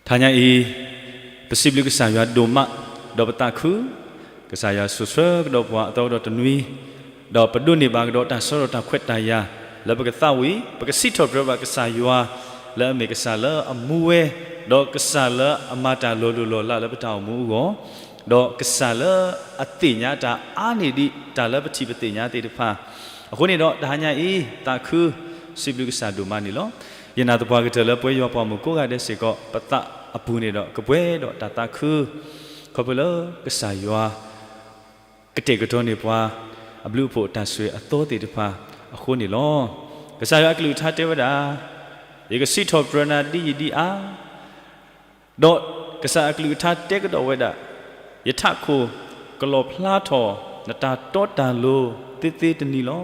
တဟါညါအံၤ, ပစံးဘျုးကစၢ်ယွၤဒိၣ်မး, ဒီးပသးခု, ကစၢ်ယွၤစိာ်ဆှၢကဒီးပှၤအသီကဒီးတနွံ, ဒီးပဒိးန့ၢ်ဘၣ်ကဒီးတၢ်ဆှၢဒီးတၢ်ခွဲးတၢ်ယာ်, လၢပကသးဝံၣ်, ပကစံးထီၣ်ပတြၢၤဘၣ်ကစၢ်ယွၤ, လၢအမ့ၢ်ကစၢ်လၢအမူဝဲ, ဒီးကစၢ်လၢအမၤတၢ်လီၤလိၢ်လီၤလးလၢပတၢ်အိၣ်မူအဂီၢ်, ဒီးကစၢ်လၢအသ့ၣ်ညါတၢ်အါန့ၢ်ဒံးတၢ်လၢပထံၣ်ပသ့ၣ်ညါသ့ၣ်တဖၣ်, အဃိန့ၣ်ဒီးတဟါညါအံၤ, သးခု, စံးဘျုးကစၢ်ဒိၣ်မးန့ၣ်လီၤ. ယနာ်သပှၢ်ကတၢၢ်လၢပဝဲယွၤပှၤမုၣ်ကိးဂၤဒဲးစ့ၢ်ကီး ပသးအပူၤန့ၣ်ဒီးကပှဲၤဒီးတၢ်သးခု, ခီဖျိလၢကစၢ်ယွၤ ကတဲာ်ကတီၤန့ၢ်ပှၤ အဘျုးအဖှိၣ်အတၢ်ဆိၣ်ဂ့ၤအသီသ့ၣ်တဖၣ်အဃိန့ၣ်လီၤ. ကစၢ်ယွၤအကလုၢ်ကထါတဲဝဲဒၣ်, ယကစံးထီၣ်ပတြၢၤနၤဒ်ယံာ်ဒ်အါ, ဒီးကစၢ်အကလုၢ်ကထါတဲကဒီးဝဲဒၣ်, ယထးခိၣ်ကလီၣ်ဖျါထီၣ်နတၢ်တီတၢ်လိၤသ့သ့တနံၤလီၤ.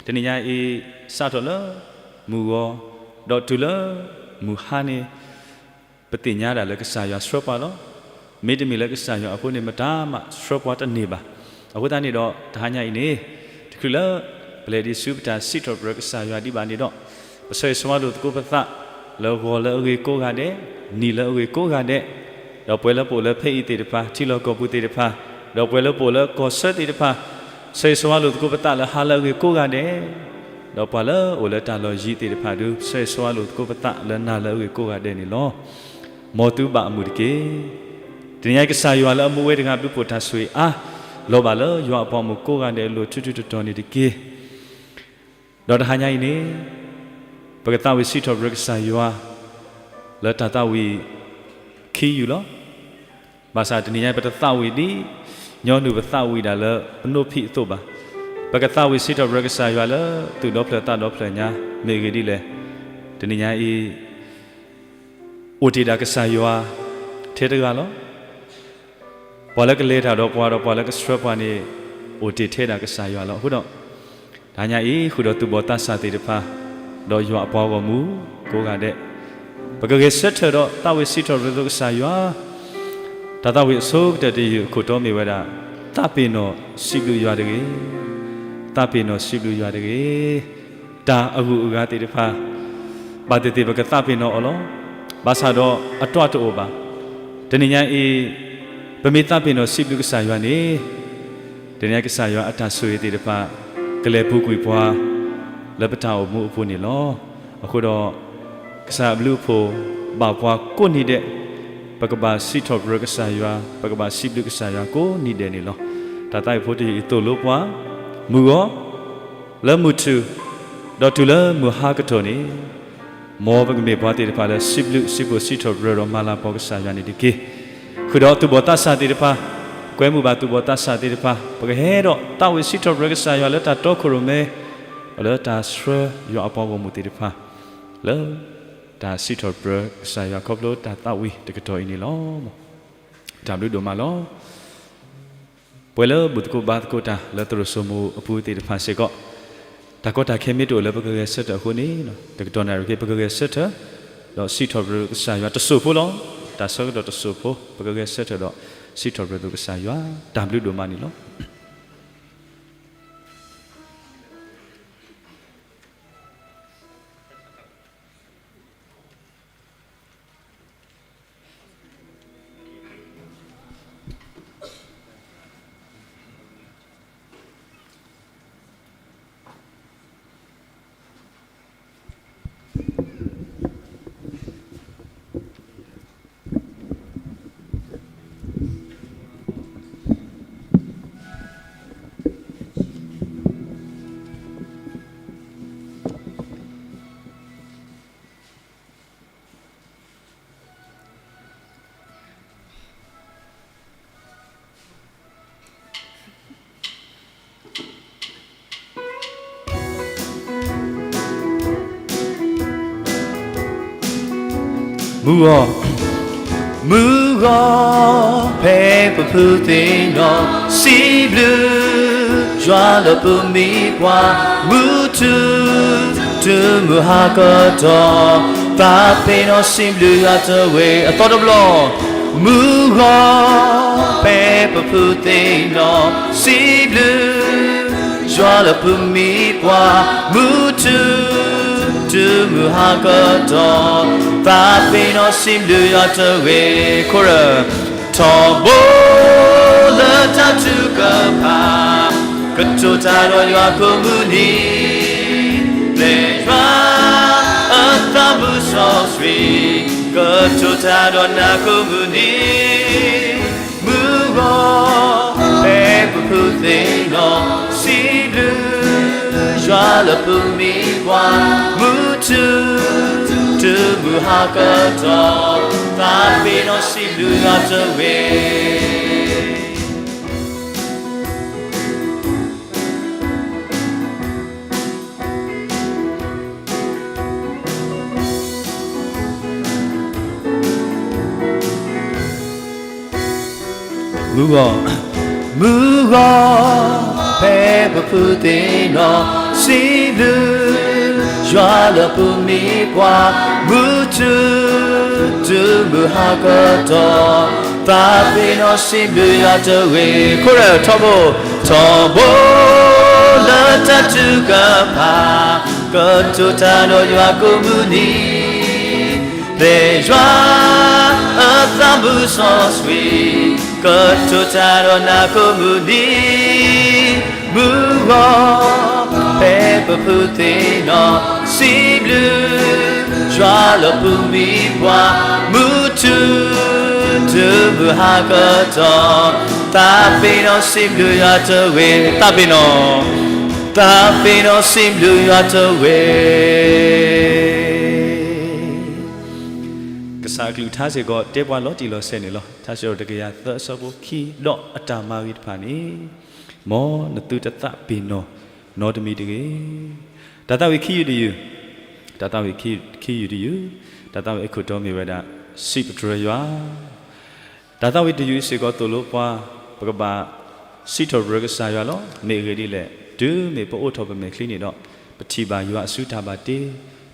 တနံၤညါအံၤ, စးထီၣ်လၢမုၢ်ဂီၤ, ဒီးတုၤလၢမုၢ်ဟါန့ၣ်, ပသ့ၣ်ညါဒၣ်လၢကစၢ်ယွၤဆှၢပှၤလီၤ. မ့တမ့ၢ်လၢကစၢ်ယွၤအဃိန့ၣ် မတၤမးဆှၢပှၤတန့ၢ်ဘၣ်. အဃိသတးန့ၣ်ဒီး တဟါညါအံၤန့ၣ်, တချုးလၢပလဲၤဒံးဆူပတၢ်စံးထီၣ်ပတြၢၤကစၢ်ယွၤဒံးဘၣ်န့ၣ်ဒီး, ပဆၢဂ့ၤဆၢဝါလိာ်သကိးပသး, လၢဂီၤလၢအဂ့ၤကိးဂၤဒဲး, နံၤလၢအဂ့ၤကိးဂၤဒဲး, ဒီးပှၤလၢပအိၣ်လၢဖဲအံၤသ့ၣ်တဖၣ်, ထံလီၢ်ကီၢ်ပူၤသ့ၣ်တဖၣ်, ဒီးပှၤလၢပအိၣ်လၢကီၢ်ဆၢသ့ၣ်တဖၣ်, ဆၢဂ့ၤဆၢဝါလိာ်သကိးပသးလၢဟါလၢအဂ့ၤကိးဂၤဒဲး, ဒီးပှၤလၢအိၣ်လၢတၢ်လီၢ်ယံၤသ့ၣ်တဖၣ်ဒုး ဆၢဂ့ၤဆၢဝါလိာ်သကိးပသးလၢနၤလၢအဂ့ၤကိးဂၤဒဲးန့ၣ်လီၤ. မ်သုဘၣ်အမုာ်တက့ၢ်. တနံၤညါအံၤကစၢ်ယွၤလၢအမူဝဲတဂၤဘျုးဖှိၣ်တၢ်ဆိၣ်ဂ့ၤအါ, လီၤဘၣ်လၢယွၤအပှၤမုၣ်ကိးဂၤဒဲးအလိၤထူထူတီတီန့ၣ်တက့ၢ်. ဒီးတဟါညါအံၤန့ၣ်, ပကသးဝံၣ်စံးထီၣ်ပတြၢၤကစၢ်ယွၤ, လၢတၢ်သးဝံၣ်ခံယုၢ်လီၤ. ဘၣ်ဆၣ်တနံၤညါအံၤပတသးဝံၣ်ဒ် ညီနုၢ်ပသးဝံၣ်ဒၣ်လၢပနိဖံးအသိးဘၣ်. ပကသးဝံၣ်စံးထီၣ်ပတြၢၤကစၢ်ယွၤလၢသူၣ်ဒီဖျၢၣ်သးဒီဖျၢၣ်ညါ မ့ၢ်အဂ့ၢ်ဒ်လဲၣ်. တနံၤညါအံၤ အိၣ်တ့ၢ်ဒၣ်ကစၢ်ယွၤထဲတဂၤလီၤ. ပှၤလၢကလဲၤတၢ်ဒီးပှၤဒီးပှၤလၢကဆှၢပှၤန့ၣ် အိၣ်တ့ၢ်ထဲဒၣ်ကစၢ်ယွၤလီၤ. အဃိဒီး တဟါညါအံၤ ဃုာ်ဒီးသူၣ်ဘီၣ်သးစၢ်သ့ၣ်တဖၣ်, ဒီးယွၤအပှၤဂီၢ်မုၢ်ကိးဂၤဒဲး, ပကဂဲၤဆၢထၢၣ်ဒီးသးဝံၣ်စံးထီၣ်ပတြၢၤကစၢ်ယွၤ, တၢ်သးဝံၣ်အဆိကတၢၢ်တယုၢ်အခိၣ်တီမ့ၢ်ဝဲဒၣ်, သးပ့ၤနီၣ်စံးဘျုးယွၤတဂ့ၤ, သးပ့ၤနီၣ်စံးဘျုးယွၤတဂ့ၤ. တၢ်အဂုၤအဂၤသ့ၣ်တဖၣ် ဘၣ်သ့ၣ်သ့ၣ်ပကသးပ့ၤနီၣ်အီၤလီၤ. ဘၣ်ဆၣ်ဒီးအတွးတအိၣ်ဘၣ်. တနံၤညါအံၤ ပမ့ၢ်သးပ့ၤနီၣ်စံးဘျုးကစၢ်ယွၤန့ၣ်, တနံၤညါကစၢ်ယွၤအတၢ်ဆိၣ်ဂ့ၤသ့ၣ်တဖၣ် ကလဲၤပူၤကွံာ်ပှၤ လၢပတၢ်အိၣ်မူအပူၤန့ၣ်လီၤ. အဃိဒီး ကစၢ်အဘျုးအဖှိၣ်ဘၣ်ပှၤကိးနံၤဒဲး, ပကဘၣ်စံးထီၣ်ပတြၢၤကစၢ်ယွၤ, ပကဘၣ်စံးဘျုးကစၢ်ယွၤကိးနံၤဒဲးန့ၣ်လီၤ. တၢ်သးဝံၣ်ဖိတယုၢ်အံၤသိၣ်လိပှၤ, မုၢ်ဂီၤ, လၢမုၢ်ထူၣ်, ဒီးတုၤလၢမုၢ်ဟါကတီၢ်န့ၣ်, မ်ပကမ့ၢ်ပှၤသ့ၣ်တဖၣ်လၢစံးဘျုးစံးဖှိၣ်စံးထီၣ်ပတြၢၤဒီးမၤလၤကပီၤကစၢ်ယွၤန့ၣ်တက့ၢ်. ဃုာ်ဒီးသူၣ်ဘီၣ်သးစၢ်သ့ၣ်တဖၣ်, ကွဲမုာ်ဘၣ်သူၣ်ဘီၣ်သးစၢ်သ့ၣ်တဖၣ်, ပကဟဲဒီးသးဝံၣ်စံးထီၣ်ပတြၢၤကစၢ်ယွၤလၢတၢ်တီခိၣ်ရိၣ်မဲ, ဒီးလၢတၢ်ဆှၢယွၤအပှၤဂီၢ်မုၢ်သ့ၣ်တဖၣ်, လၢတၢ်စံးထီၣ်ပတြၢၤကစၢ်ယွၤခီဖျိတၢ်သးဝံၣ်တကတီၢ်အံၤန့ၣ်လီၤ. တၢ်ဘျုးဒိၣ်မးလီၤ. ပဝဲလၢဘူၣ်သကိးဘါသကိးတၢ်လၢသရိာ်စိမိၤအပူၤသ့ၣ်တဖၣ်စ့ၢ်ကီး, တၢ်ကီတၢ်ခဲမ့ၢ်တအိၣ်လၢပကဂဲၤဆၢထၢၣ်အဃိန့ၣ်, တကတီၢ်နၣ်ရံၣ်က့ ပကဂဲၤဆၢထၢၣ်, ဒီးစံးထီၣ်ပတြၢၤကစၢ်ယွၤတစိၢ်ဖိလီၤ. တၢ်ဆၢကတီၢ်တစိၢ်ဖိ ပကဂဲၤဆၢထၢၣ်ဒီးစံးထီၣ်ပတြၢၤကစၢ်ယွၤ, တၢ်ဘျုးဒိၣ်မးန့ၣ်လီၤ. မုၢ်ဂီၤ, မုၢ်ဂီၤ, ဖဲပဖုသ့ၣ်နီၣ်, စံးဘျုးယွၤလၢပမံပှၤ, မုၢ်ထူၣ်, တုၤမုၢ်ဟါကတီၢ်, သးပ့ၤနီၣ်စံးဘျုးယွၤတဝ့ၢ် အသီတဘျီ, မုၢ်ဂီၤ, ဖဲပဖုသ့ၣ်နီၣ်, စံးဘျုးယွၤလၢပမံပှၤ, မုၢ်ထူၣ်, တုၤမုၢ်ဟါကတီၢ်, သးပ့ၤနီၣ်စံးဘျုးယွၤတဂ့ၤ, ခိၣ်ရၢ, ထီဘိလၢတၢ်ထုကဖၣ်, ကတိၤတၢ်ဒီးယွၤကိးမုၢ်နံၤ, ပျဲယွၤအသးမုာ်စီဆှံ, ကတိၤတၢ်ဒီးနၤကိးမုၢ်နံၤ, မုၢ်ဂီၤ, ဖဲပဖုသ့ၣ်နီၣ်, စံးဘျုးယွၤလၢပမံပှၤ, မုၢ်ထူ, တုၤမုၢ်ဟါကတီၢ်, သးပ့ၤနီၣ်စံးဘျုးယွၤတဂ့ၤ. မုၢ်ဂီၤ, မုၢ်ဂီၤ, ဖဲပဖုသ့ၣ်နီၣ်, စံးဘျုးယွၤလၢပမံပှၤ, မုၢ်ထူ, တုၤမုၢ်ဟါကတီၢ်, သးပ့ၤနီၣ်စံးဘျုးယွၤတဂ့ၤ, ခိၣ်ရၢ, ထီဘိ, ထီဘိလၢတၢ်ထုကဖၣ်, ကတိၤတၢ်ဒီးယွၤကိးမုၢ်နံၤ, ဖဲယွၤအသးမုာ်စီဆှံ, ကတိၤတၢ်ဒီးနၤကိးမုၢ်နံၤ, မုၢ်ဂီၤ, ဖဲပဖုသ့ၣ်နီၣ်, စံးဘျုးယွၤလၢပမံပှၤ, မုၢ်ထူ, တုၤမုၢ်ဟါကတီၢ်, သးပ့ၤနီၣ်စံးဘျုးယွၤတဂ့ၤ, သးပ့ၤနီၣ်, သးပ့ၤနီၣ်စံးဘျုးယွၤတဂ့ၤ. ကစၢ်အကလုၢ်ကထါစ့ၢ်ကီး တဲပှၤလီၤတံၢ်လီၤဆဲးန့ၣ်လီၤ. ထါစံးထီၣ်ပတြၢၤတကယၤသၢအဆၢဖိခံ, ဒီးအတၢ်မၤဂ့ၤတဖၣ်န့ၣ်, မ်နသုတသးပ့ၤနီၣ်နီတမံၤတဂ့ၤ. တၢ်သးဝံၣ်ခံယုၢ်တယုၢ်, တၢ်သးဝံၣ်ခံယုၢ်တယုၢ်, တၢ်သးဝံၣ်အခိၣ်တီမ့ၢ်ဝဲဒၣ် စံးပတြၢၤယွၤ. တၢ်သးဝံၣ်တယုၢ်စ့ၢ်ကီးသိၣ်လိပှၤ, ပကဘၣ်စံးထီၣ်ပတြၢၤကစၢ်ယွၤလီၤ. မ့ၢ်အဂ့ၢ်ဒ်လဲၣ်, တုၤမ့ၢ်ပအိးထီၣ်ပမဲာ်ချံန့ၣ်ဒီး, ပထံၣ်ဘၣ်ယွၤအစုတၢ်ဘၣ်တ့,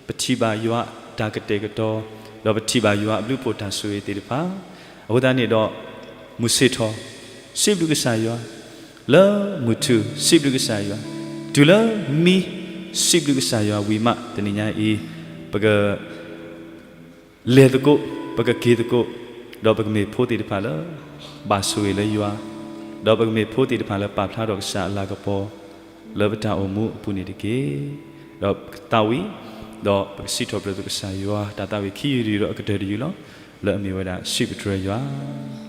ပထံၣ်ဘၣ်ယွၤအတၢ်ကတဲာ်ကတီၤ, ဒီးပထံၣ်ဘၣ်ယွၤအဘျုးအဖှိၣ်တၢ်ဆိၣ်ဂ့ၤသ့ၣ်တဖၣ်. အဃိသတးန့ၣ်ဒီး, မုၢ်ဆ့ၣ်ထီၣ်, စံးဘျုးကစၢ်ယွၤ, လၢမုၢ်ထူ, စံးဘျုးကစၢ်ယွၤ, တုၤလၢမံ, စံးဘျုးကစၢ်ယွၤဝံၤမး တနံၤညါအံၤ, ပက လဲၤသကိး, ပကက့ၤသကိး, ဒီးပကမ့ၢ်ဖိသ့ၣ်တဖၣ်လၢ ဘၣ်ဆိၣ်ဂ့ၤလၢယွၤ, ဒီးပကမ့ၢ်ဖိသ့ၣ်တဖၣ်လၢပာ်ဖျါထီၣ်ကစၢ်အလၤကပီၤ လၢပတၢ်အိၣ်မူအပူၤန့ၣ်တက့ၢ်. ဒီးပကသးဝံၣ်, ဒီးပကစံးထီၣ်ပတြၢၤကစၢ်ယွၤ တၢ်သးဝံၣ်ခံယုၢ်တယုၢ်ဒီးအကတၢၢ်တယုၢ်လီၤ. လၢအမ့ၢ်ဝဲဒၣ်စံးပတြၢၤယွၤ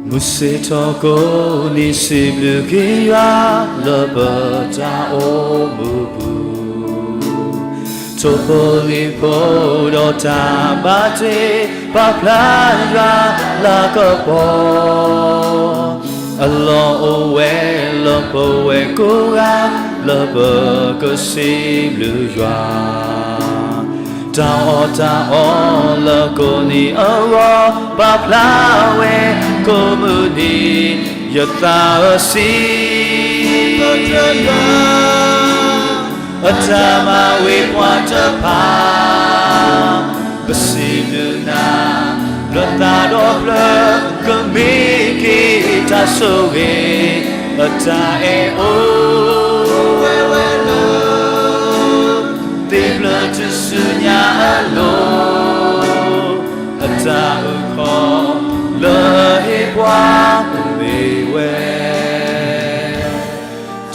မုၢ်ဆ့ၣ်ထီၣ်ကိးနံၤ စံးဘျုးက့ၤယွၤ လၢပတၢ်အိၣ်မူပူၤ, ထိၣ်ဖိလံၣ်ဖိဒီးတၢ်ဘၣ်တ့ ပာ်ဖျါယွၤလၤကပီၤ, အလီၢ်အိၣ်ဝဲလၢပဝဲကိးဂၤ လၢပကစံးဘျုးယွၤ တၢ်အီၣ်တၢ်အီလၢကိးနံၤအဂီၢ် ပာ်ဖျါဝဲကိးမုၢ်နံၤ ယသးဧၢ စံးဘျုးယွၤ အတၢ်မၤဝံၤပှၤတဖၣ် ပစံးဘျုးနၤ လၢသးဒီဖျၢၣ် ကမ့ၢ်က့ၤတၢ်ဆိၣ်ဂ့ၤ အတၢ်အဲၣ်အိၣ်ဝဲဝဲလၢ သ့ၣ်ဖျၢၣ်ထူၣ်စုညါအလိၤ အတၢ်အုၣ်ခီၣ်လၢဟ့ၣ်ပှၤ မ့ၢ်ဝဲ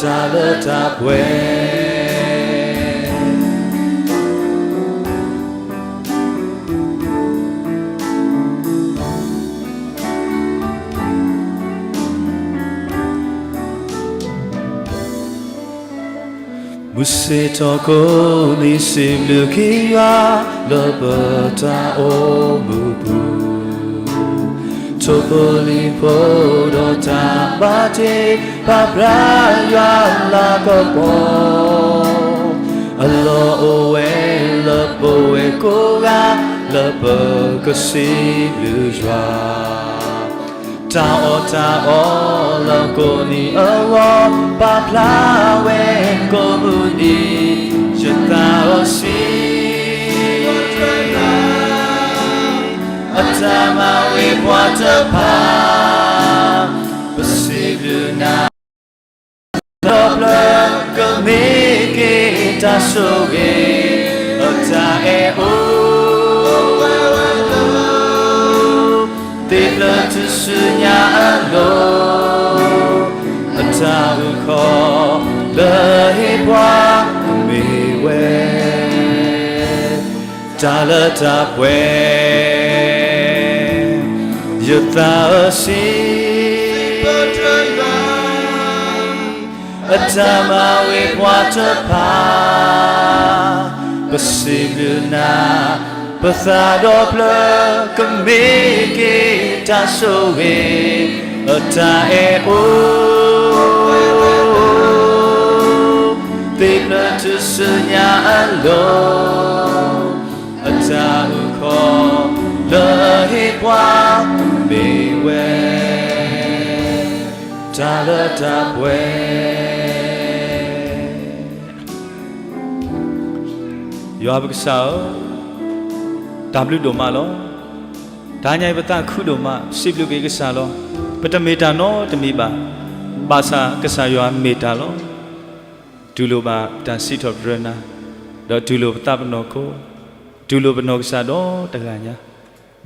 တၢ်လၢတၢ်ပှဲၤ မုၢ်ဆ့ၣ်ထီၣ်ကိးနံၤ စံးဘျုးက့ၤယွၤ လၢပတၢ်အိၣ်မူပူၤ ထိၣ်ဖိလံၣ်ဖိဒီးတၢ်ဘၣ်တ့ ပာ်ဖျါယွၤလၤကပီၤ အလီၢ်အိၣ်ဝဲလၢပဝဲကိးဂၤ လၢပကစံးဘျုးယွၤ တၢ်အီၣ်တၢ်အီလၢ ကိးနံၤအဂီၢ် ပာ်ဖျါဝဲကိးမုၢ်နံၤ, ယသးစီဆှံ အတၢ်မၤဝံၤပှၤတဖၣ်, ပစံးဘျုးနၤ ဒီးပျၢၤ ကမ့ၢ်က့ၤတၢ်ဆိၣ်ဂ့ၤ အတၢ်အဲၣ်အိၣ် သ့ၣ်ဖျၢၣ်ထူၣ်စုညါအလိၤ အတၢ်အုၣ်ခီၣ်လၢဟ့ၣ်ပှၤ မ့ၢ်ဝဲ တၢ်လၢတၢ်ပှဲၤ ယသးစီဆှံ အတၢ်မၤဝံၤပှၤတဖၣ်, ပစံးဘျုးနၤ ပသးဒီဖျၢၣ် ကမ့ၢ်က့ၤတၢ်ဆိၣ်ဂ့ၤ အတၢ်အဲၣ်အိၣ် သ့ၣ်ဖျၢၣ်ထူၣ်စုညါအလိၤ အတၢ်အုၣ်ခီၣ် လၢဟ့ၣ်ပှၤ မ့ၢ်ဝဲ တၢ်လၢတၢ်ပှဲၤ ယွၤပကစၢ်ဧၢ, တၢ်ဘျုးဒိၣ်မးလီၤ. တဟါညါအံၤ ပသးခုဒိၣ်မး စံးဘျုးက့ၤကစၢ်လီၤ. ပတမ့ၢ်တၢ်နီတမံၤဘၣ်, ဘၣ်ဆၣ်ကစၢ်ယွၤမ့ၢ်တၢ်လီၤ. တူၢ်လိာ်ဘၣ်ပတၢ်စံးထီၣ်ပတြၢၤနၤ, ဒီးတူၢ်လိာ်ပသးပနီၢ်ခိ, တူၢ်လိာ်ပနီၢ်ကစၢ်ဒီတဂၤညါ,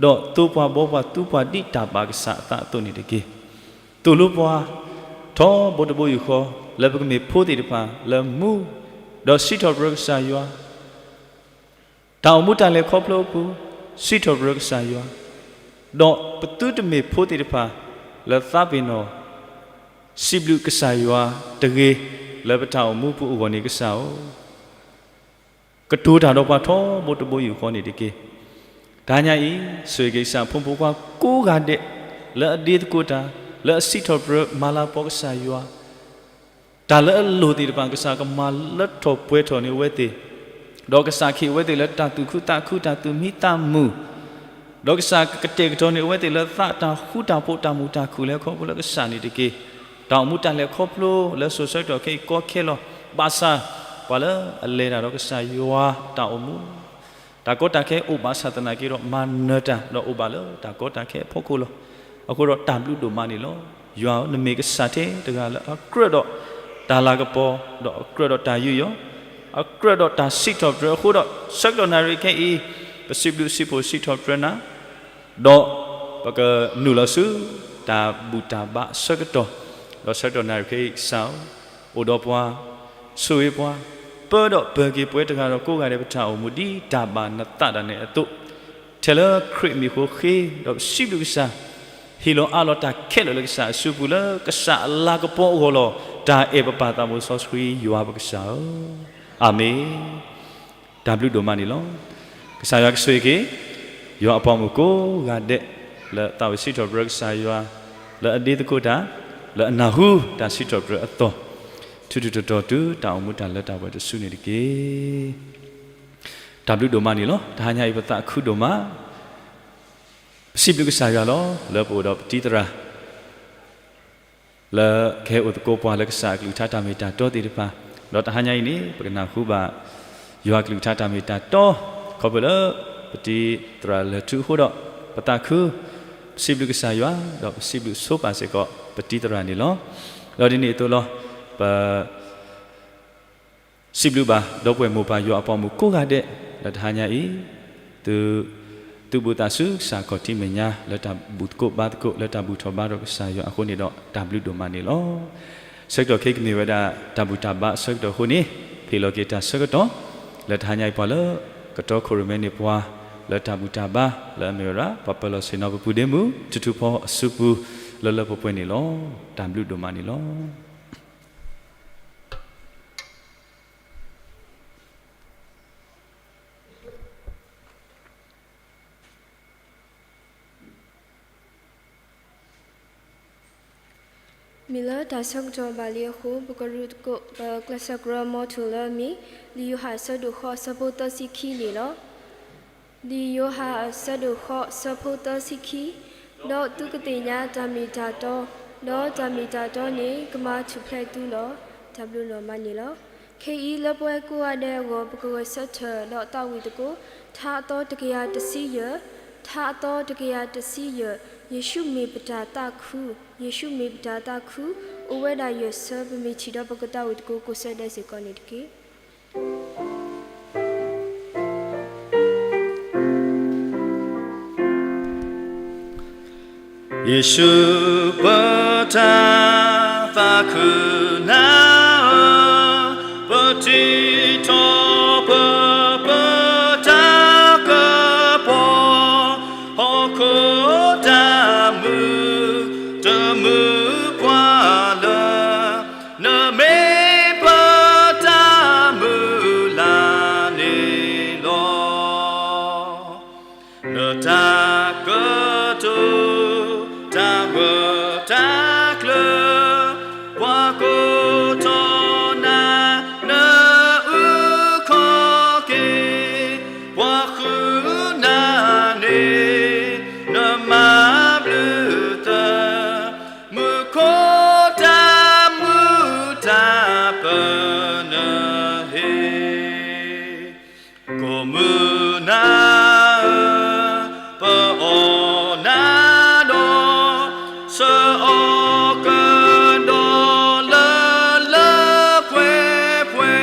ဒီးသိပှၤဘှီပှၤသူပှၤဒ်တၢ်ဘၣ်ကစၢ်အသးအသိးန့ၣ်တက့ၢ်. သိၣ်လိပှၤ ထီဘိတဘိယူၢ်ဃီ လၢပကမ့ၢ်ဖိသ့ၣ်တဖၣ်လၢမူ ဒီးစံးထီၣ်ပတြၢၤကစၢ်ယွၤ, တၢ်အိၣ်မူတၢ်လဲၤခီဖျိအပူၤ စံးထီၣ်ပတြၢၤကစၢ်ယွၤ, ဒီးပသုတမ့ၢ်ဖိသ့ၣ်တဖၣ်လၢသးပ့ၤနီၣ် စံးဘျုးကစၢ်ယွၤတဂ့ၤ လၢပတၢ်အိၣ်မူပူၤအဂီၢ်န့ၣ် ကစၢ်ဧၢ ကတိၤတၢ်ဒီးပှၤထီဘိတဘိယူၢ်ဃီန့ၣ်တက့ၢ်. တဟါညါအံၤ ဆိၣ်ဂ့ၤက့ၤကစၢ်အဖိမုၣ်ဖိခွါကိးဂၤဒဲး လၢအဒ့သကိးတၢ်, လၢအစံးထီၣ်ပတြၢၤမၤလၤကပီၤကစၢ်ယွၤ, တၢ်လၢအလိၣ်သ့ၣ်တဖၣ် ကစၢ်ကမၤလၢထီၣ်ပှဲၤထီၣ်န့ၢ်အဝဲသ့ၣ်, ဒီးကစၢ်ကဟ့ၣ်အဝဲသ့ၣ်လၢတၢ်သူၣ်ခုသးခု တၢ်သူၣ်မံသးမုာ်, ဒီးကစၢ်ကကတဲာ်ကတီၤန့ၢ်အဝဲသ့ၣ်လၢသးတၢ်ဃူတၢ်ဖိး တၢ်မုာ်တၢ်ခုၣ်လၢခီဖျိလၢကစၢ်န့ၣ်တက့ၢ်. တၢ်အိၣ်မူတၢ်လဲၤခီဖျိလၢစိၤဆၢကတီၢ်ခဲအံၤကီခဲလီၤ. ဘၣ်ဆၣ် ပှၤလၢအလဲၤတၢ်ဒီးကစၢ်ယွၤတၢ်အိၣ်မူ တၢ်ကီတၢ်ခဲအိၣ်ဘၣ်ဆၣ်သနာ်က့ဒီး မၤနၢၤတၢ်ဒီးအိၣ်ဘၣ်လၢတၢ်ကီတၢ်ခဲအဖီခိၣ်လီၤ. အဃိဒီးတၢ်ဘျုးဒိၣ်မးန့ၣ်လီၤ. ယွၤဧၢ, နမ့ၢ်ကစၢ်ထဲတဂၤလၢအကြၢးဒီးတၢ်လၤကပီၤ, ဒီးအကြၢးဒီးတၢ်ယူးယီၣ်, အကြၢးဒီးတၢ်စံးထီၣ်ပတြၢၤအဃိဒီး ဆၢကတီၢ်နၣ်ရံၣ်ခဲအံၤ ပစံးဘျုးစံးဖှိၣ်စံးထီၣ်ပတြၢၤနၤ ဒီးပကနုာ်လီၤဆူ တၢ်ဘူၣ်တၢ်ဘါအဆၢကတီၢ်, ဒီးဆၢကတီၢ်နၣ်ရံၣ်ခဲအံၤ ကစၢ်ဧၢ, အိၣ်ဒီးပှၤ, ဆိၣ်ဂ့ၤပှၤ, ပၢဒီးပၢၤက့ၤပှၤတဂၤဒီးကိးဂၤဒဲး ပတၢ်အိၣ်မူဒ်တၢ်ဘၣ်နသးဒၣ်နဲအသိး, ထဲလၢခရံာ်မံၤအဃိဃ့, ဒီးပစံးဘျုးကစၢ်, ဟ့ၣ်လီၤအးလီၤတၢ်ခဲလၢာ်လၢကစၢ်အစုပူၤ လၢကစၢ်အလၤကပီၤအဂီၢ်လီၤ. တၢ်အဲၣ်ပပၢ်သးဘိစီဆှံယွၤပကစၢ်ဧၢ, အၤမ့ၣ်. တၢ်ဘျုးဒိၣ်မးန့ၣ်လီၤ. ကစၢ်ယွၤကဆိၣ်ဂ့ၤက့ၤ ယွၤအပှၤမုၣ်ကိးဂၤဒဲး လၢသးဝံၣ်စံးထီၣ်ပတြၢၤကစၢ်ယွၤ, လၢအဒ့သကိးတၢ်, လၢအနၢ်ဟူတၢ်စံးထီၣ်ပတြၢၤအသီၣ်, ထူထူတီတီတုၤတၢ်အိၣ်မူတၢ်လၢတၢ်ပှဲၤတစုန့ၣ်တက့ၢ်. တၢ်ဘျုးဒိၣ်မးန့ၣ်လီၤ. တဟါညါအံၤပသးခုဒိၣ်မး ပစံးဘျုးကစၢ်ယွၤလီၤ. လၢပအိၣ်ဒီးပတံၤသရၣ် လၢကဟဲအိၣ်သကိးပှၤလၢကစၢ်အကလုၢ်ကထါတၢ်မ့ၢ်တၢ်တီသ့ၣ်တဖၣ်, ဒီးတဟါညါအံၤန့ၣ် ပကနၢ်ဟူဘၣ် ယွၤအကလုၢ်ကထါတၢ်မ့ၢ်တၢ်တီ, ခီဖျိလၢ ပတံၤသရၣ်လၢာ်ထူအဃိဒီး ပသးခု, ပစံးဘျုးကစၢ်ယွၤ, ဒီးပစံးဘျုးဆိပာ်စ့ၢ်ကီး ပတံၤသရၣ်န့ၣ်လီၤ. ဒီးဒ်န့ၣ်အသိးလီၤ. ပ စံးဘျုးဘၣ် ဒီပုၢ်ဝဲၢ်မိၢ်ပၢ်ယွၤအပှၤမုၣ်ကိးဂၤဒဲး လၢတဟါညါအံၤ, သု, သုးဘူးသးဆူကစၢ်ခီၣ်ထံးမဲာ်ညါ လၢတၢ်ဘူၣ်သကိးဘါသကိး လၢတၢ်ဘူၣ်ထီၣ်ဘါထီၣ်ကစၢ်ယွၤအဃိန့ၣ်ဒီး တၢ်ဘျုးဒိၣ်မးန့ၣ်လီၤ. ဆၢကတီၢ်ခဲအံၤကမ့ၢ်ဝဲဒၣ် တၢ်ဘူၣ်တၢ်ဘါအဆၢကတီၢ်အဃိန့ၣ်, ဟ့ၣ်လီၤက့ၤတၢ်ဆၢကတီၢ် လၢတဟါညါအံၤပှၤလၢ ကတီခိၣ်ရိၣ်မဲန့ၢ်ပှၤ လၢတၢ်ဘူၣ်တၢ်ဘါ လၢအမ့ၢ်ဝဲဒၣ် ပှၤပၢၤလီၢ်ဆ့ၣ်နီၤပပူၤဒ့မုၣ် ထူထူဖီအစုပူၤ လၢလၢပှဲၤပှဲၤန့ၣ်လီၤ. တၢ်ဘျုးဒိၣ်မးန့ၣ်လီၤ. မ့ၢ်လၢတၢ်ဆၢကတီၢ်ဘၣ်လံအဃိ ပကရူၢ်သကိး ပကျဲးစၢးကရၢမိၤထူၣ်လၢအမ့ၢ် လံာ်ယိၤဟၣ်အဆၢဒိၣ်ဃိး အဆၢဖိသၢဆံခံန့ၣ်လီၤ. လံာ်ယိၤဟၣ်အဆၢဒိၣ်ဃိး အဆၢဖိသၢဆံခံ, ဒီးသုကသ့ၣ်ညါတၢ်မ့ၢ်တၢ်တီ ဒီးတၢ်မ့ၢ်တၢ်တီန့ၣ် ကမၤထူၣ်ဖျဲးသုလီၤ. တၢ်ဘျုးဒိၣ်မးန့ၣ်လီၤ. ခဲအံၤလၢပဝဲကိးဂၤဒဲးအဂီၢ် ပကဂဲၤဆၢထၢၣ်ဒီးသးဝံၣ်သကိး ထါအသီတကယၤတဆံယဲၢ်, ထါအသီတကယၤတဆံယဲၢ်, ယ့ၣ်ၡူးမ့ၢ်ပတၢ်သးခု, ယ့ၣ်ၡူးမ့ၢ်ပတၢ်သးခု, အိၣ်ဝဲဒၣ်ယဲၢ်ဆၢ ပမ့ၢ်ထံၣ်ဒီးပကသးဝံၣ်သကိး ကိးဆၢဒဲးစ့ၢ်ကီးန့ၣ်တက့ၢ်. ယ့ၣ်ၡူး ပတၢ်သးခုနၤဧၢ, ပထံၣ်ထီၣ်ပ ပတၢ်ကပီၤ, ဟီၣ်ခိၣ်တၢ်မုာ်တမုာ်ပှၤလၢ နမ့ၢ်ပတၢ်မုၢ်လၢ်န့ၣ်လီၤ. နတၢ်ကတိၤ တၢ်ဂၢၢ်တၢ်ကျၢၤ ပှၤကိးထီၣ်နၤ နအုၣ်ခီၣ်က့ၤ ပှၤဃုနၤန့ၣ် နမၤဘျုးသၢ မူခိၣ်တၢ်မုာ်တၢ်ပၢၤ နဟ့ၣ် ကိးမုၢ်နၤဧၢ, ပအီၣ်နၤဒီး ဆၢအီၤကဒီးလၢလၢပှဲၤပှဲ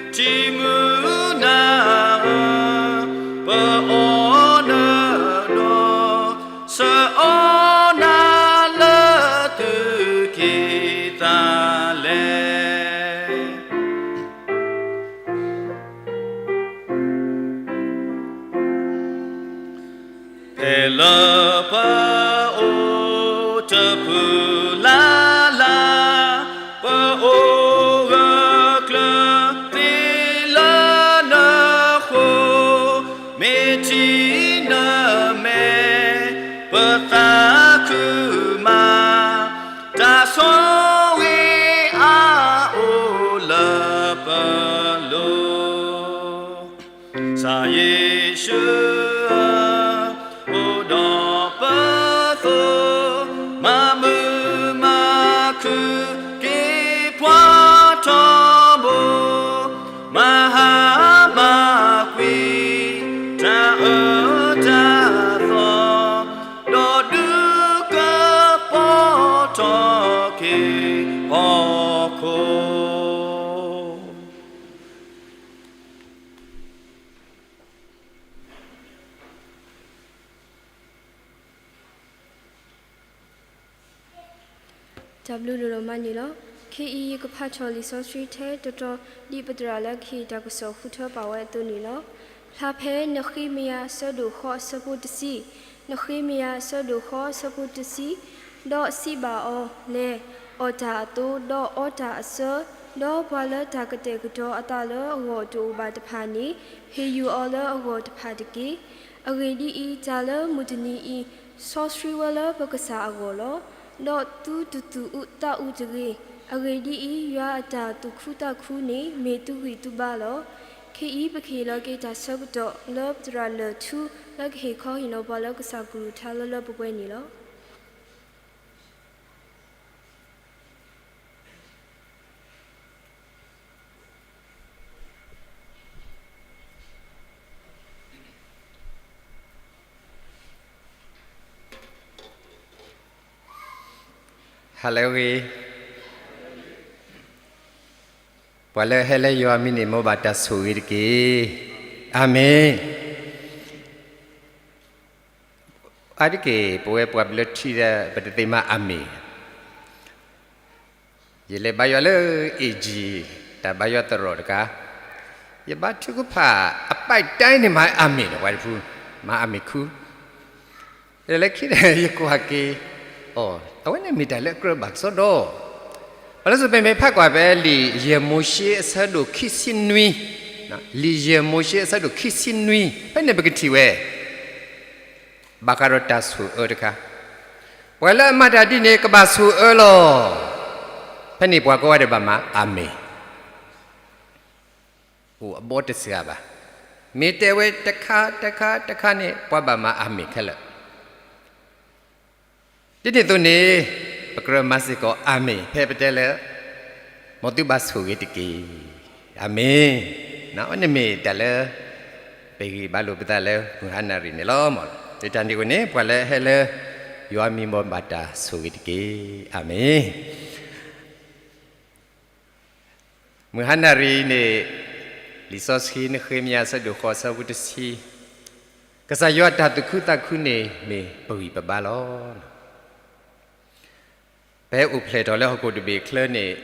ၤ, ထံမုၢ်နၤဧၢ, ပအီၣ်နၤဒီး ဆၢအီၤနၤလၢသုက့ၤသးလဲၣ်. ဖဲလၢပအိၣ်တဖုလၢ်လၢ်, ပအိၣ်ဂၢၢ်ကျၢၤသ့လၢနဃိ, မ့ၢ်ထံၣ်နမဲာ် ပသးခုမး, တၢ်ဆိၣ်ဂ့ၤအါအိၣ်လၢပလိၤ. ကစၢ်ယ့ၣ်ၡူးဧၢ, အိၣ်ဒီးပသိး မၤမုာ်မၤခုၣ်က့ၤပှၤထီဘိ, မၤဟါမၤကွံာ် တၢ်အၢတၢ်သီ, ဒီးဒုးကပီၤထီၣ်က့ၤဟီၣ်ခိၣ်. တၢ်ဘျုးဒိၣ်မးန့ၣ်လီၤ. ခဲအံၤယကဖးထီၣ်လံာ်စီဆှံထဲတတီၤ ဒ်ပသရၣ်လၢကဟ့ၣ်တၢ်ကစီၣ်ဃုထၢပာ်ဝဲအသိးန့ၣ်လီၤ. ဖျါဖဲ နဃ့မယၤအဆၢဒိၣ်ဃိးအဆၢဖိတဆံ, နဃ့မယၤအဆၢဒိၣ်ဃိးအဆၢဖိတဆံ, ဒီးစံးဘၣ်အီၤ, လဲၤအီၣ်တၢ်အသိး, ဒီးအီတၢ်အစၢ, ဒီးပှၤလၢတၢ်ကတဲာ်ကတီၤအသးလၢအဂီၢ်တအိၣ်ဘၣ်တဖၣ်န့ၣ် ဟ့ၣ်ယူၤအီၤလၢအဂီၢ်တဖၣ်တက့ၢ်. အဂ့ၢ်ဒ်အံၤ, တၢ်လၢမုၢ်တနံၤအံၤ စီဆှံဝဲလၢပကစၢ်အဂီၢ်လီၤ. ဒီးသုတသူၣ်အုးသးအုးတဂ့ၤ. အဂ့ၢ်ဒ်အံၤ, ယွၤအတၢ်သူၣ်ခုသးခုန့ၣ် မ့ၢ်သုဂံၢ်သုဘါလီၤ. ခဲအံၤပကဟ့ၣ်လီၤက့ၤတၢ်ဆၢကတီၢ် လၢပသရၣ်လၢၢ်ထူ လၢကဟ့ၣ်ခီဟ့ၣ်နီၤပှၤလၢကစၢ်ကရူၢ်ကထါလၢလၢပှဲၤပှဲၤန့ၣ်လီၤ. ဟါလၢအဂ့ၤ, ပှၤလၢအဟဲလၢယွၤအမံၤန့ၣ် မ်ဘၣ်တၢ်ဆိၣ်ဂ့ၤတက့ၢ်. အၤမ့ၣ်. အါတက့ၢ် ပဝဲပှၤဘျၢထံဒီး ပတသ့ၣ်မၤအၤမ့ၣ်. ယလဲၤဘါယွၤလၢ A G တၢ်ဘါယွၤသရိာ်တခါ, ယဘါထုကဖၣ်အပဲၢ်တၢ်န့ၣ် မၤအၤမ့ၣ်န့ၣ် ပှၤတဖု, မၤအၤမ့ၣ်ခူ, လၢခံဒီးယကွၢ်က့ၤ, အိ, အဝဲန့ၣ်မ့ၢ်တၢ်လၢအကြၢးဘၣ်ကစီဒီ, ပှၤလၢစိၤပမ့ၢ်ဖးကွၢ်ဖဲလံာ်ယဲၢ်မိၤၡ့အဆၢဒိၣ်ခံဆံနွံ, လံာ်ယဲၢ်မိၤၡ့အဆၢဒိၣ်ခံဆံနွံ ဖဲန့ၣ်ပကထံၣ်ဝဲ ဘၣ်ဃးဒီးတၢ်ဆိၣ်အၢတခါ, ပှၤလၢအမၤတၢ်ဒ်န့ၣ် ကဘၣ်ဆိၣ်အၢလီၤ. ဖဲန့ၣ်ပှၤကိးဂၤဒဲးဘၣ်မၤအၤမ့ၣ်, အိၣ်အဘီတစှၤဘၣ်. မ့ၢ်တဲဝဲတခါတခါတခါန့ၣ် ပှၤဘၣ်မၤအၤမ့ၣ်ခဲလၢာ်. ဒ်န့ၣ်အသိးန့ၣ် ပကြၢးမၤစ့ၢ်ကီး အၤမ့ၣ် ဖဲပတဲလၢ မ်သုဘၣ်ဆိၣ်ဂ့ၤတက့ၢ်. အၤမ့ၣ်. အန့ၣ်မ့ၢ်တၢ်လၢ ပဂံၢ်ဘါလိာ်ပသးလၢမုၢ်ဟါနၣ်ရံၣ်န့ၣ်လီၤ. လၢတၢ်န့ၣ်အဃိန့ၣ် ပှၤလၢအဟဲလၢ ယွၤမံၤဘိးဘၣ်တၢ်ဆိၣ်ဂ့ၤတက့ၢ်. အၤမ့ၣ်. မုၢ်ဟါနၣ်ရံၣ်န့ၣ် လံာ်စီဆှံ နဃ့မယၤ အဆၢဒိၣ်ဃိး အဆၢဖိတဆံ, ကစၢ်ယွၤအတၢ်သူၣ်ခုသးခုန့ၣ် မ့ၢ်ပဂံၢ်ပဘါလီၤ. ပဟဲအိၣ်ဖျဲၣ်ထီၣ်လၢဟီၣ်ခိၣ်တဘ့ၣ်အချၢန့ၣ်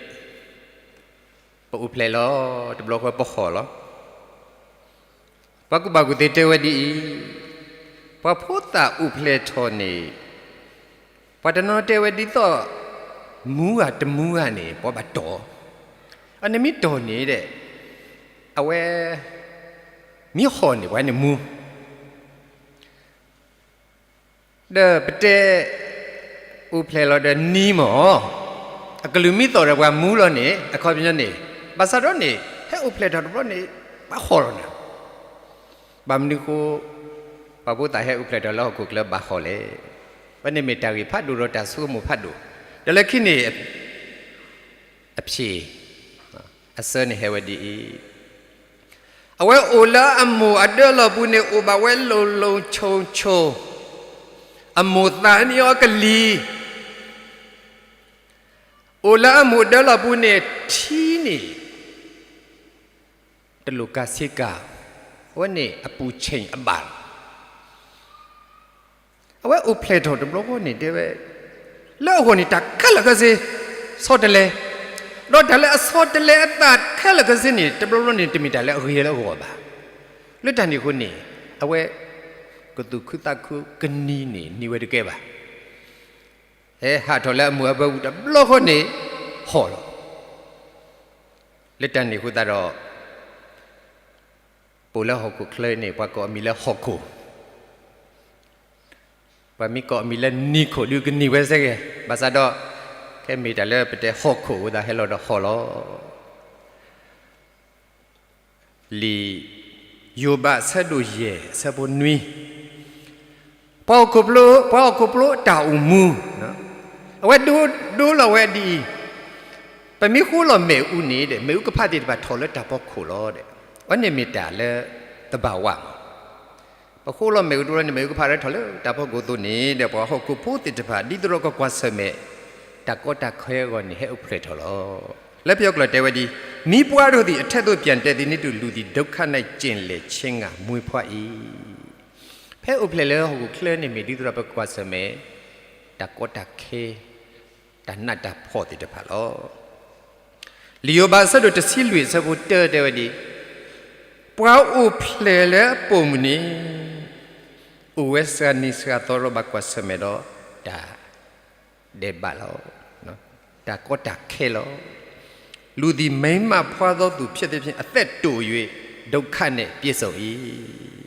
ပအိၣ်ဖျဲၣ်လီၤ, တဘျီဃီပဟီၣ်လီၤ. ပှၤကူၣ်ဘၣ်ကူၣ်သ့တဲဝဲဒ်အံၤ, ပှၤဖိသၣ်အိၣ်ဖျဲၣ်ထီၣ်န့ၣ် ပှၤတနီၤတဲဝဲဒ်သိး မူဂၤတမူဂၤန့ၣ် ပှၤဘၣ်တီၢ်, အန့ၣ်မ့ၢ်တီၢ်န့ၣ်ဒီး အဝဲ မ့ၢ်ဟီၣ်န့ၣ် ပှၤန့ၣ်မူ ဒီးပတဲ အိၣ်ဖျဲၣ်လီၤဒီးနံၤမ့ၢ်, အကလုၢ်မ့ၢ်သီၣ်ဒီးပှၤမူလီၤန့ၣ် အခီပညီန့ၣ်, ဘၣ်ဆၣ်ဒီးန့ၣ် ဟဲအိၣ်ဖျဲၣ်ထီၣ်တဘျီန့ၣ် ပှၤဟီၣ်လီၤနၤ. ဘၣ်မနုၤဃိ ပှၤဖိသၣ်ဟဲအိၣ်ဖျဲၣ်ထီၣ်လၢဟီၣ်ခိၣ်ချၢဘၣ်ဟီၣ်လဲၣ်. အဝဲန့ၣ်မ့ၢ်တၢ်ဂ့ၢ်ဖးဒိၣ်ဒီးတၢ်ဆိကမိၣ်ဖးဒိၣ်, ဒီးလၢခံန့ၣ် အဖြေ, အဆၢန့ၣ်ဟဲဝဲဒ်အံၤ, အဝဲအိၣ်လၢအမိၢ်အဒၢလီၢ်ပူၤန့ၣ် အိၣ်ဘၣ်ဝဲလိၤလိၤဆိၣ်ဆိၣ်, အမိၢ်သးန့ၢ်အီၤကလံၤ, အိၣ်လၢအမိၢ်ဒၢလီၢ်ပူၤန့ၣ် ထံန့ၣ် တလိၣ်ကၤဆ့ကၤ, အဝဲန့ၣ်အပူၤဆ့ၣ်အဘၣ်လီၤ. အဝဲအိၣ်ဖျဲၣ်ထီၣ်တဘျီဃီန့ၣ်တဲဝဲ, လၢအဂီၢ်န့ၣ်တၢ်ခဲလၢာ်ခဲဆ့ ဆီတလဲ, ဒီးတၢ်လၢအဆီတလဲအသးခဲလၢာ်ခဲဆ့န့ၣ် တဘျီဘျီန့ၣ် တမ့ၢ်တၢ်လၢအဂ့ၤလၢအဂီၢ်ဘၣ်. လၢတၢ်န့ၣ်အဃိန့ၣ် အဝဲ ကသူၣ်ခုသးခုကနံၤန့ၣ် နံၤဝဲတကဲဘၣ်. ဟဲဟးထီၣ်လၢအမိၢ်အပၢ်ပူၤတဘျီဃီန့ၣ် ဟီၣ်လီၤ. လၢတၢ်န့ၣ်အဃိသတးဒီး ပအိၣ်လၢဟီၣ်ခိၣ်ချၢန့ၣ် ပှၤကိးအမံၤလၢဟီၣ်ခိၣ်, ပှၤမ့ၢ်ကိးအမံၤလၢနံၤခိၣ်ဒုးကနံၤဝဲစ့ၢ်ကီး, ဘၣ်ဆၣ်ဒီး ခဲမ့ၢ်တၢ်လၢပတဲဟီၣ်ခိၣ်အဃိသတး ဟဲလီၤဒီးဟီၣ်လီၤ. လံာ်ယိၤဘး အဆၢဒိၣ်ယဲၢ် အဆၢဖိနွံ, ပှၤဟီၣ်ခိၣ်ဖိ, ပှၤဟီၣ်ခိၣ်ဖိအတၢ်အိၣ်မူ, အဝဲဒိ, ဒိလီၤဝဲဒ်အံၤ, ပမ့ၢ်ဃိလီၤမ့ၣ်အူန့ၣ်ဒီး မ့ၣ်အူကဖးသ့ၣ်တဖၣ်ထီၣ်လၢတၢ်ဖီခိၣ်လီၤဒီး, အဝဲန့ၣ်မ့ၢ်တၢ်လၢသဘၣ်ဝးမး. ပဃိလီၤမ့ၣ်အူတဘျီန့ၣ် မ့ၣ်အူကဖးထီၣ်လၢတၢ်ဖီခိၣ်အသိးန့ၣ်ဒီး ပှၤဟီၣ်ခိၣ်ဖိသ့ၣ်တဖၣ် ဒ်သိးဒီးကကွၢ်ဆၢၣ်မဲာ် တၢ်ကီတၢ်ခဲအဂီၢ်န့ၣ် ဟဲအိၣ်ဖျဲၣ်ထီၣ်လီၤ. လၢပယီၤကျိာ်တဲဝဲဒ်အံၤ, မီးပွါးထိုသည် အထဲသို့ ပြန်တက်သည်နည်းတူ လူသည် ဒုက္ခ၌ ကျင်လည်ခြင်းငှာ မွေးဖွား ၏. ဖဲအိၣ်ဖျဲၣ်လၢဟီၣ်ခိၣ်ချၢန့ၣ် မ့ၢ်ဒ်သိးဒီးပကကွၢ်ဆၢၣ်မဲာ် တၢ်ကီတၢ်ခဲ, တၢ်နးတၢ်ဖှီၣ်သ့ၣ်တဖၣ်လီၤ. လံာ်ယိၤဘး အဆၢဒိၣ်တဆံလွံၢ် အဆၢဖိတၢတဲဝဲဒ်အံၤ, ပှၤအိၣ်ဖျဲၣ်လၢအပိာ်မုၣ်န့ၣ် အိၣ်ဝဲစှၤနံၤစှၤသီဒီး ဘၣ်ကွၢ်ဆၢၣ်မဲာ်ဒီး တၢ်ဒဲးဘးလီၤ, တၢ်ကီတၢ်ခဲလီၤ. လူသည် မိန်းမဘွားသောသူ ဖြစ်သဖြင့် အသက်တို၍ ဒုက္ခနှင့် ပြည့်စုံ ၏.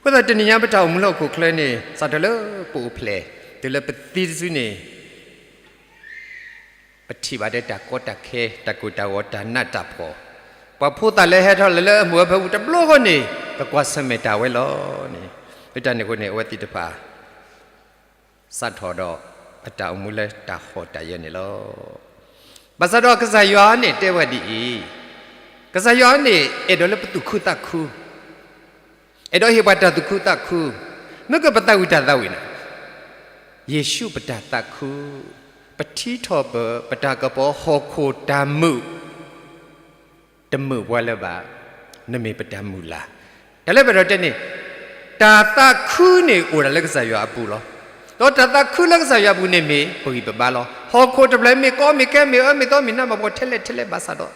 အဃိသတး တနံၤညါပတၢ်အိၣ်မူလၢဟီၣ်ခိၣ်ချၢန့ၣ် စးထီၣ်လၢပအိၣ်ဖျဲၣ် တုၤလၢပသံတစုန့ၣ် ပထံၣ်ဘၣ်ဒီးတၢ်ကီတၢ်ခဲ, တၢ်ကိၢ်တၢ်ဂီၤ, တၢ်နးတၢ်ဖှီၣ်, ပှၤဖိသၣ်လၢဟဲထီၣ်လၢအမိၢ်အပၢ်ပူၤတဘျီဃီန့ၣ် ကကွၢ်ဆၢၣ်မဲာ်တၢ်ဝဲလီၤန့ၣ်, လၢတၢ်န့ၣ်အဃိန့ၣ် အဝဲသ့ၣ်တဖၣ် စးထီၣ်ဒီးအတၢ်အိၣ်မူလၢတၢ်ဟီၣ်တၢ်ယၢၤန့ၣ်လီၤ. ဘၣ်ဆၣ်ဒီးကစၢ်ယွၤန့ၣ်တဲဝဲဒ်အံၤ, ကစၢ်ယွၤန့ၣ် အဲၣ်ဒိးလၢပသူၣ်ခုသးခု, အဲၣ်ဒိးဟ့ၣ်ပှၤတၢ်သူၣ်ခုသးခု, မ့ၢ်ကပသးဝံၣ်တၢ်သးဝံၣ်န့ၣ်, ယ့ၣ်ၡူးပတၢ်သးခု, ပထံထီၣ်ပ, ပတၢ်ကပီၤဟီၣ်ခိၣ်တၢ်မုာ် တမုာ်ပှၤလၢၤဘၣ်, နမ့ၢ်ပတၢ်မုၢ်လၢ်. တၢ်လၢပအဲၣ်ဒိးတဲန့ၣ်, တၢ်သးခုန့ၣ်အိၣ်ဒၣ်လၢကစၢ်ယွၤအပူၤလီၤ. ဒီးတၢ်သးခုလၢကစၢ်ယွၤအပူၤန့ၣ်မ့ၢ်ပဂံၢ်ပဘါလီၤ. ဟီၣ်ခိၣ်တဖျၢၣ်မ့ၢ်ကီမ့ၢ်ခဲမ့ၢ်အၢမ့ၢ်သီမ့ၢ်နးမ့ၢ်ဖှီၣ်ထဲလဲၣ်ထဲလဲၣ်ဘၣ်ဆၣ်ဒီး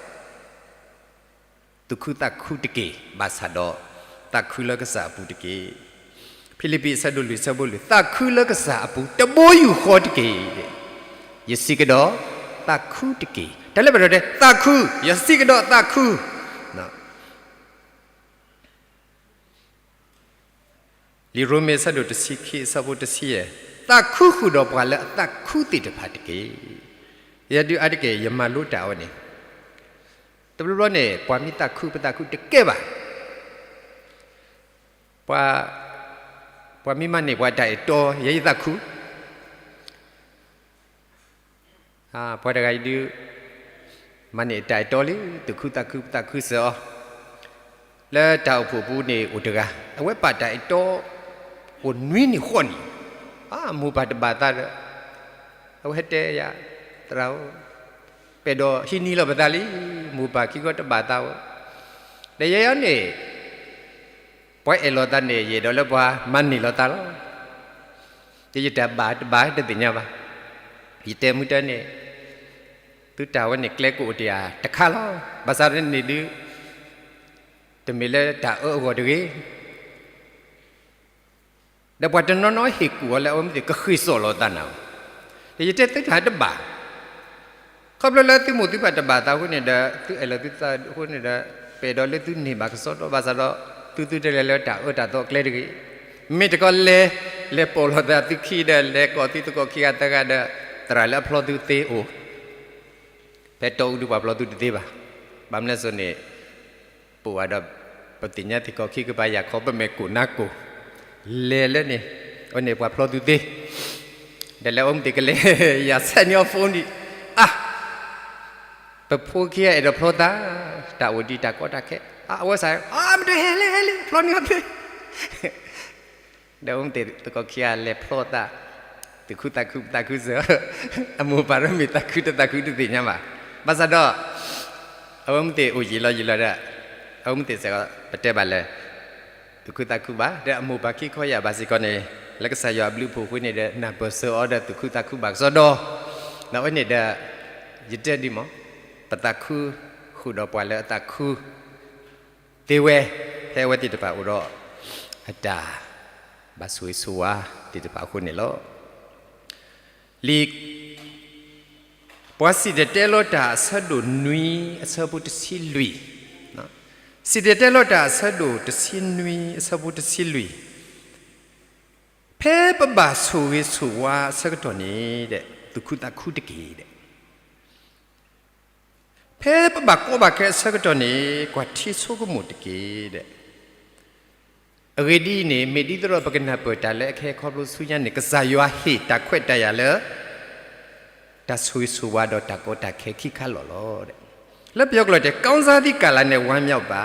သူၣ်ခုသးခုတက့ၢ်, ဘၣ်ဆၣ်ဒီး သးခုလၢကစၢ်အပူၤတက့ၢ်. ဖံလံးပံး အဆၢဒိၣ်လွံၢ် အဆၢဖိလွံၢ်, သးခုလၢကစၢ်အပူၤ တဘိယူၢ်ဃီတက့ၢ်. ယစံးကဒီး, သးခုတက့ၢ်. တၢ်လၢပအဲၣ်ဒိးတဲ, သးခု, ယစံးကဒီးသးခု. လံာ်ရိမ့ၤ အဆၢဒိၣ်တဆံခံ အဆၢဖိတဆံယဲၢ်, သးခုဃုာ်ဒီးပှၤလၢအသးခုသ့ၣ်တဖၣ်တက့ၢ်. ယဲဒုးအါတက့ၢ် ယမၤလိတၢ်ဝဲန့ၣ်, တဘျီဘျီန့ၣ် ပှၤမ့ၢ်သးခု ပသးခုတကဲဘၣ်. ပှၤ, ပှၤမ့ၢ်မၤန့ၢ်ပှၤတၢ်အဲၣ်တီ ယဲယသးခု. ပှၤတဂၤအံၤဒုး မၤန့ၢ်အတၢ်အဲၣ်တီလံ, သူၣ်ခုသးခု ပသးခုစၢၤအီၤ, လၢတၢ်အိၣ်ဖှိၣ်ပူၤန့ၣ်အိၣ်တဂၤ, အဝဲပာ်တၢ်အဲၣ်တီ အိၣ်နွံနံၣ်ဃိးနံၣ်, အမိၢ်ပၢ်တဘၣ်သးဒီး အဝဲဟဲတဲယၤ, သရၣ်ဧၢ, ပအဲၣ်ဒိးဟံးန့ၢ်လီၤပသးလံ, မိၢ်ပၢ်ခံခီတဘၣ်သးဝဲ, ဒီးယဲယၤန့ၣ် ပှၤအဲၣ်လီၤသးန့ၣ် ယအဲၣ်ဒိးလၢပှၤမၤန့ၢ်လီၤသးလီၤ. ယတၢ်ဘၣ်တဘၣ်တသ့ၣ်ညါဘၣ်. ယတဲမုၢ်တၢ်န့ၣ်, သုတၢ်ဝဲန့ၣ်ကျဲကအိၣ်တ့ၢ်ယၤတခါလီၤ. ဘၣ်ဆၣ်န့ၣ်ဒုး တမ့ၢ်လၢတၢ်အၢအဂီၢ်တဂ့ၤ ဒီးပှၤတနီၤနီၤဟ့ၣ်ကူၣ်အီၤလၢအဝဲမ့ၢ်သ့ၣ်ကဃ့ၢ်စီၣ်လီၤသးနၤ, ဒီးယတဲသုတၢ်တဘၣ်, ခီဖျိလၢသုမိၢ်သုပၢ်တဘၣ်သးအဃိန့ၣ်ဒီး သုအဲၣ်လီၤသုသးအဃိန့ၣ်ဒီး ပအဲၣ်ဒိးလၢသုန့ၢ်ဘၣ်ကစီဒီ ဘၣ်ဆၣ်ဒီး သုသုတလဲၤလၢတၢ်အၢတၢ်သီအကျဲတဂ့ၤ. မ့ၢ်တခီလဲၤ, လဲၤပိာ်လီၤသးသုခံဒီး လဲၤကိးသုသကိးခံဂၤသၢဂၤဒီး သရၣ်လၢအဖျီသုသ့အိၣ် ဖဲတီအူဒုးပှၤဖျီသုတသ့ဘၣ်. ဘၣ်မနုၤလဲၣ်စိန့ၣ် ပအိၣ်ဘၣ်ဒီး ပသ့ၣ်ညါသ့ၣ်ခီၣ်ခံကပၤယၤခီ ပမဲာ်ကိၢ်နါကိၢ်, လဲၤလၢန့ၣ်, အဝဲန့ၣ်ပှၤဖျီသုသ့, ဒီးလၢအဝဲမ့ၢ်သ့ၣ်ကလဲၤ ယၤဆဲးန့ၢ်အီၤ phone ဒံး, အါ, ပဖိခံဂၤအဲၣ်ဒိးဖျီသး, တၢ်အိၣ်ဒံးတၢ်ကီတၢ်ခဲ, အဝဲစး, အါ မ့ၢ်တဟဲလဲၣ်ဟဲလံ ဖျီန့ၢ်အီၤသ့ ဒီးအဝဲမ့ၢ်သ့ၣ်သကိးခံဂၤလဲၤဖျီသး, သူၣ်ခုသးခု ပသးခုစၢၤ, အမိၢ်ပၢ်ဒီးမ့ၢ်သးခုတသးခုတသ့ၣ်ညါဘၣ်. ဘၣ်ဆၣ်ဒီး အဝဲမ့ၢ်သ့ၣ်အိၣ်ယံာ်လီၤယံာ်လီၤဒီး အဝဲမ့ၢ်သ့ၣ်စ့ၢ်ကီး ပတဲဘၣ်လၢ သူၣ်ခုသးခုဘၣ်, ဒီးအမိၢ်ပၢ်ခံခီယၢ်ဘၣ်စ့ၢ်ကီးန့ၣ် လၢကစၢ်ယွၤအဘျုးအဖှိၣ်အဃိန့ၣ်ဒီး နၢ်ပၢၢ်စၢၤအီၤဒီးသူၣ်ခုသးခုဘၣ်ကစီဒီ, ဒီးအဝဲန့ၣ်ဒီး ယတဲဒ်မး, ပသးခု ဃုာ်ဒီးပှၤလၢအသးခု သ့ဝဲ, ဖဲအဝဲသ့ၣ်တဖၣ်အိၣ်ဒီး အတၢ်ဘၣ်ဆိၣ်ဂ့ၤဆိၣ်ဝါသ့ၣ်တဖၣ်အဃိန့ၣ်လီၤ. လံာ် ပှၤစံၣ်တဲၤတဲလီၤတၢ်အဆၢဒိၣ်နွံအဆၢဖိတဆံလွံၢ်, စံၣ်တဲၤတဲလီၤတၢ်အဆၢဒိၣ်တဆံနွံအဆၢဖိတဆံလွံၢ်, ဖဲပဘၣ်ဆိၣ်ဂ့ၤဆိၣ်ဝါအဆၢကတီၢ်န့ၣ် သူၣ်ခုသးခုတက့ၢ်. ဖဲပဘၣ်ကီဘၣ်ခဲအဆၢကတီၢ်န့ၣ် ကွၢ်ထံဆိကမိၣ်တက့ၢ်. အဂ့ၢ်ဒ်အံၤန့ၣ် မ့ၢ်ဒ်သိးဒီးပကနၢ်ပၢၢ်တၢ်လၢအခဲခီဖျိဆူညါန့ၣ် ကစၢ်ယွၤဟ့ၣ်တၢ်ခွဲးတၢ်ယာ်လၢ တၢ်ဆိၣ်ဂ့ၤဆိၣ်ဝါဒီးတၢ်ကီတၢ်ခဲခံခါလီၤလီၤ. လၢပယီၤကျိာ်တဲ ကောင်းစားသည့်ကာလနဲ့ ဝမ်းမြောက်ပါ,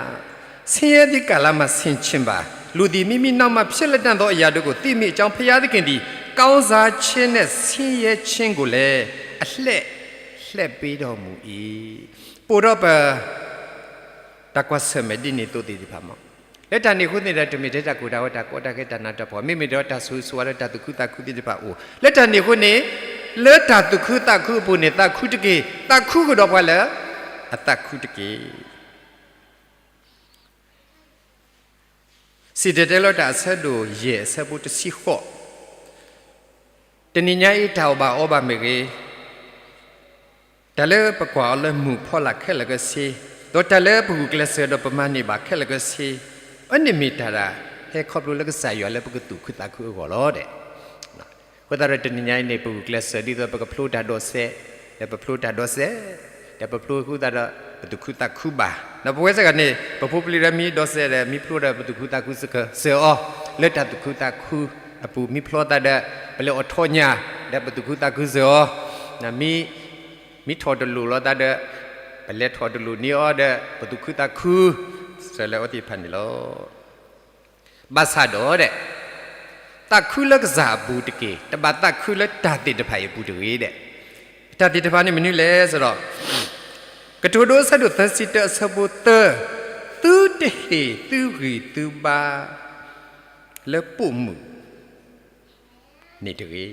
ဆင်းရဲသည့်ကာလမှာ ဆင်ခြင်ပါ, လူသည်မိမိနောက်မှ ဖြစ်လတံ့သောအရာတို့ကို သိမည်အကြောင်း ဘုရားသခင်သည် ကောင်းစားခြင်းနှင့် ဆင်းရဲခြင်းကိုလည်း အလှည့်လှည့်ပေးတော်မူ၏. ပိာ်ဒီးပ တၢ်ကွၢ်ဆၢၣ်မဲာ်ဒ်န့ၣ်အသိးသ့ၣ်တဖၣ်မး, လၢတၢ်န့ၣ်အဃိန့ၣ်ဒီး တမ့ၢ်ထဲတၢ်ကိၢ်တၢ်ဂီၤ တၢ်ကီတၢ်ခဲ တၢ်နးတၢ်ဖှီၣ်, မ့မ့ၢ်ဒီးတၢ်ဆိၣ်ဂ့ၤဆိၣ်ဝါလၢတၢ်သူၣ်ခုသးခုသ့ၣ်တဖၣ်အိၣ်, လၢတၢ်န့ၣ်အဃိန့ၣ် လၢတၢ်သူၣ်ခုသးခုအပူၤန့ၣ် သးခုတက့ၢ်. သးခုကဒီးပှၤလၢ အသးခုတက့ၢ်. စံၣ်တဲၤတဲလီၤတၢ်အဆၢဒိၣ်ယဲၢ် အဆၢဖိတဆံဃိး, တနံၤညါအံၤ တၢ်အီၣ်ဘၣ်အီဘၣ်မ့ၢ်ဂ့ၤ, တၢ်လၢပကွၢ်အီၤလၢမုၢ်ဖီလာ်ခဲလၢာ်ခဲဆ့, ဒီးတၢ်လၢပဂုာ်ကျဲးစၢးဒီးပမၤန့ၢ်ဘၣ်ခဲလၢာ်ခဲဆ့, အန့ၣ်မ့ၢ်တၢ်ဒၣ် ဟဲခီဖျိလၢကစၢ်ယွၤလၢပကသူၣ်ခုသးခုအဂီၢ်လီၤ. အဃိသတးဒီးတနံၤညါအံၤန့ၣ် ပဂုာ်ကျဲးစၢးဒ်သိးပကဖျိတၢ်ဒိးစဲး, ဒီးပဖျိတၢ်ဒိးစဲး, ဒီးပဖျိဃုသးဒီး ပသူၣ်ခုသးခုဘၣ်. ဒီးပဝဲစ့ၢ်ကီးန့ၣ် ပဖိပလံၤဒီးမ့ၢ်ဒိးစဲးဒီး မ့ၢ်ဖျိဒီးပသူၣ်ခုသးခုစၢၤအီၤ, လၢတၢ်သူၣ်ခုသးခုအပူၤ မ့ၢ်ဖျိသးဒီး ပလဲၤအိးထီၣ်ညၣ် ဒီးပသူၣ်ခုသးခုစၢၤအီၤ, မ့ၢ် မ့ၢ်ထီၣ်တလိာ်လိာ်သးဒီး ပလဲၤထီၣ်တလိာ်န့ၢ်အီၤဒီး ပသူၣ်ခုသးခု စၢၤလၢအဝဲသ့ၣ်တဖၣ်န့ၣ်လီၤ. ဘၣ်ဆၣ်ဒီး သးခုလၢကစၢ်အပူၤတက့ၢ်, တဘၣ်သးခုလၢတၢ်သ့ၣ်တဖၣ်အံၤအပူၤတဂ့ၤ. တၢ်သ့ၣ်တဖၣ်န့ၣ်မနုၤလဲၣ်စ့ၢ်ဒီး ကတိၤဒိအဆၢဒိၣ်သၢဆံတၢအဆၢဖိသၢ, သုတဟ့ၣ်သုဂံၢ်သုဘါ လၢပိာ်မုၣ်န့ၣ်တဂ့ၤ.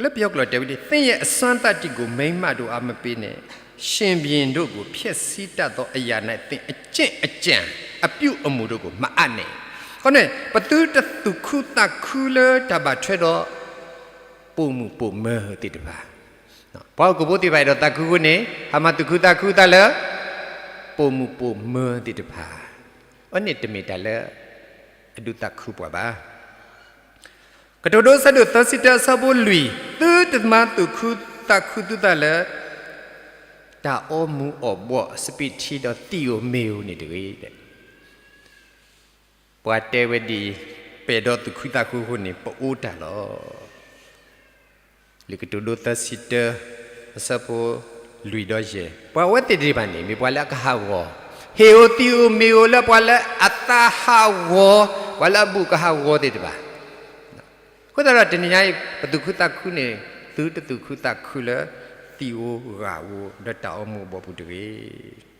လၢပယီၤကျိာ်တဲဝဲဒ် သင့်ရဲ့အစွမ်းသတ္တိကို မိန်းမတို့အားမပေးနဲ့, ရှင်ဘုရင်တို့ကို ဖျက်ဆီးတတ်သောအရာ၌ သင်အကျင့်အကြံ အပြုအမူတို့ကို မအပ်နဲ့. အဃိန့ၣ် ပသုတသူၣ်ခုသးခုလၢတၢ်ဘၣ်ထွဲဒီး ပိာ်မုၣ်ပိာ်မၢၤသ့ၣ်တဖၣ်, ပှၤဟီၣ်ခိၣ်ဖိသ့ၣ်တဖၣ်အဲၣ်ဒိးသးခုအဃိန့ၣ် ဟးမၤသူၣ်ခုသးခုသးလၢ ပိာ်မုၣ်ပိာ်မၢၤသ့ၣ်တဖၣ်, အန့ၣ်တမ့ၢ်တၢ်လၢ အဒုးသးခုပှၤဘၣ်. ကတိၤဒိအဆၢဒိၣ်သၢဆံတၢအဆၢဖိလွံၢ်, သုတမၤသူၣ်ခုသးခုသုသးလၢ တၢ်အီမူၤအီၣ်ဘှီး စပံးထံဒီးသံၣ်ဧိၤမ့ၢ်ဧိၤန့ၣ်တဂ့ၤ. ပှၤတဲဝဲဒ်အံၤ, ပအဲၣ်ဒိးသူၣ်ခုသးခုအဃိန့ၣ် ပအိၣ်တၢ်လီၤ. လံာ်ကတိၤဒိသၢဆံတၢ အဆၢဖိလွံၢ်ဒီးယဲၢ်, ပှၤဝဲသ့ၣ်တဖၣ်န့ၣ် မ့ၢ်ပှၤလၢအကဟးဂီၤ, ဟ့ၣ်ဧိၤသံဧိၤမ့ၢ်ဧိၤလၢပှၤလၢအသးဟးဂီၤ, ပှၤလၢအဘူးကဟးဂီၤသ့ၣ်တဖၣ်. အဃိသတးဒီးတနံၤညါအံၤ ပသူၣ်ခုသးခုန့ၣ် သုတသူၣ်ခုသးခုလၢ သံဧိၤဂာ်ဧိၤ ဒီးတၢ်အိၣ်မူအဘီအပူၤတဂ့ၤ.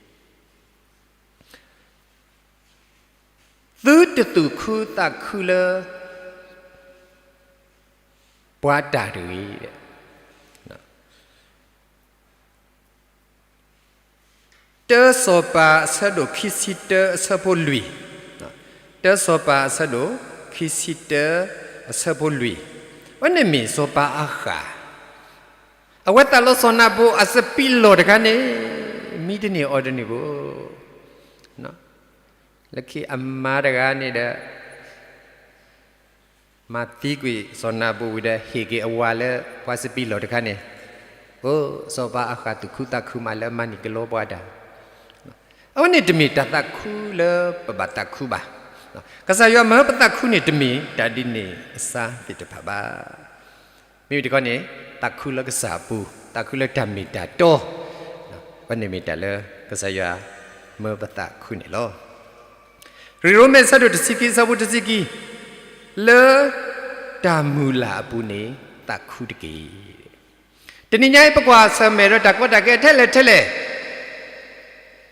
သုတသူၣ်ခုသးခုလၢ ပှၤတၢ်တဂ့ၤ. တၢစီၤပၤအဆၢဒိၣ်ခံဆံတၢအဆၢဖိလွံၢ်, တၢစီၤပၤအဆၢဒိၣ်ခံဆံတၢအဆၢဖိလွံၢ်, အဝဲန့ၣ်မ့ၢ်စီၤပၤအၤဃး, အဝဲသးလီစီၤနၤဘူအစပံးလီၢ်တခါန့ၣ် မံတန့ၢ်အီၣ်တန့ၢ်ဘၣ်. လၢခံအမါတဂၤန့ၣ်ဒီး မၤသံကွံာ်စီၤနၤဘူဝံၤဒီး ဟ့ၣ်က့ၤအဝၤလၢပှၤစပံးလီၢ်တခါန့ၣ်, အိ စီၤပၤအၤဃးသူၣ်ခုသးခုမးလၢမၤန့ၢ်ကလီပှၤတၢ်. အဝဲန့ၣ်တမ့ၢ်တၢ်သးခုလၢပဘၣ်သးခုဘၣ်. ကစၢ်ယွၤမၢပသးခုန့ၣ် တမ့ၢ်တၢ်ဒ်န့ၣ်အစါသ့ၣ်တဖၣ်ဘၣ်. မ့မ့ၢ်တခီန့ၣ် သးခုလၢကစၢ်အပူၤ, သးခုလၢတၢ်မ့ၢ်တၢ်တီ, အဝဲန့ၣ်မ့ၢ်တၢ်လၢကစၢ်ယွၤမၢပသးခုန့ၣ်လီၤ. ရံၣ်ရိမ့ၤအဆၢဒိၣ်တဆံခံ အဆၢဖိတဆံခံ, လၢတၢ်မုၢ်လၢ်အပူၤန့ၣ် သးခုတက့ၢ်. တနံၤညါအံၤ ပကွၢ်ဆၢၣ်မဲာ်ဒီးတၢ်ကီတၢ်ခဲထဲလဲၣ်ထဲလဲၣ်,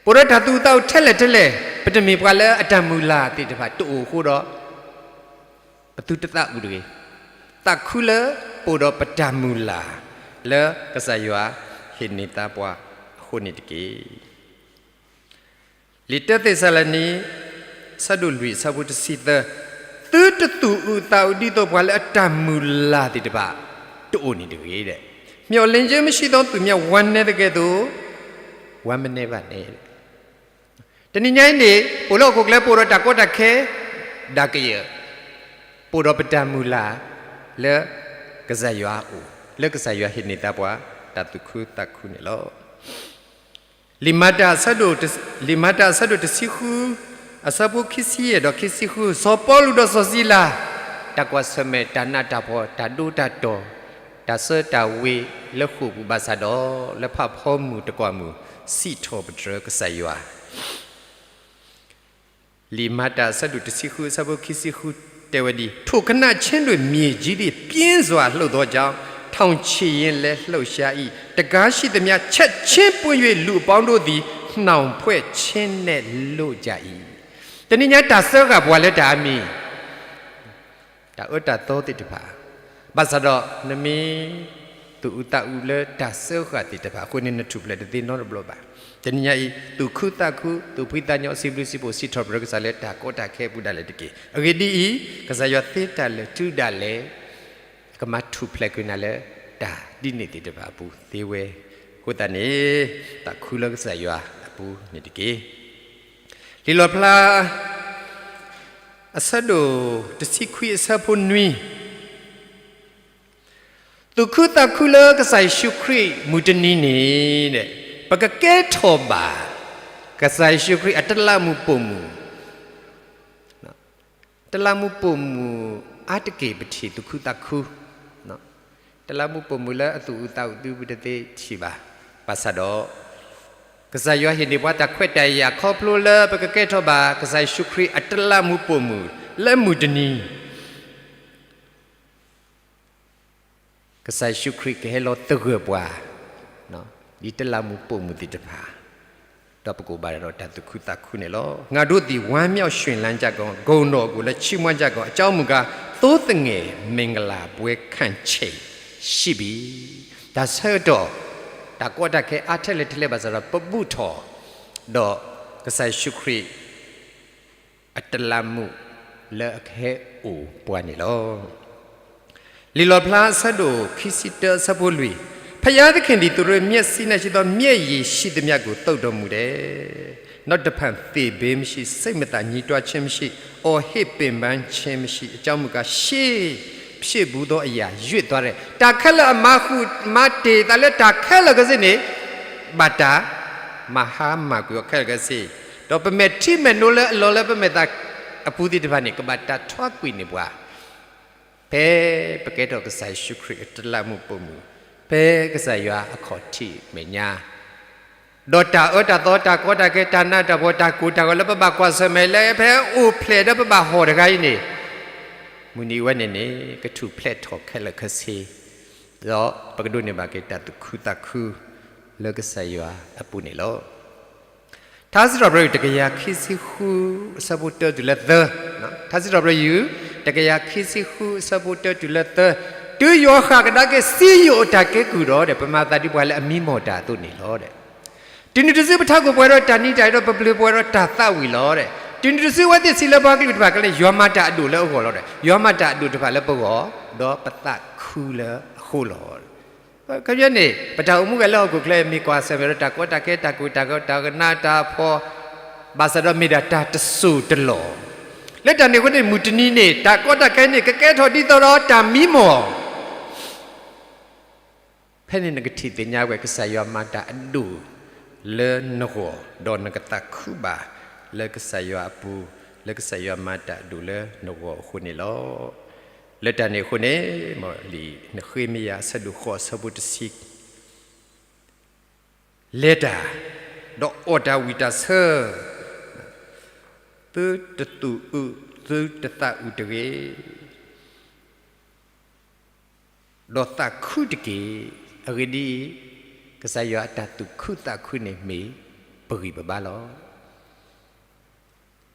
ပအိၣ်ဒီးတၢ်သူၣ်အုးသးအုးထဲလဲၣ်ထဲလဲၣ်, ပတမ့ၢ်ပှၤလၢအတၢ်မုၢ်လၢ်သ့ၣ်တဖၣ်တအိၣ်အဃိဒီး ပသုတသးအုးတဂ့ၤ. သးခုလၢပအိၣ်ဒီးပတၢ်မုၢ်လၢ်လၢကစၢ်ယွၤဟ့ၣ်န့ၢ်သါပှၤအဃိန့ၣ်တက့ၢ်. လံာ်တၢသ့းစၤလနံ အဆၢဒိၣ်လွံၢ် အဆၢဖိတဆံသၢ, သုတသူၣ်အုးသးအုးဒ်သိးပှၤလၢအတၢ်မုၢ်လၢ်သ့ၣ်တဖၣ် တအိၣ်န့ၣ်တဂ့ၤ. မျှော်လင့်ခြင်းမရှိသောသူများ ဝမ်းနည်းသကဲ့သို့ ဝမ်းမနည်းပါနှင့်. တနံၤညါအံၤန့ၣ် ပအိၣ်လၢဟီၣ်ခိၣ်ချၢ ပအိၣ်ဒီးတၢ်ကီတၢ်ခဲ ဒၣ်ကယၢၢ်, ပအိၣ်ဒီးပတၢ်မုၢ်လၢ်လၢကစၢ်ယွၤအအိၣ်, လၢကစၢ်ယွၤဟ့ၣ်န့ၢ်သါပှၤ တၢ်သူၣ်ခုသးခုန့ၣ်လီၤ. လံာ်မၤတၢ်အဆၢဒိၣ်တ, လံာ်မၤတၢ်အဆၢဒိၣ်တဆံဃု အဆၢဖိခံဆံယဲၢ်ဒီးခံဆံဃု, စီၤပီလူးဒီးစီၤစံလၤ တၢ်ကွၢ်ဆၢၣ်မဲာ် တၢ်နးတၢ်ဖှီၣ် တၢ်ဒိတၢ်တီၢ် တၢ်ဆၢတၢ်ဝ့ၤလၢဃိာ်ပူၤဘၣ်ဆၣ်ဒီး လၢဖးဖီမုၢ်တကွၢ်မုၢ် စံးထီၣ်ပတြၢၤကစၢ်ယွၤ လံာ်မၤတၢ်အဆၢဒိၣ်တဆံဃု အဆၢဖိခံဆံဃု တဲဝဲဒ်အံၤ, ထိုခဏချင်းတွင် မြေကြီးသည် ပြင်းစွာလှုပ်သောကြောင့် ထောင်ခြေရင်လည်း လှုပ်ရှား၏။ တံခါးရှိသမျှ ချက်ချင်းပွင့်၍ လူအပေါင်းတို့သည် နှောင်ဖွဲ့ခြင်းနဲ့ လွတ်ကြ၏. တနံၤညါတၢ်စၢဃာ်ပှၤလၢတၢ်အါမံၤ တၢ်အၢတၢ်သီသ့ၣ်တဖၣ်, ဘၣ်ဆၣ်ဒီး နမ့ၢ်သူၣ်အုးသးအုးလၢတၢ်စၢဃာ်သ့ၣ်တဖၣ်အဃိန့ၣ် နထူၣ်ဖျဲးတသ့နီတဘျီဘၣ်. တနံၤညါအံၤ သူၣ်ခုသးခု, သူၣ်ဖှံသးညီ, စံးဘျုးစံးဖှိၣ် စံးထီၣ်ပတြၢၤကစၢ်လၢတၢ်ကီတၢ်ခဲအပူၤဒၣ်လဲာ်တက့ၢ်. အဂ့ၢ်ဒ်အံၤ, ကစၢ်ယွၤသ့တၢ်လၢာ်တုၤဒၣ်လဲာ် ကမၤထူၣ်ဖျဲးကွံာ်နၤလၢတၢ်ဒ်န့ၣ်သ့ၣ်တဖၣ်အပူၤသ့ဝဲ. အဃိသတးန့ၣ် သးခုလၢကစၢ်ယွၤအပူၤန့ၣ်တက့ၢ်. လံာ်လီၣ်ဖျါ အဆၢဒိၣ်တဆံခွံ အဆၢဖိနွံ, သူၣ်ခုသးခုလၢကစၢ်ယ့ၣ်ၡူးခရံာ်မုၢ်တနံၤန့ၣ် ပကကဲထီၣ်ဘၣ် ကစၢ်ယ့ၣ်ၡူးခရံာ်အတလးမူးပိာ်မုၣ်, တလးမူးပိာ်မုၣ်အါတက့ၢ်ပထံၣ်သူၣ်ခုသးခု, တလးမူးပိာ်မုၣ်လၢအသူၣ်အုးသးအုးသုပတသ့ထံၣ်ဘၣ်. ဘၣ်ဆၣ်ဒီး ကစၢ်ယွၤဟ့ၣ်န့ၢ်ပှၤတၢ်ခွဲးတၢ်ယာ်ခီဖျိလၢပကကဲထီၣ်ဘၣ် ကစၢ်ယ့ၣ်ၡူးခရံာ်အတလးမူးပိာ်မုၣ်လၢမုၢ်တနံၤ ကစၢ်ယ့ၣ်ၡူးခရံာ်ကဟဲလီၤသဂၢၢ်ပှၤ ဒ်တလးမူးပိာ်မုၣ်သ့ၣ်တဖၣ်, ဒီးပကအိၣ်ဘၣ်ဒီးတၢ်သူၣ်ခုသးခုန့ၣ်လီၤ. ငါတို့သည် ဝမ်းမြောက်ရွှင်လန်းကြကုန်၊ ဂုဏ်တော်ကိုလည်း ချီးမွမ်းကြကုန်၊ အကြောင်းမူကား၊ သို့သော်ငယ် မင်္ဂလာပွဲခံချိန်ရှိပြီ. တၢ်ဆၢကတီၢ် တၢ်ကီတၢ်ခဲအါထဲလဲၣ်ထဲလဲၣ်ဘၣ်ဆၣ်ဒီး ပဘူၣ်ထီၣ်ဒီးကစၢ်ယ့ၣ်ၡူးခရံာ် အတလးမူးလၢအကဟဲအိၣ်ပှၤန့ၣ်လီၤ. လံာ်လီၣ်ဖျါ အဆၢဒိၣ်ခံဆံတၢ အဆၢဖိလွံၢ်, ဘုရားသခင်သည် သူတို့မျက်စိ၌ရှိသော မျက်ရည်ရှိသမျှကို သုတ်တော်မူတယ်။ နောက်တဖန် သေခြင်းမရှိ၊ စိတ်မသာညည်းတွားခြင်းမရှိ၊ အော်ဟစ်ပင်ပန်းခြင်းမရှိ၊ အကြောင်းမူကား၊ ရှေးဖြစ်ဘူးသောအရာ ရွေ့သွားတယ်. တၢ်ခဲလၢာ်အမၤဃုာ်မၤတ့ၢ်သးလၢတၢ်ခဲလၢာ်ခဲဆ့န့ၣ် ဘၣ်တၢ်မၤဟါမၢ်ကွံာ်အီၤခဲလၢာ်ခဲဆ့, ဒီးပမဲာ်ထံမဲာ်နိလၢအလီၤလၢပမဲာ်သးအပူၤသ့ၣ်တဖၣ်န့ၣ် ကဘၣ်တၢ်ထွါကွံာ်န့ၢ်ပှၤ ဖဲပကဲထီၣ်ကစၢ်ယ့ၣ်ၡူးခရံာ်အတလးမူးပိာ်မုၣ်, ဖဲကစၢ်ယွၤအခီၣ်ထံးမဲာ်ညါ, ဒီးတၢ်အၢတၢ်သီ တၢ်ကီတၢ်ခဲ တၢ်နးတၢ်ဖှီၣ် တၢ်ကိၢ်တၢ်ဂီၤလၢပဘၣ်ကွၢ်ဆၢၣ်မဲာ်လၢဖဲအိၣ်ဖျဲၣ်ဒီးပဘၣ်ဟီၣ်တဂၤအံၤန့ၣ်, မုၢ်နံၤဝဲန့ၣ်န့ၣ် ကထူၣ်ဖျဲးထီၣ်ခဲလၢာ်ခဲဆ့, ဒီးပကဒိးန့ၢ်ဘၣ်က့ၤတၢ်သူၣ်ခုသးခု လၢကစၢ်ယွၤအပူၤန့ၣ်လီၤ. ထါစံးထီၣ်ပတြၢၤ တကယၤခံဆံဃု အဆၢဖိတၢတုၤလၢသၢ, ထါစံးထီၣ်ပတြၢၤ ယူၢ် တကယၤခံဆံဃု အဆၢဖိတၢတုၤလၢသၢ, တုၤယွၤဃၣ်ကဒါက့ၤစံယိၣ်အတၢ်ကဲကုၢ်ဒီး ပမၤသးဒ်ပှၤလၢအမံမီၢ်တၢ်အသိးန့ၣ်လီၤ. တုၤနုၤတစုပထးခိၣ်ပှဲၤဒီးတၢ်နံၤတၢ်အ့ၤ ဒီးပဘျုးပှဲၤဒီးတၢ်သးဝံၣ်လီၤ. တုၤနုၤတစုအဝဲသ့ၣ်ဆံးလၢပှၤကလုာ်တဖၣ်ခဲလၢာ် ယွၤမၤတၢ်အဒိၣ်လၢအဂီၢ်လီၤ. ယွၤမၤတၢ်အဒိၣ်တဖၣ်လၢပဂီၢ်, ဒီးပသးခုလၢအဃိလီၤ. ခဲန့ၣ် ပတၢ်အိၣ်မူဝဲလၢဟီၣ်ခိၣ်ချၢ မ့ၢ်ကွၢ်ဆၢၣ်မဲာ်ဒီးတၢ်ကီတၢ်ခဲ တၢ်ကိၢ်တၢ်ဂီၤ တၢ်နးတၢ်ဖှီၣ်, ဘၣ်ဆၣ်ဒီးမ့ၢ်ဒၣ်တၢ်တစိၢ်တလီၢ်, လၢတၢ်န့ၣ်အဃိန့ၣ် မုၢ်တနံၤန့ၣ် တၢ်ကီတၢ်ခဲန့ၣ် ကကဲထီၣ်ဒ်သိးဒီးတၢ်မံမီၢ် ဖဲန့ၣ်နကထံၣ်သ့ၣ်ညါဝဲ ကစၢ်ယွၤမၤတၢ်အဒိၣ်လၢနဂီၢ်, ဒီးနကသးခုဘၣ်လၢကစၢ်ယွၤအပူၤ, လၢကစၢ်ယွၤမၤတၢ်အဒိၣ်လၢနဂီၢ်အဃိန့ၣ်လီၤ. လၢတၢ်န့ၣ်အဃိန့ၣ် မ်လံာ်နဃ့မယၤ အဆၢဒိၣ်ဃိး အဆၢဖိတဆံ, လဲၤတၢ်, ဒီးအီၣ်တၢ်ဝံၣ်တၢ်ဆၢ, သုတသူၣ်အုး သုတသးအုးတဂ့ၤ ဒီးသးခုတက့ၢ်. အဂ့ၢ်ဒ်အံၤ, ကစၢ်ယွၤအတၢ်သူၣ်ခုသးခုန့ၣ်မ့ၢ်ပဂံၢ်ပဘါလီၤ.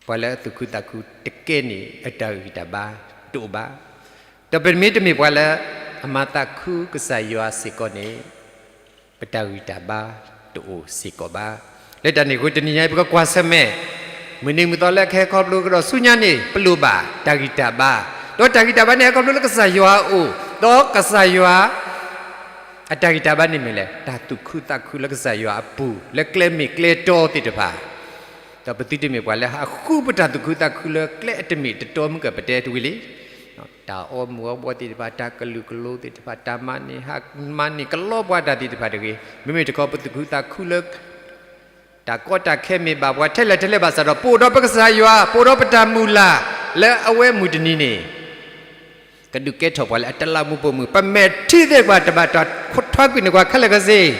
ပှၤလၢအသူၣ်ခုသးခုတကဲန့ၣ် အတၢ်ဂံၢ်တၢ်ဘါတအိၣ်ဘၣ်. ဒီးပမ့ၢ်တမ့ၢ်ပှၤလၢအမၤသးခုကစၢ်ယွၤစ့ၢ်ကီးန့ၣ် ပတၢ်ဂံၢ်တၢ်ဘါတအိၣ်စ့ၢ်ကီးဘၣ်. လၢတၢ်န့ၣ်အဃိ တနံၤညါအံၤ ပကကွၢ်ဆၢၣ်မဲာ် မုၢ်နံၤမုၢ်သီလၢအကဟဲခီဖျိကဒီးဆူညါန့ၣ် ပလိၣ်ဘၣ်တၢ်ဂံၢ်တၢ်ဘါ, ဒီးတၢ်ဂံၢ်တၢ်ဘါန့ၣ် ဟဲခီဖျိလၢကစၢ်ယွၤအအိၣ်, ဒီးကစၢ်ယွၤ အတၢ်ဂံၢ်တၢ်ဘါန့ၣ်မ့ၢ်လဲၣ်, တၢ်သူၣ်ခုသးခုလၢကစၢ်ယွၤအပူၤ လၢကျဲမ့ၢ်ကျဲတီသ့ၣ်တဖၣ်, ဒီးပသုတမ့ၢ်ပှၤလၢဟးဃုပတၢ်သူၣ်ခုသးခုလၢကျဲအတမ့ၢ်တတီ မုၢ်ကပတဲတဝံၤလံ တၢ်အီမူၤအီဘှီးသ့ၣ်တဖၣ်, တၢ်ကလုာ်ကလိသ့ၣ်တဖၣ်, တၢ်မၤန့ၢ်ဟး မၤန့ၢ်ကလီပှၤတၢ်သ့ၣ်တဖၣ်တဂ့ၤ, မ့မ့ၢ်တခီ ပသူၣ်ခုသးခုလၢ တၢ်ကီတၢ်ခဲမ့ၢ်ဘၣ်ပှၤထဲလဲၣ်ထဲလဲၣ်ဘၣ်ဆၣ်ဒီး ပအိၣ်ဒီးပကစၢ်ယွၤ, ပအိၣ်ဒီးပတၢ်မုၢ်လၢ် လၢအဝဲမုၢ်တနံၤန့ၣ် ကဒုးကဲထီၣ်ပှၤလၢအတလးမူးပိာ်မုၣ်, ပမဲာ်ထံသ့ၣ်တဖၣ် တဘၣ်တၢ်ထွါကွံာ်န့ၢ်ပှၤခဲလၢာ်ခဲဆ့, ဒီး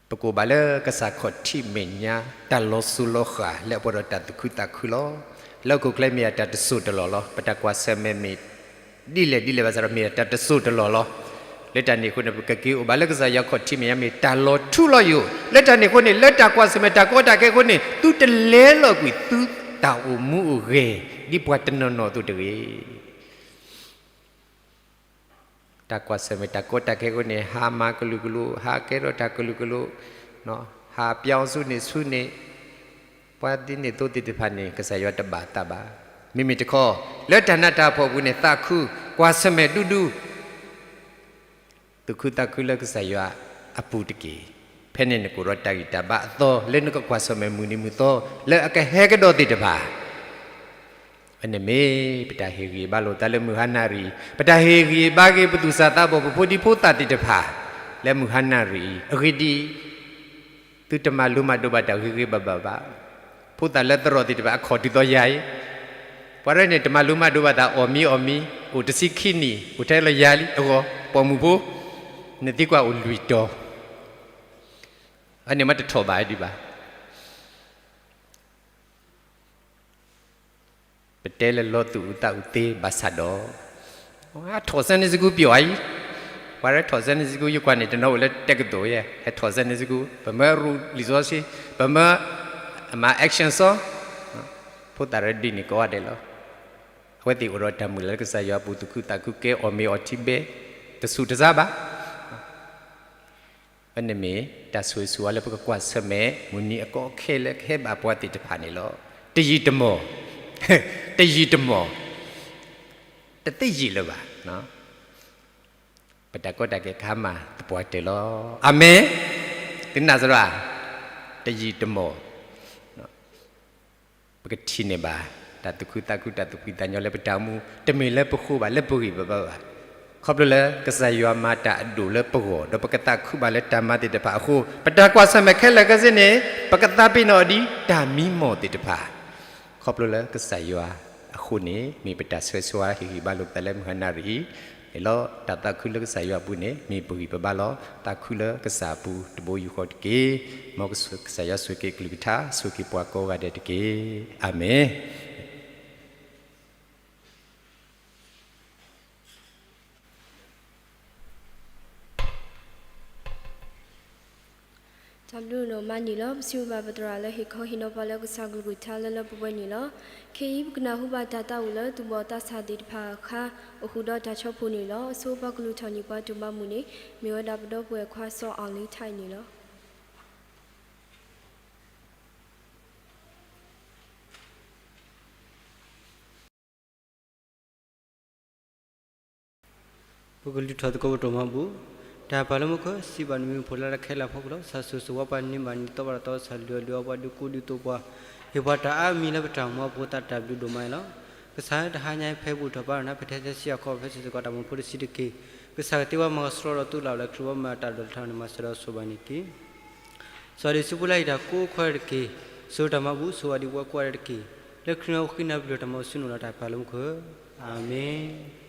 ပကအိၣ်ဘၣ်လၢကစၢ်ခီၣ်ထံးမဲာ်ညါ တၢ်လီၤစိၤလီၤဃာ်လၢအပှဲၤဒီးတၢ်သူၣ်ခုသးခုလီၤ. လၢဟီၣ်ခိၣ်ချၢမ့ၢ်ဒၣ်တၢ်တစိၢ်တလီၢ်လီၤ. ပတၢ်ကွၢ်ဆၢၣ်မဲာ်မ့ၢ်ဒ်လဲၣ်ဒ်လဲၣ်ဘၣ်ဆၣ်ဒီး မ့ၢ်ဒၣ်တၢ်တစိၢ်တလီၢ်လီၤ. လၢတၢ်န့ၣ်အဃိန့ၣ် ပကက့ၤအိၣ်ဘၣ်လၢကစၢ်ယွၤခီၣ်ထံးမဲာ်ညါ မ့ၢ်တၢ်လီၤထူလီၤယိာ်. လၢတၢ်န့ၣ်အဃိန့ၣ် လၢတၢ်ကွၢ်ဆၢၣ်မဲာ်တၢ်ကီတၢ်ခဲအဃိန့ၣ် သုတလဲလီၤကွံာ်သုတၢ်အိၣ်မူအိၣ်ဂဲၤ ဒ်ပှၤတနီၤနီၤအသိးတဂ့ၤ. တၢ်ကွၢ်ဆၢၣ်မဲာ်တၢ်ကီတၢ်ခဲအဃိန့ၣ် ဟးမၤကလုာ်ကလိ, ဟးကဲထီၣ်တၢ်ကလုာ်ကလိ, ဟးပျီဆူန့ၣ်ဆူန့ၣ်, ပှၤဒ်န့ၣ်အသိးသ့ၣ်တဖၣ်န့ၣ် ကစၢ်ယွၤတဘၣ်သးဘၣ်. မ့မ့ၢ်တခီ လၢတၢ်နးတၢ်ဖှီၣ်အပူၤန့ၣ် သးခု, ကွၢ်ဆၢၣ်မဲာ်ဒူဒူ သူၣ်ခုသးခုလၢကစၢ်ယွၤအပူၤတက့ၢ်. ဖဲန့ၣ်နကအိၣ်ဒီးတၢ်ဂံၢ်တၢ်ဘါအသီ လၢနကကွၢ်ဆၢၣ်မဲာ်မုၢ်နံၤမုၢ်သီ လၢအကဟဲကဒီးသ့ၣ်တဖၣ်. အန့ၣ်မ့ၢ်ပတၢ်ဟ့ၣ်ဂံၢ်ဘါလိာ်သးလၢမုၢ်ဟါနၣ်ရံၣ်, ပတၢ်ဟ့ၣ်ဂံၢ်ဘါက့ၤပသူၣ်စၢ်သးဘီၣ် ပဖိဒံဖိသၣ်သ့ၣ်တဖၣ် လၢမုၢ်ဟါနၣ်ရံၣ်အံၤ. အဂ့ၢ်ဒ်အံၤ, သုတမၤလိမၤဒိးဘၣ်တၢ်ဂ့ၤဂ့ၤဘၣ်ဘၣ်ဘၣ်. ဖိသၣ်လၢသရိာ်သ့ၣ်တဖၣ် အခီၣ်တုၤသီယၤအံၤ, ပှၤရဲၣ်န့ၣ် တမၤလိမၤဒိးဘၣ်သး အီၣ်မံအီၣ်မံ, အိၣ်တဆံခံနံၣ် အိၣ်ထဲလီၤယၤလံ အဂီၢ်, ပိာ်မုၣ်ဖိ, နသံကွၢ်အိၣ်လွံၢ်တီၤ, အန့ၣ်မ့ၢ်တထီၣ်ဘၣ်ဒံးဘၣ်. ပတဲလၢလီၤသူၣ်အုးသးအုးသ့ဘၣ်ဆၣ်ဒီး, ထီၣ် Sunday school ပျီအံၤ, ပှၤရဲၣ်ထီၣ် Sunday school ယကွၢ်န့ၣ် တနီၤအိၣ်လၢတၢ်ကတိၤယဲ, ဟဲထီၣ် Sunday school ပမၢရူလံာ်စီဆှံ, ပမၢအမၤ action song, ဖိသၣ်ရဲၣ်ဒ်န့ၣ်ကိးဂၤဒဲးလီၤ. အဝဲသ့ၣ်အိၣ်ဒီးတၢ်မုၢ်လၢ်လၢကစၢ်ယွၤအပူၤ သူၣ်ခုသးခုကဲအီၣ်မ့ၤအီထံဘဲ, တဆူၣ်တစါဘၣ်. အန့ၣ်မ့ၢ်တၢ်ဆိၣ်ဂ့ၤဆိၣ်ဝါလၢပကကွၢ်ဆၢၣ်မဲာ် မုၢ်နံၤအကီအခဲလၢကဟဲဘၣ်ပှၤသ့ၣ်တဖၣ်န့ၣ်လီၤ. တယံာ်တမီၢ်, တယံာ်တမီၢ်, တသ့ယံာ်လၢၤဘၣ်. ပတၢ်ကီတၢ်ခဲကဟါမၢ်သပှၢ်တၢၢ်လီၤ. အၤမ့ၣ်. သုနာ်စရီ, တယံာ်တမီၢ် ပကထံၣ်န့ၢ်ဘၣ် တၢ်သူၣ်ခုသးခု တၢ်သူၣ်ဖှံသးညီလၢပတၢ်အိၣ်မူ, တမ့ၢ်လၢပဃိဘၣ် လၢပဂံၢ်ပဘါဘၣ်. ခီဖျိလၢကစၢ်ယွၤမၤတၢ်အဒိၣ်လၢပဂီၢ် ဒီးပကသးခုဘၣ်လၢတၢ်မၤသ့ၣ်တဖၣ်အဃိ, ပတၢ်ကွၢ်ဆၢၣ်မဲာ်ခဲလၢာ်ခဲဆ့န့ၣ် ပကသးပ့ၤနီၣ်အီၤဒ်တၢ်မံမီၢ်သ့ၣ်တဖၣ်. ခီဖျိလၢကစၢ်ယွၤအဃိန့ၣ် မ့ၢ်ပတၢ်ဆၢဂ့ၤဆၢဝါ ဟ့ၣ်ဂံၢ်ဘါလိာ်ပသးလၢမုၢ်ဟါနၣ်ရံၣ်အံၤ, မ့ၢ်လီၤတၢ်သးခုလၢကစၢ်ယွၤအပူၤန့ၣ် မ့ၢ်ပဂံၢ်ပဘါလီၤသးခုလၢကစၢ်အပူၤတဘိယူၢ်ဃီတက့ၢ်. မ်ကစၢ်ယွၤဆိၣ်ဂ့ၤက့ၤအကလုၢ်ကထါ ဆိၣ်ဂ့ၤက့ၤပှၤကိးဂၤဒဲးတက့ၢ်. အၤမ့ၣ်. တၢ်ဘျုးဒိၣ်မးန့ၣ်လီၤ. ပစံးဘျုးဘၣ်ပသရၣ်လၢဟ့ၣ်ခီဟ့ၣ်နီၤပှၤလၢကစၢ်ကလုၢ်ကထါ လၢလၢပှဲၤပှဲၤန့ၣ်လီၤ. ခဲအံၤ ပကနၢ်ဟူဘၣ်တၢ်သးဝံၣ်လၢသူၣ်ဘီၣ်သးစၢ်သ့ၣ်တဖၣ်အခါ အိၣ်ဃုာ်ဒီးတၢ်ဆီဖိန့ၣ်လီၤ. အဆိပှၤကလုၢ်ထီၣ်န့ၢ်ပှၤတၢ်ဘၣ်မူန့ၣ် မ့ၢ်ဝဲဒၣ်ပဒီပုၢ်ဝဲၢ်ခွါစီၤအီၤလံထၢၣ်န့ၣ်လီၤ. ပကလုၢ်ထီၣ်သကိးပတီၢ်မၤဘူၣ်. တၢ်ပၢ်လၢမူခိၣ်, စံးဘၣ်နမံၤဖိလၢ်လၢ်ခဲလၢာ်အဖီခိၣ်လီၤ. ကစၢ်ဆိၣ်ဂ့ၤဝါပှၤ, န့ၢ်ဘၣ်နံၤသီဘၣ်တၢ်သီ, ကစၢ်လုၢ်အီၣ်လုၢ်အီပှၤ, ဒုးကူဒုးသိးပှၤ, ဟ့ၣ်ပှၤတၢ်အါမံၤလၢပတၢ်မူအပူၤ သးတၢ်ဘျုးဒိၣ်မးန့ၣ်လီၤ. ကစၢ်ဧၢ, တဟါညါအံၤ ဖဲဘူၣ်ထီၣ်ဘါထီၣ်နၤ, ဖဲထဲစံးဆှံအခီၣ်ဖဲစ့ၢ်ကီး တၢ်မူဖိတဆံးတက့ၢ်. ကစၢ်ကသ့ဝဲမၤကဆှီထီၣ်သုလၢ်လၢခရံာ်ဝဲမၤတၢ်ဒိၣ်ထီၣ်န့ၣ် မၤစၢၤဒီးဆိၣ်ဂ့ၤဘၣ်န့ၣ်တက့ၢ်. စီၤဒံးဆူပူလၢဟံၣ်တၢ်ကိးခွဲးတက့ၢ်. စိတၢ်မၤဘူၣ်, ဆိၣ်ဂ့ၤဒံးပဝဲကိးဂၤဒဲးတက့ၢ်. လၢခရံာ်အဃိ ပဃ့နၤပလီၢ်တၢ်မၤဘူၣ်ဆူနအိၣ်လီၤ. တၢ်ပၢ်လၢမူခိၣ်ဧၢ, အၤမ့ၣ်.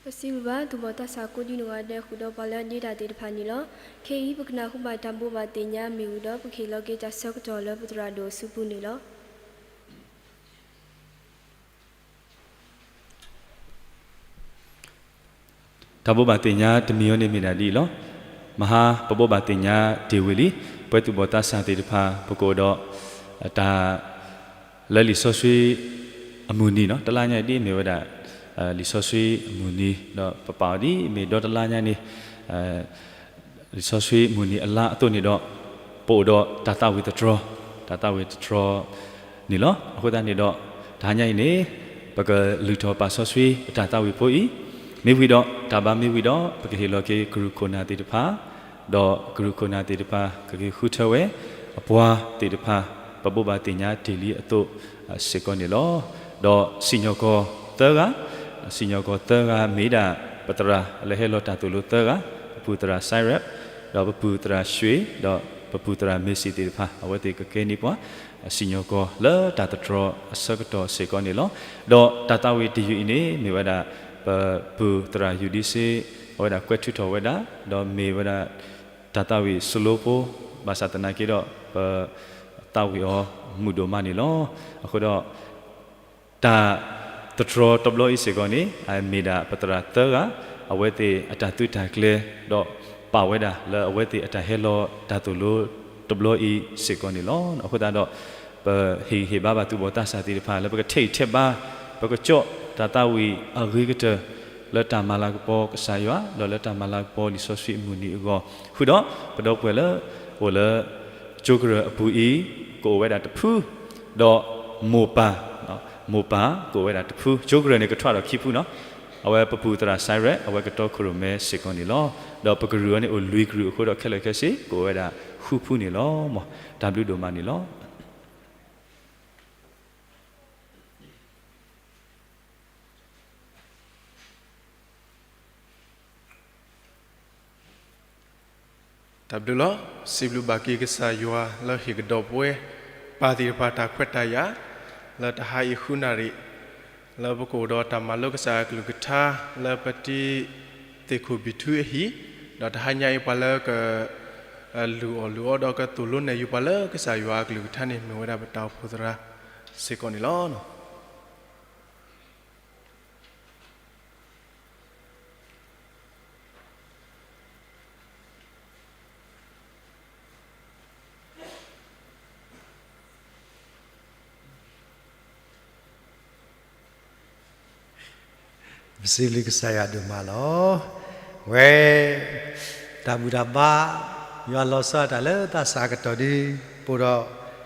ပစံးဘျုးဘၣ်သူၣ်ဘီၣ်သးစၢ်ကိးဒံနီၢ်ဂၤဒဲးဃုာ်ဒီးပှၤလၢအဒ့တၢ်သ့ၣ်တဖၣ်န့ၣ်လီၤ. ခဲအံၤပကနၢ်ဟူဘၣ်တၢ်ဘိးဘၣ်သ့ၣ်ညါမ့ၢ်ဝံၤဒီး ပကဟ့ၣ်လီၤက့ၤတၢ်ဆၢကတီၢ်လၢပသရၣ်ဒိၣ်အစုပူၤန့ၣ်လီၤ. တၢ်ဘိးဘၣ်သ့ၣ်ညါတမံၤအံၤန့ၣ်မ့ၢ်ဒၣ်ဒ်အံၤလီၤ. မဟါပဘိးဘၣ်သ့ၣ်ညါတ့ၢ်ဝံၤလံ, ပဝဲသူၣ်ဘီၣ်သးစၢ်သ့ၣ်တဖၣ် ပကအိၣ်ဒီး တၢ် လၢလံာ်စီဆှံအမုၢ်နံၤနီၤ, တလါညါအံၤဒ်မ့ၢ်ဝဲဒၣ် လံာ်စီဆှံအမုၢ်နံၤ ဒီးပပာ်အီၤဒ်မ့ၢ်ဒီတလါညါန့ၣ် လံာ်စီဆှံမုၢ်နံၤအလါအသိးန့ၣ်ဒီး ပအိၣ်ဒီးတၢ်သးဝံၣ်တတြီ, တၢ်သးဝံၣ်တတြီန့ၣ်လီၤ. အဃိသတးန့ၣ်ဒီး တဟါညါအံၤန့ၣ် ပကလုၢ်ထီၣ်ပာ်စီဆှံပတၢ်သးဝံၣ်ဖိအံၤ, မ့ၢ်ဝံၤဒီး တၢ်ဘါမ့ၢ်ဝံၤဒီး ပကဟ့ၣ်လီၤက့ၤကရူၢ်ခိၣ်နၢ်သ့ၣ်တဖၣ် ဒီးကရူၢ်ခိၣ်နၢ်သ့ၣ်တဖၣ် ကက့ၤဃုထၢဝဲ အပှၤသ့ၣ်တဖၣ် ပဘိးဘၣ်သ့ၣ်ညါတ့ၢ်လံအသိးစ့ၢ်ကီးန့ၣ်လီၤ. ဒီးစံၣ်ညီၣ်ကွီၢ်သၢဂၤ, စံၣ်ညီၣ်ကွီၢ်သၢဂၤမ့ၢ်ဒၣ် ပသရၣ်လၢဟဲလီၤတၢ်သိၣ်လိသၢဂၤ, ပပူၤသရၣ်စဲးရဲး, ဒီးပပူၤသရၣ်ရွှ့, ဒီးပပူၤသရၣ်မ့ၤစံၣ်သ့ၣ်တဖၣ် အဝဲသ့ၣ်ကကဲန့ၢ်ပှၤ စံၣ်ညီၣ်ကွီၢ်လၢတၢ်သတြီၤအဆၢကတီၢ်စ့ၢ်ကီးန့ၣ်လီၤ. ဒီးတၢ်သးဝံၣ်တယုၢ်အံၤန့ၣ် မ့ၢ်ဝဲဒၣ် ပပူၤသရၣ်ယူၤဒံစ့ အဝဲဒၣ်ကွဲးထုးထီၣ်ဝဲဒၣ်, ဒီးမ့ၢ်ဝဲဒၣ် တၢ်သးဝံၣ်စလိဖိ, ဘၣ်ဆၣ်သနာ်က့ဒီး ပသးဝံၣ်အီၤမုာ်ဒိၣ်မးန့ၣ်လီၤ. အဃိဒီး တၢ်သတြီၤတဘျီအံၤစ့ၢ်ကီးန့ၣ် မ့ၢ်ဒၣ်ပသရၣ်သၢဂၤ အဝဲသ့ၣ်အတၢ်သုးတၢ်ကျဲၤ ဒီးပာ်ဝဲဒၣ်လၢအဝဲသ့ၣ်အတၢ်ဟဲလီၤတၢ်သိၣ်လိတဘျီအံၤစ့ၢ်ကီးန့ၣ်လီၤ. အဃိသတးဒီး ပဟ့ၣ်ဂံၢ်ဟ့ၣ်ဘါဘၣ်သူၣ်ဘီၣ်သးစၢ်သ့ၣ်တဖၣ် လၢပကထဲးအံၤထဲးဘါ ပကကၠီၣ်တၢ်သးဝံၣ်အဂ့ၤကတၢၢ် လၢတၢ်မၤလၤကပီၤကစၢ်ယွၤ ဒီးလၢတၢ်မၤလၤကပီၤလံာ်စီဆှံအမုၢ်နံၤအဂီၢ် ဃုာ်ဒီး ပဒီပုၢ်ဝဲၢ်လၢ အိၣ်လၢ ကၠိကရၢၢ်အပူၤအံၤ ကအိၣ်ဝဲဒၣ်တဖု, ဒီးမိၢ်ပၢ်, မိၢ်ပၢ်ကအိၣ်ဝဲဒၣ်တဖု, ကၠိကရၢၢ်န့ၣ်ကထွဲဒီးခံဖုနီၤ, အဝဲပပူၤသရၣ်စဲးရဲး အဝဲကတီခိၣ်ရိၣ်မဲစ့ၢ်ကီးန့ၣ်လီၤ. ဒီးပကရူၢ်အံၤန့ၣ်အိၣ်လွံၢ်ကရူၢ်အဃိဒီးခဲလၢာ်ခဲဆ့ ကအိၣ်ဝဲဒၣ်ဃုဖုန့ၣ်လီၤ. မ်တၢ်ဘျုးဒိၣ်မးန့ၣ်လီၤ. တၢ်ဘျုးလီၤ. စံးဘျုးဘၣ်က့ၤကစၢ်ယွၤလၢဟ့ၣ်ကဒီးပဝဲ ပၢ်သ့ၣ်တဖၣ်တၢ်ခွဲးတၢ်ယာ် လၢတဟါအံၤဃုနၣ်ရံၣ် လၢပကအိၣ်ဒီးတၢ်မၤလိကစၢ်အကလုၢ်ကထါ လၢပတံၤသ့ၣ်ခိၣ်ဘံၣ်ထူအဟံၣ်, ဒီးတဟါညါအံၤပှၤလၢက လုၢ်အီၣ်လုၢ်အီဒီးကသိၣ်လိနဲၣ်ယုာ်ပှၤလၢကစၢ်ယွၤအကလုၢ်ကထါန့ၣ် မ့ၢ်ဝဲဒၣ်ပတၢ်အိၣ်ဖှိၣ်သရၣ်စ့ၢ်ကီးန့ၣ်လီၤ. ပစံးဘျုးကစၢ်ယွၤဒိၣ်မးလီၤ. ဝဲ တၢ်ဘူၣ်တၢ်ဘါ ယွၤလီၤဆီဒၣ်တၢ်လၢသးစၢ်အကတီၢ်ဒ် ပအိၣ်ဒီး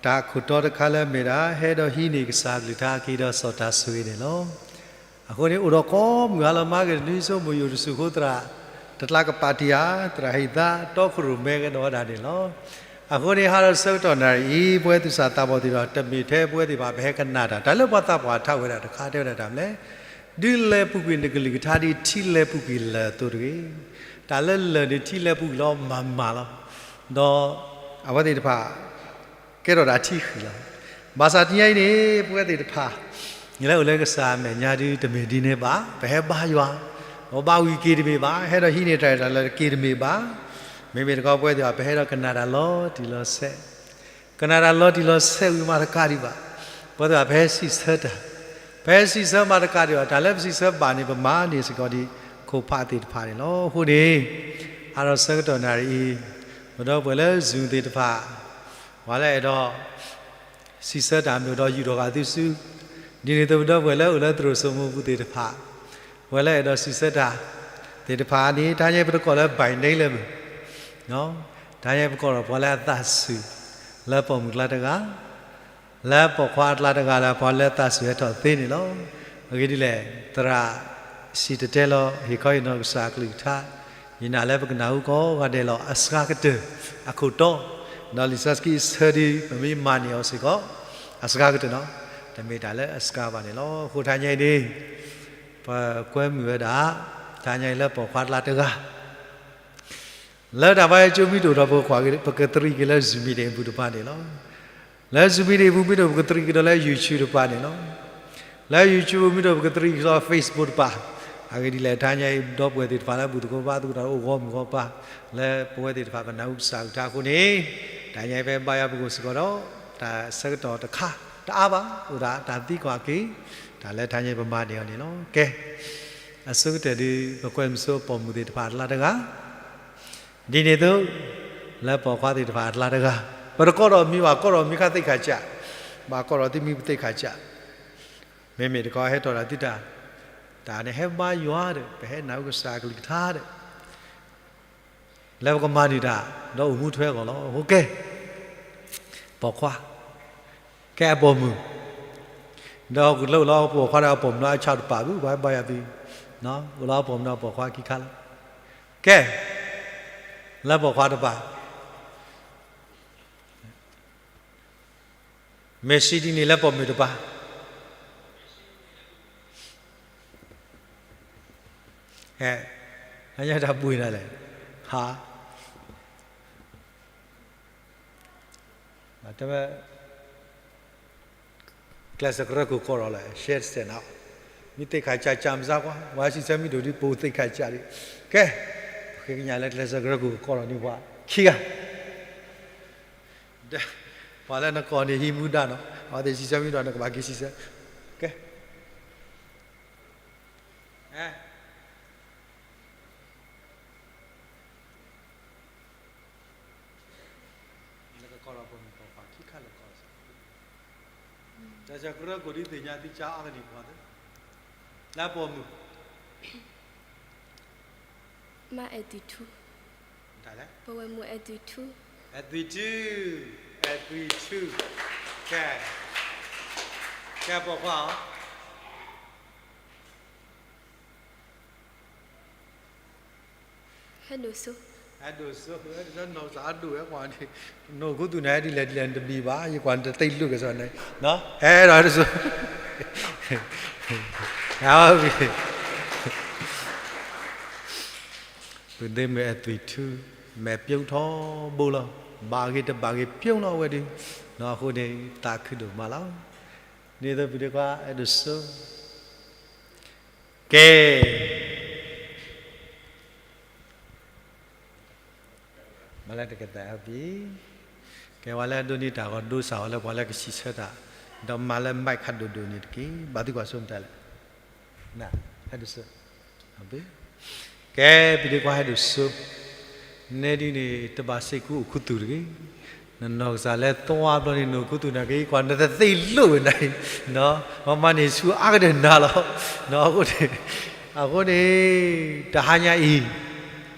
တၢ်အခိၣ်တီတခါလၢအမ့ၢ်ဒၣ် ဟဲဒီးဟံးန့ၢ်ကစၢ်အကလုၢ်ကထါက့ၤဒီးစီၤတၢ်ဆိၣ်ဂ့ၤန့ၣ်လီၤ. အဃိန့ၣ် အိၣ်ဒီးကိးမုၢ်ဟါလီၤမးက့ၤ နွံစိမိၢ်ယိၣ်တစူၢ်ဃိသရၣ် တကျါကပာ်တံၢ်ဧါ သရၣ်ဟံၣ်သါ တီခိၣ်ရိၣ်မဲကဒီးဝဲဒၣ်န့ၣ်လီၤ. အဃိန့ၣ် ဟါဒီးဆၢကတီၢ်နၣ်ရံၣ်အံၤ ပဝဲသူၣ်စၢ်သးဘီၣ်သ့ၣ်ဒီး တမ့ၢ်ထဲပဝဲသ့ၣ်ဘၣ် ပဟဲကနၣ်တၢ် တၢ်လၢပှၤသးပှၢ်ထါဝဲဒၣ်တခါ တဲဝဲဒၣ်တၢ်မနုၤလဲၣ်, ဒုးလဲၤပူၤကွံာ်နကလုၢ်ကထါဒ်ထံလဲၤပူၤကွံာ်လၢၢ်အသိးတဂ့ၤ. တၢ်လၢလၢၢ်န့ၣ်ထံလဲၤပူၤကွံာ်လီၤမၤမၤလီၤ. ဒီးအဝဲသ့ၣ်တဖၣ် ကဲထီၣ်ဒၣ်ထံဃံၣ်လီၤ. ဘၣ်ဆၣ်တနံၤအံၤန့ၣ် ပဝဲသ့ၣ်တဖၣ် လၢအိၣ်လၢကစၢ်အမဲာ်ညါဒုး တမ့ၢ်ဒ်န့ၣ်ဘၣ်. ပဟဲဘါယွၤ, ပဘါဝံၤက့ၤတမ့ၢ်ဘၣ်, ဟဲဒီးဟံးန့ၢ်တၢ်ရဲၣ်တၢ်ကျဲၤက့ၤတမ့ၢ်ဘၣ်. မ့မ့ၢ်တခီပဝဲသ့ၣ်တဖၣ် ပဟဲဒီးကနၣ်တၢ်လီၤတံၢ်လီၤဆဲး, ကနၣ်တၢ်လီၤတံၢ်လီၤဆဲးဝံၤမးတကးဒံးဘၣ်. ပဝဲသ့ၣ်တဖၣ် ပဟဲစံးဆၢတၢ်, ပဟဲစံးဆၢမးတကးဒံးဘၣ်. တၢ်လၢပစံးဆၢဘၣ်န့ၣ် ပမၤန့ၢ်စ့ၢ်ကီးဒံး ခိၣ်ဖးသ့ၣ်တဖၣ်န့ၣ်လီၤ. အဃိန့ၣ် အါထီၣ်ဆၢကတီၢ်နၣ်ရံၣ်အံၤ ပဒီပုၢ်ဝဲၢ်လၢ Zoom သ့ၣ်တဖၣ် ပှၤလၢအဲၣ်ဒိး စံးဆၢတၢ်မ့ၢ်ဒီး ယူာ်ထီၣ်ဃာ်သုစု, ဒ်န့ၣ်အသိး ပဒီပုၢ်ဝဲၢ်လၢအိၣ်လၢသရိာ်စိမိပူၤသ့ၣ်တဖၣ်, ပဝဲလၢအဲၣ်ဒိးစံးဆၢတၢ်သ့ၣ်တဖၣ်န့ၣ် တဟါညါပတကိးလၢ by name လၢမုၢ်, တဟါညါပကိးဒီးပှၤလၢအသးစူၤ လၢပိာ်မုၣ်ကျါတဂၤ လၢပိာ်ခွါအကျါတဂၤလၢပှၤလၢသးစူၤဟဲထီၣ်သ့န့ၣ်လီၤ. အဂ့ၢ်ဒ်လဲၣ်, သရၣ်စံၣ်တဲၤတဲလီၤ ဟ့ၣ်ခီဟ့ၣ်နီၤကစၢ်အကလုၢ်ကထါ, ယနာ်လၢပကနၢ်ဟူကိးဂၤဒဲးလီၤ. အစှၤကတၢၢ်အခိၣ်တီ, ဒီးလံာ်စီဆှံအဆၢဒုး ပမ့ၢ်မၤန့ၢ်အီၤစ့ၢ်ကီး အစှၤကတၢၢ်နီၤ, တမ့ၢ်တၢ်လၢအစှၤဘၣ်န့ၣ်လီၤ. အဃိတဟါညါအံၤန့ၣ် ပကွဲမုာ်ဝဲဒၣ် တဟါညါအံၤလၢပိာ်ခွါအကျါတဂၤ လၢတၢ်ဘါယွၤကၠိမ့ၢ်တအိၣ်ဒီး ပကသရံးက့ၤလၢ Zoom meeting အပူၤတပၤန့ၣ်လီၤ. လၢ Zoom meeting အပူၤမ့ၢ်တအိၣ် ပကသရံးက့ၤဒီးလၢ YouTube တပၤန့ၣ်လီၤ. လၢ YouTube မ့ၢ်တအိၣ် ပကသရံးက့ၤလၢ Facebook တပၤ, အဂ့ၢ်ဒ်လဲၣ် တဟါညါအံၤ ဒီပုၢ်ဝဲၢ်သ့ၣ်တဖၣ်လၢအဘူၣ်သကိးဘါသကိးတၢ်အိၣ်ဂီၢ်မုၢ်ဂီၢ်ပၤ လၢပဝဲသ့ၣ်တဖၣ်ပနၢ်ဟူကစၢ်အကလုၢ်ကထါအဃိန့ၣ်, တဟါညါအံၤ ဖဲဘါယွၤပဂီၢ်စ့ၢ်ကီးဒီး တၢ်ဆၢကတီၢ်တခါတအါဘၣ် အိၣ်ဒၣ်တၢ်သံကွၢ်က့ၤ တၢ်လၢတဟါညါအံၤပမၤန့ၢ်အီၤန့ၣ်လီၤ. ကဲ, အဆိကတၢၢ်ဒုး ပကွဲမုာ်ဆိပှၤပိာ်မုၣ်သ့ၣ်တဖၣ်အကျါတဂၤ ဒ်န့ၣ်အသိး လၢပိာ်ခွါသ့ၣ်တဖၣ်အကျါတဂၤ, ပတကိးထီၣ်မံၤဘၣ် ကိးထီၣ်မံၤခါသ့ၣ်ခၣ်စး, ဘၣ်ကိးထီၣ်သုမံၤပသ့ၣ်ခၣ်စး, မ့မ့ၢ်တခီဟဲထီၣ်တၢ်သုတၢ်, တၢ်န့ၣ်ဟဲဘါယွၤဒီး ပဟဲနၢ်ဟူကစၢ်အကလုၢ်ကထါဒီး လၢပကမၤန့ၢ်တၢ် ဒီးအိၣ်မူထွဲအဂီၢ်လီၤ. အဃိကဲ, ပိာ်ခွါ, ကဲအပိာ်မုၣ်, ဒီးကလိၣ်လီၤပိာ်ခွါဒီးအပိာ်မုၣ်ဒီးအဆၣ်တပာ်ဘၣ် ပှၤဘါယွၤသု, အိၣ်လီၤပိာ်မုၣ်ဒီးပိာ်ခွါခံခါလီၤ. ကဲ, လၢပိာ်ခွါတပၤ မ့ၢ်စံးဒ်န့ၣ်လၢပိာ်မုၣ်တပၤ, ဟဲ, ဟဲညါတၢ်ပှ့ၤနၤလဲၣ်, ဟါ, တဲဝဲ, ကျဲးစၢးကရၢခိၣ်ကိးထီၣ်လဲၣ် ရှဲတစဲးနၤ, မံၤသ့ၣ်ခၣ်စး ကၢ်မစါကွၢ် ဝဲစံးဆၢမံၤဒိၣ်ဒ်ပိာ်သ့ၣ်ခၣ်စးဒံး, ကဲ, ပဃ့ကညးလၢကျဲးစၢးကရၢခိၣ်ကကိးထီၣ်န့ၢ်ပှၤခံဂၤ ပှၤလၢနကိးန့ၣ်ဟံးမူဒါနီၤ, အဝဲသ့ၣ်စံးဆၢမံၤဒိၣ် နကဘၣ်က့ၤစံးဆၢ, ကဲ, နကကိးထီၣ်ပိာ်မုၣ်ပိာ်ခွါခံခါလၢကိးစ့ၢ်, ကျဲးစၢးကရၢခိၣ်ဒ်သ့ၣ်ညါသုကါအီၤကန့ၢ်ပှၤသ့, လၢပိာ်မုၣ် မ့ၢ်အဲၣ်သွံၣ်ထူ, တၢ်လဲၣ်, ပဝဲၢ်မုၣ်အဲၣ်သွံၣ်ထူ, အဲၣ်သွံၣ်ထူ, အဲၣ်သွံၣ်ထူ, ကဲ, ကဲပိာ်ခွါအီၤ, ဟဲဒိၣ်စိ, ဟဲဒိၣ်စိ, ဟဲဒိၣ်စိ နီၢ်ကစၢ်အဒိၣ်ဝဲကွၢ်န့ၣ်, နအိၣ်ခူသူၣ်န့ၣ် ဟဲဒ်လဲၣ်ဒ်လဲၣ်နတဘံၣ်ဘၣ် ယကွၢ်နတသ့ၣ်လိာ်က့ၤစီန့ၣ်, ဟဲဒိၣ်စိ ပုၢ်သ့ၣ်မ့ၢ်အဲၣ်သွံၣ်ထူ, မဲာ်ပျိထီဘိလီၤ, ဘၣ်ဂ့ၤတဘၣ်ဂ့ၤပျိလီၤဝဲဒုး, အဃိန့ၣ် သးခုဒိၣ်မးလီၤ, ဒ်သိးပုၢ်သ့ၣ်ခွါအဲၣ်ဒိၣ်စိ, ကဲ မၤလၢတကသးအပူၤ, ကဲဝဲလၢအဒိးန့ၢ်တၢ်ဂီၤဒိစၢ်အီၤလၢပှၤလၢကစံးဆၢတၢ်, ဒီးမၤလၢ mic ခးဒိၣ်ဒိၣ်န့ၣ်တက့ၢ်, ဘၣ်သံကွၢ်စိမတၤလဲၣ်, ဟဲဒိၣ်စိ, ကဲ ပုၢ်သ့ၣ်ခွါဟဲဒိၣ်စိ, နဲဒ်န့ၣ် တဘၣ်စ့ၢ်ကီးအိၣ်ခူသူၣ်တဂ့ၤ, နနီၢ်ကစၢ်လၢသွါဘျီန့ၣ် နအိၣ်ခူသူၣ်နာ်က့ၤ ကွၢ်နတသ့ၣ်လိာ်ဝဲနၤအံၤ, ပမၤန့ၢ်ဆူအါကတၢၢ်နၤလီၤ, အဃိန့ၣ်, အဃိန့ၣ်, တဟါညါအံၤ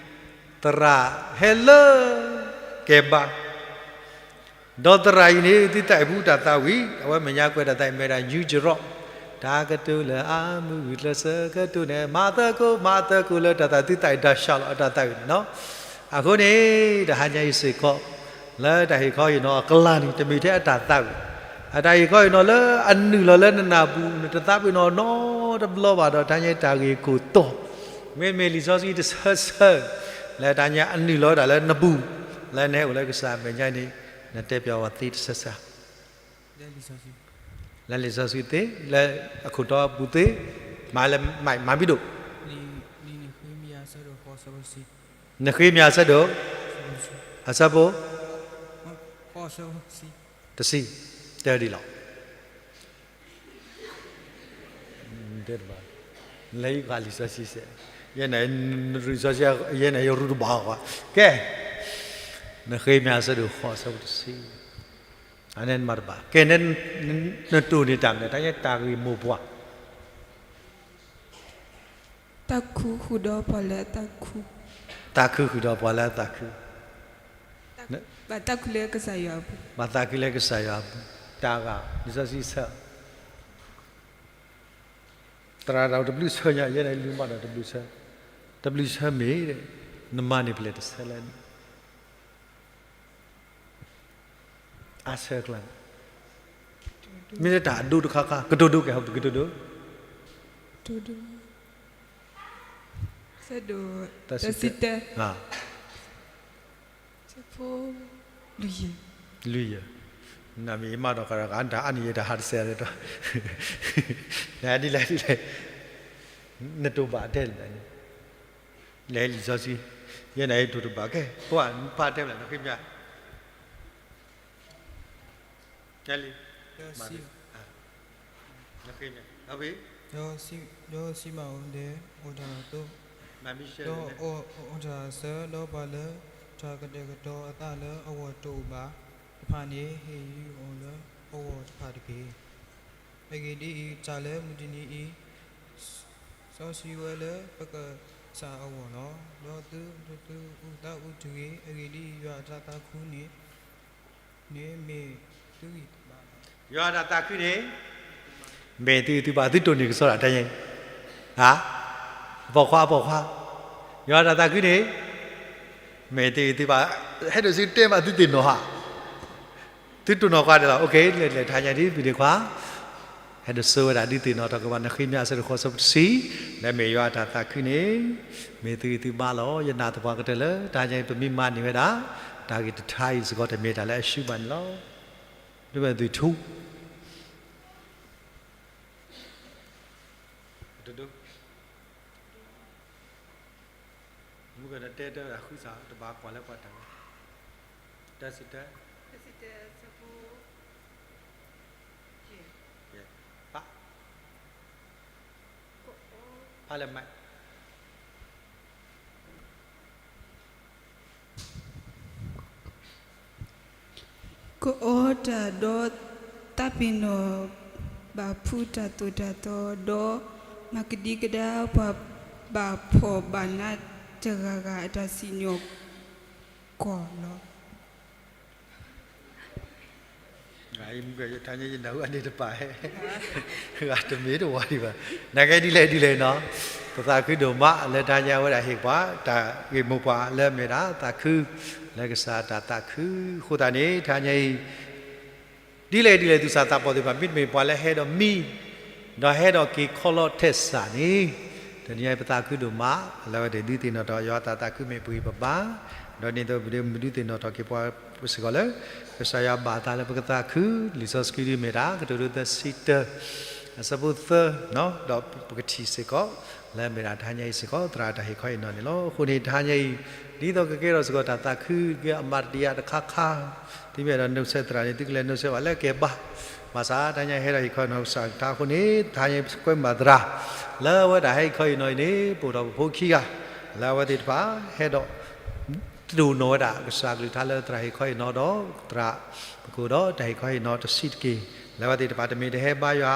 သရၣ်ဟဲလၢကဲဘါ, ဒီးသရၣ်အံၤန့ၣ် သုသးအိၣ်ဖုတၢ်သးဝံၣ် အဝဲမဲာ်ညါကွဲးတၢ်သးဝံၣ် မ့ၢ်ဒၣ် ယူကရီး, တၢ်ကတိၤလၢအမုာ်ဂံၢ်ကျၢၢ်စၢၤကတိၤန့ၣ် မၤသကိး မၤသကိးလၢတၢ်သး သုသးအိၣ်တၢ်ဆှၢလီၤအတၢ်သးဝံၣ်န့ၣ်လီၤ. အဃိန့ၣ် တဟါညါအံၤစ့ၢ်ကီး လၢတၢ်ဟ့ၣ်ခီဟ့ၣ်နီၤအကျါန့ၣ် တမ့ၢ်ထဲအတၢ်သးဝံၣ်, အတၢ်ဟ့ၣ်ခီဟ့ၣ်နီၤလၢအနုာ်လီၤလၢနနၢ်ပူၤ နတသးပ့ၤနီၣ်နီတဘျီဘၣ်ဒီး တဟါညါအံၤတၢ်ဂ့ၢ်ခိၣ်တီ, မ့မ့ၢ်လံာ်စီဆှံတဆၢဆၢ လၢတဟါညါအနုာ်လီၤဝဲဒၣ်လၢနပူၤ, လၢနဟဲအိၣ်လၢကစၢ်မဲာ်ညါန့ၣ် နတဲပၠးဝဲသ့တဆၢဆၢ လၢလံာ်စီဆှံသ့, လၢအခိၣ်တီအပူၤသ့, မၤလၢ မၤဘံဒိၣ်, နဃ့မ့ၢ်အဆၢဒိၣ်, အဆၢဖိ, တဆံ, တၢဒ်လီၤ. လၢယကဟးလံာ်စီဆှံစဲး, ယဲန့ၣ်, နရူၢ်စီဆှံ, ယဲန့ၣ် ယရူၢ်တဘၣ်ဃီ, ကဲ, နဃ့မ့ၢ်အဆၢဒိၣ်ဃိး အဆၢဖိတဆံ, အန့ၣ်မၤတဘၣ်, ကဲ, နတိၢ်န့ၢ်တၢ်မနုၤ, တၢ်ယဲတၢ်ဂ့ၢ်မိၢ်ပှၢ် သးခုဃုာ်ဒီးပှၤလၢအသးခု, သးခုဃုာ်ဒီးပှၤလၢအသးခု, ဘၣ်သးခုလၢကစၢ်ယွၤအပူၤ, ဘၣ်သးခုလၢကစၢ်ယွၤအပူၤ, တၢ်ဂ့ၢ်, လံာ်စီဆှံဆၢ, သရၣ်တၢ်အိၣ်တဘျုးဆၢညါ, ယဲန့ၣ်လုၢ်မးဒီးတဘျုးဆၢ, တဘျုးဆၢမ့ၢ်, နမၤန့ၢ်ဖဲလဲၣ်တဆၢလဲၣ်န့ၣ် အါဆၢကျါန့ၣ်, မ့ၢ်လၢတၢ်အဒိတခါခါ, ကတိၤဒိကဲ, ကတိၤဒိ, ဆၢဒိၣ်, တဆံတၢ, ဆၢဖိ, လွံၢ်ယဲၢ်, နမ့ၢ်မၤဒီးဃးဒီးဃး တၢ်အါန့ၢ်ယဲ တၢ်ဟးတစဲးဒီး, ဒ်လဲၣ်ဒ်လဲၣ် နတိၢ်ဘၣ်တဲလဲၣ်, လဲၤလံာ်စီဆှံ, ယဲန့ၣ်တိၢ်တဘၣ်ကဲ, ပှၤဖးတဲလဲၣ် နဃ့မး, တဲလံ, နဃ့မး, ဒီးစံးဘၣ်အီၤ, ဒီးစံးဘၣ်အီၤဒဲး, အိၣ်တၢ်အသိး, ဒီးအိၣ်တၢ်အဆၢ, ဒီးပှၤလၢတၢ်ကတဲာ်ကတီၤအသးလၢအဂီၢ်တအိၣ်ဘၣ်တဖၣ်န့ၣ် ဟ့ၣ်ယူၤအီၤလၢအဂီၢ်တဖၣ်တက့ၢ်. အဂ့ၢ်ဒ်အံၤ, တၢ်လၢမုၢ်တနံၤအံၤ စီဆှံဝဲလၢပကစၢ်အဂီၢ်လီၤ. ဒီးသုတသူအုၣ်သးအုးတဂ့ၤ. အဂ့ၢ်ဒ်အံၤ, ယွၤအတၢ်သးခုန့ၣ် မ့ၢ်သုဂံၢ်ဘါ, ယွၤအတၢ်သးခုန့ၣ် မ့ၢ်သုဂံၢ်သုဘါ. သုတိၢ်န့ၢ်ကစီဒီးတၢ်ညါအံၤ, အပိာ်ခွါ အပိာ်ခွါ, ယွၤအတၢ်သးခုန့ၣ် မ့ၢ်သုဂံၢ်သုဘါ. ဟဲဒိးစံးတဲမးသုသ့ၣ်နီၣ်ဧါ, သုတိၢ်နီၣ်ကွၢ်ဒဲးလီၤ. လဲၤလဲၤ တဟါညါဒ်ပဒ့ခွါ ဟဲဒိးစိဝဲဒၣ်ဒုးသ့ၣ်နီၣ်ထီၣ်က့ၤပှၤ နဃ့မး အဆၢတဃီဆၢဖိတဆံ, လၢမ့ၢ်ယွၤအတၢ်သးခုန့ၣ် မ့ၢ်သုဂံၢ်သုဘါလီၤ. ယနာ်သပှၢ်ကတၢၢ်လၢ တဟါညါအံၤ ပမ့ၢ်မၤန့ၢ်ဝဲဒၣ် တၢ်ဂ့ၢ်တထါအံၤစ့ၢ်ကီး တမ့ၢ်တၢ်လၢအရှုံးဘၣ်န့ၣ်လီၤ. ဒ်မ့ၢ်သုထူ တဒိ မုၢ်ကနတဲတၢ်ဃုစး တဘၣ်ကွၢ်လၢပှၤတၢ်ဝဲ တၢ်စံးတၢ် ပ ဖးလၢမး ကအီတၢ်ဒီးသးပ့ၤနီၣ်ဘၣ်ဖုးတၢ်သိၣ်တၢ်သီ, ဒီးမၤကဒံကဒါပှၤဘၣ်ဖှီၣ်ဘၣ်နးတဂၤဂၤအတၢ်စံၣ်ညီၣ် ကွီၢ်လီၤ. တဟါညါယနၢ်ဟူအန့ၣ်တပာ်, တမ့ၢ်တဝီဒံးဘၣ်. နာ်က့ဒ်လဲၣ်ဒ်လဲၣ်နီၤ, ပသးခုဒိၣ်မးလၢတဟါညါအဝဲဒၣ်ဟ့ၣ်ပှၤ တၢ်ဂ့ၢ်မိၢ်ပှၢ်လၢအမ့ၢ်ဒၣ်သးခု, လၢကစၢ်တၢ်သးခုအဃိသတးန့ၣ် တဟါညါအံၤ ဒ်လဲၣ်ဒ်လဲၣ် သူၣ်စၢ်သးဘီၣ်သ့ၣ်တဖၣ် မ့တမ့ၢ်ပှၤလၢဟဲဒီးမံ, ဒီးဟဲဒီးက့ၤခီလီၤထဲစးန့ၣ်, တနံၤအံၤပသးခုဒိၣ်မး လၢအဝဲသ့ၣ်ဒုးသ့ၣ်နီၣ်ထီၣ် ယွၤအတၢ်သးခုမ့ၢ်ပှ့ၤပဘါ, ဒီးန့ၣ်သိးပဒုးသ့ၣ်နီၣ်ထီၣ်က့ၤပှၤစ့ၢ်ကီးလၢ ကစၢ်ယွၤဘၣ်သးလၢပကသးခု, လံာ်စီဆှံဒ်မ့ၢ်ဒၣ် ကတိၤဒိသၢဆံတၢ အဆၢဖိသၢ, ဒီးပကထံၣ်စ့ၢ်ကီး လၢအမ့ၢ်ဒၣ်တဟါညါအံၤစ့ၢ်ကီး သရၣ်တၢ်ဟ့ၣ်ခီဟ့ၣ်နီၤန့ၣ်လီၤ. အဃိန့ၣ် တဟါညါအံၤ ဒ်သိးကကဲထီၣ်စ့ၢ်ကီးတၢ်သးခုက့ၤအမၤတယၤတခါခါ, သုမ့ၢ်အဲၣ်ဒိးနီၣ်ဆဲးသရၣ်န့ၣ် သုကလဲၤနီၣ်ဆဲးဘၣ် လၢကဲဘါ, ဘၣ်ဆၣ်တဟါညါဟဲဒီးဟ့ၣ်ခီဟ့ၣ်နီၤကစၢ်ကလုၢ်ကထါအဃိန့ၣ် တဟါညါအံၤပကွဲမုာ်ဘၣ်သရၣ် လၢအဝဲဒၣ်ဟဲဟ့ၣ်ခီဟ့ၣ်နီၤအံၤန့ၣ် ပအိၣ်ဒီးပဖိခံဂၤ လၢအဝဲသ့ၣ်တဖၣ်ဟဲဒီး တဒိၣ်နီၣ်ဝဲဒၣ် ကစၢ်ကလုၢ်ကထါလၢသရၣ်ဟ့ၣ်ခီဟ့ၣ်နီၤဒီး သရၣ်ပကိးဒီးတၢ်ဟ့ၣ်ခီဟ့ၣ်နီၤတဆံးတက့ၢ်. လၢအဝဲသ့ၣ်တဖၣ်တမ့ၢ်တဟဲဘါယွၤ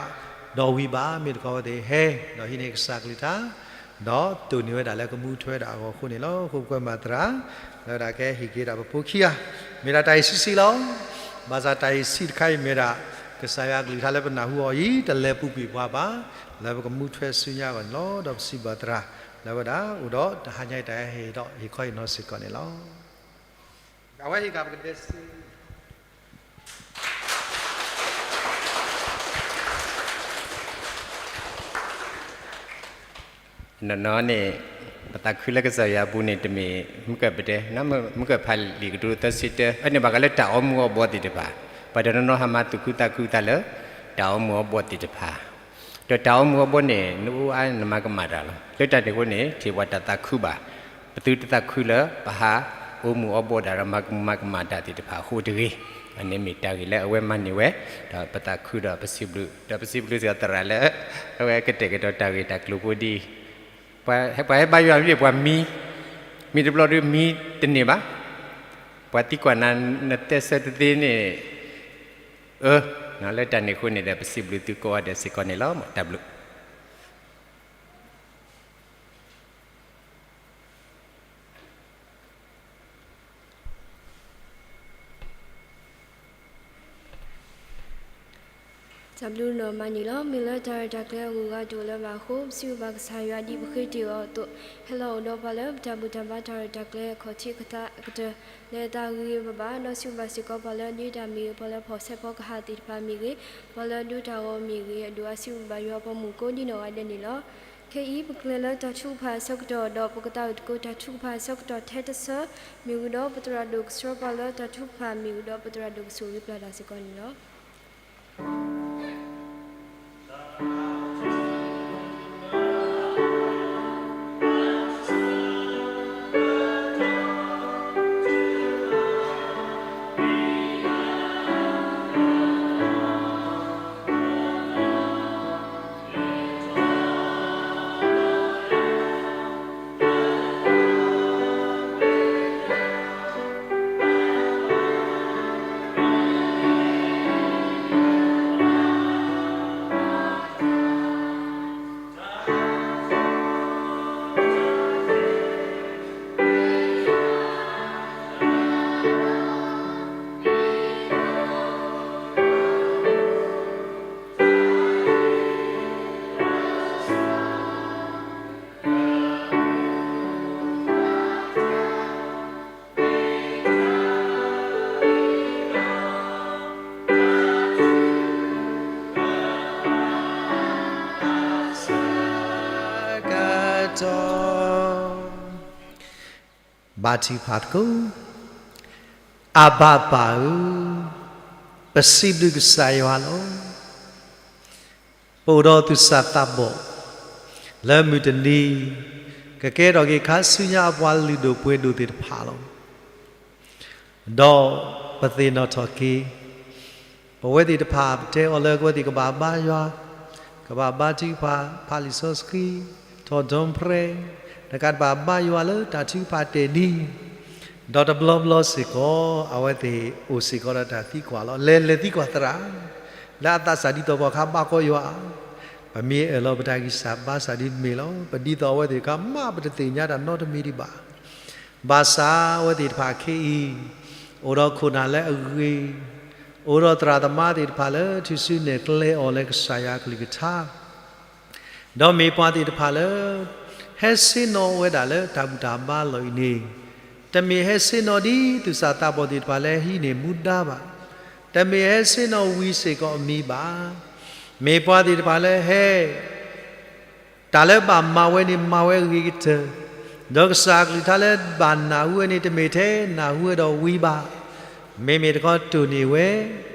ဒီးဝံၤဘၣ်, မ့ၢ်တခီအဝဲသ့ၣ်ဟဲ ဒီးဟံးန့ၢ်ကစၢ်ကလုၢ်ကထါ ဒီးတိၢ်န့ၢ်ဝဲဒၣ်လၢကမူထွဲဒၣ်အဂီၢ်အဃိန့ၣ်လီၤ. အဃိပကွဲမုာ်ဘၣ်သရၣ် လၢဝဲဒၣ်ကဟ့ၣ်က့ၤဒၣ်ပဖိခံဂၤ, မ့ၢ်ဒၣ်တၢ်အံၤဆံးဆံးလီၤ. ဘၣ်ဆၣ်တၢ်အံၤဆံးတခါအံၤမ့ၢ်ဒၣ် ကစၢ်ယွၤကလုၢ်ကထါလၢပနၢ်ဟူအီၤအံၤ တလဲၤပူၤကွံာ်ပှၤဘၣ်, လၢပကမူထွဲဆူညါအဂီၢ်န့ၣ်လီၤ. ဒီးပစံးဘျုးသရၣ် လၢဝဲဒၣ်အိၣ်ဒီးတဟါညါအံၤတၢ်ဟဲဟ့ၣ်ဒီးဟ့ၣ်ခီဟ့ၣ်နီၤစ့ၢ်ကီးန့ၣ်လီၤ. အဝဲဟ့ၣ်က့ၤပကဒဲစ့ နီၢ်နီၢ်န့ၣ် ပသးခုလၢကစၢ်ယွၤအပူၤန့ၣ် တမ့ၢ်မုၢ်ကၢၢ်ပတဲ, မုၢ်ကၢၢ်ဖးလံာ်ကတိၤသၢဆံတၢ အန့ၣ်ဘၣ်ဃးလၢတၢ်အီမူၤအီဘှီသ့ၣ်တဖၣ်, ပှၤတနီၤနီၤဟးမၤသူၣ်ခုသးခုသးလၢ တၢ်အီမူၤအီဘှီသ့ၣ်တဖၣ်, ဒီးတၢ်အီမူၤအီဘှီန့ၣ် နအိၣ်အါနမၤကမၣ်တၢ်လီၤ. လၢတၢ်န့ၣ်အဃိန့ၣ် ထံၣ်ပှၤတၢ်သးခုဘၣ်, ပသုတသးခုလၢ ပဟးအိၣ်မူၤအီဘှီဒၣ်ဒီးမၤကမၣ်တၢ်သ့ၣ်တဖၣ်အဃိတဂ့ၤ, အန့ၣ်မ့ၢ်တၢ်ဂ့ၢ်လၢအဝဲမၤန့ၢ်ဝဲ, ဒီးပသးခုဒီးပစံးဘျုး, ဒီးပစံးဘျုးစ့ၢ်ကီးသရၣ်လၢ အဝဲကတဲာ်ကတီၤတၢ်ဂ့ၢ်တၢ်ကျိၤဖိဒ်အံၤ, ပှၤဟဲဘါယွၤမ့ၢ်ပှၤမံ, မံတဘျီဒီးမံတန့ၢ်ဘၣ်, ပှၤသံကွၢ်နၤ နတဲဆၢတသ့န့ၣ်, အၢ, လၢတၢ်န့ၣ်အဃိန့ၣ်ဒီး ပစံးဘျုးသုကိးဂၤဒဲးစ့ၢ်ကီးန့ၣ်လီၤ. တၢ်ဘျုး တၢ်ဘျုးနီၢ်မၤန့ၣ်လီၤ. မ့ၢ်လၢတၢ်ရဲၣ်တၢ်ကျဲၤအဂုၤအဂၤတအိၣ်လၢၤဘၣ်အဃိ ပစံးဘျုးဘၣ်ကစၢ်ယွၤဒ်ပဃ့တ့ၢ်အီၤအသိး, ဟဲလီၤအိၣ်ဒီးပှၤလၢပတၢ်ဘူၣ်တၢ်ဘါတၢ်ရဲၣ်တၢ်ကျဲၤအခီၣ်ထံးအခီၣ်သးအကတၢၢ် လၢအသးဂ့ၤဂ့ၤဘၣ်ဘၣ်, ဒီးစံးဘျုးဘၣ်စ့ၢ်ကီးပှၤလၢအဒ့တၢ်မ့ၢ်ဂ့ၤ, ပှၤလၢဖီၣ်ဆဲးဖီကဟၣ်သ့ၣ်တဖၣ်မ့ၢ်ဂ့ၤ, ပှၤလၢအဒိတၢ်ဂီၤမ့ၢ်ဂ့ၤ, အဒိၣ်အါစံးဘျုးဘၣ်ယွၤအပှၤမုၣ်ကိးဒံနီၢ်ဂၤဒဲးန့ၣ်လီၤ. ခဲအံၤပကလဲၤလၢတၢ်ထုကဖၣ်အဆၢကတီၢ်ဒီး ပကသးအိၣ်သကိးတၢ်ထုကဖၣ်အဆၢကတီၢ်ထဲတဆၢ မ့ၢ်ဝံၤဒီးပသရၣ်ဒိၣ်ကဆှၢပှၤလၢတၢ်ထုကဖၣ်မ့ၢ်ဝံၤဒီး ပသရၣ်ဒိၣ်ကဆိၣ်ဂ့ၤပျၢ်တၢ်စ့ၢ်ကီးန့ၣ်လီၤ. ဒီး ဘါထုကဖၣ်သကိး. အဘၤပၢ်ဧၢ, ပစံးဘျုးကစၢ်ယွၤလီၤ. ပအိၣ်ဒီးသူၣ်စၢ်သးဘီၣ် လၢမုၢ်တနံၤ ကကဲထီၣ်က့ၤခါဆူညါအပှၤလုၢ်ဒိၣ်ပှ့ၤဒိၣ်သ့ၣ်တဖၣ်လီၤ. ဒီးပသ့ၣ်နီၣ်ထီၣ်က့ၤ ပဝဲသ့ၣ်တဖၣ် ပတဲအီၤလၢပဝဲသ့ၣ်ကဘၣ်ဘါယွၤ, ကဘၣ်ဘါထုကဖၣ်, ဖးလံာ်စီဆှံ, ထီၣ်ဒီဖရဲ, တကးဒံးဘၣ်ဘါယွၤလၢတၢ်ထုကဖၣ်တဲာ်နံၤ, ဒီးတဘျီဘျီစ့ၢ်ကီး အဝဲသ့ၣ်အိၣ်စ့ၢ်ကီးဒီးတၢ်သံကွၢ်လီၤ. လဲၤလဲၤသံကွၢ်သရၣ် လၢအသးစၢ်ဒ်သိးပှၤခါဘၣ်ကီယွၤ, ပမ့ၢ်အၢၣ်လီၤပတၢ်ဂံၢ်စၢ်ဘါစၢ်ဒ်မ့ၢ်လီၤ. ပဒ်သိးအဝဲသ့ၣ်တခါ မ့ၢ်ပတသ့ၣ်ညါတၢ်နီတမံၤဒံးဘၣ်. ဘၣ်ဆၣ်အဝဲသ့ၣ်တဖၣ်ခဲအံၤ အိၣ်ဒီးခိၣ်နၢ်လၢအဂ့ၤ, အိၣ်ဒီးသရၣ်သမါသ့ၣ်တဖၣ်လၢထုးစုနဲၣ်ကျဲအီၤလၢကစၢ်ယွၤအကလုၢ်ကထါ, ဒီးမ့ၢ်ပှၤသ့ၣ်တဖၣ်လၢ ဟဲဆ့ၣ်နီၤဝဲဒၣ်လၢတၢ်ဘူၣ်တၢ်ဘါလီၢ်အံၤန့ၣ်, တမ့ၢ်ဟဲဆ့ၣ်နီၤဒ်သူၣ်စၢ်သးဘီၣ်သ့ၣ်တဖၣ်လၢဟံးန့ၢ်မူဒါဘၣ်. တမ့ၢ်ဟဲဆ့ၣ်နီၤဝံၤစ့ၢ်ကီးအမံၤဘၣ်. မ့ၢ်ပှၤသ့ၣ်တဖၣ်လၢဟဲ တၢ်လၢဘၣ်မၤဝဲန့ၣ် မၤဝဲအဂ့ၤကတၢၢ်, ဒီးကစၢ်အကလုၢ်ကထါလၢဘၣ်နၢ်ဟူဝဲန့ၣ် တမ့ၢ်ထဲနၢ်ဟူဝဲဒီးဝံၤဘၣ်. မ့မ့ၢ်တခီတိၢ်န့ၢ်ဝဲ,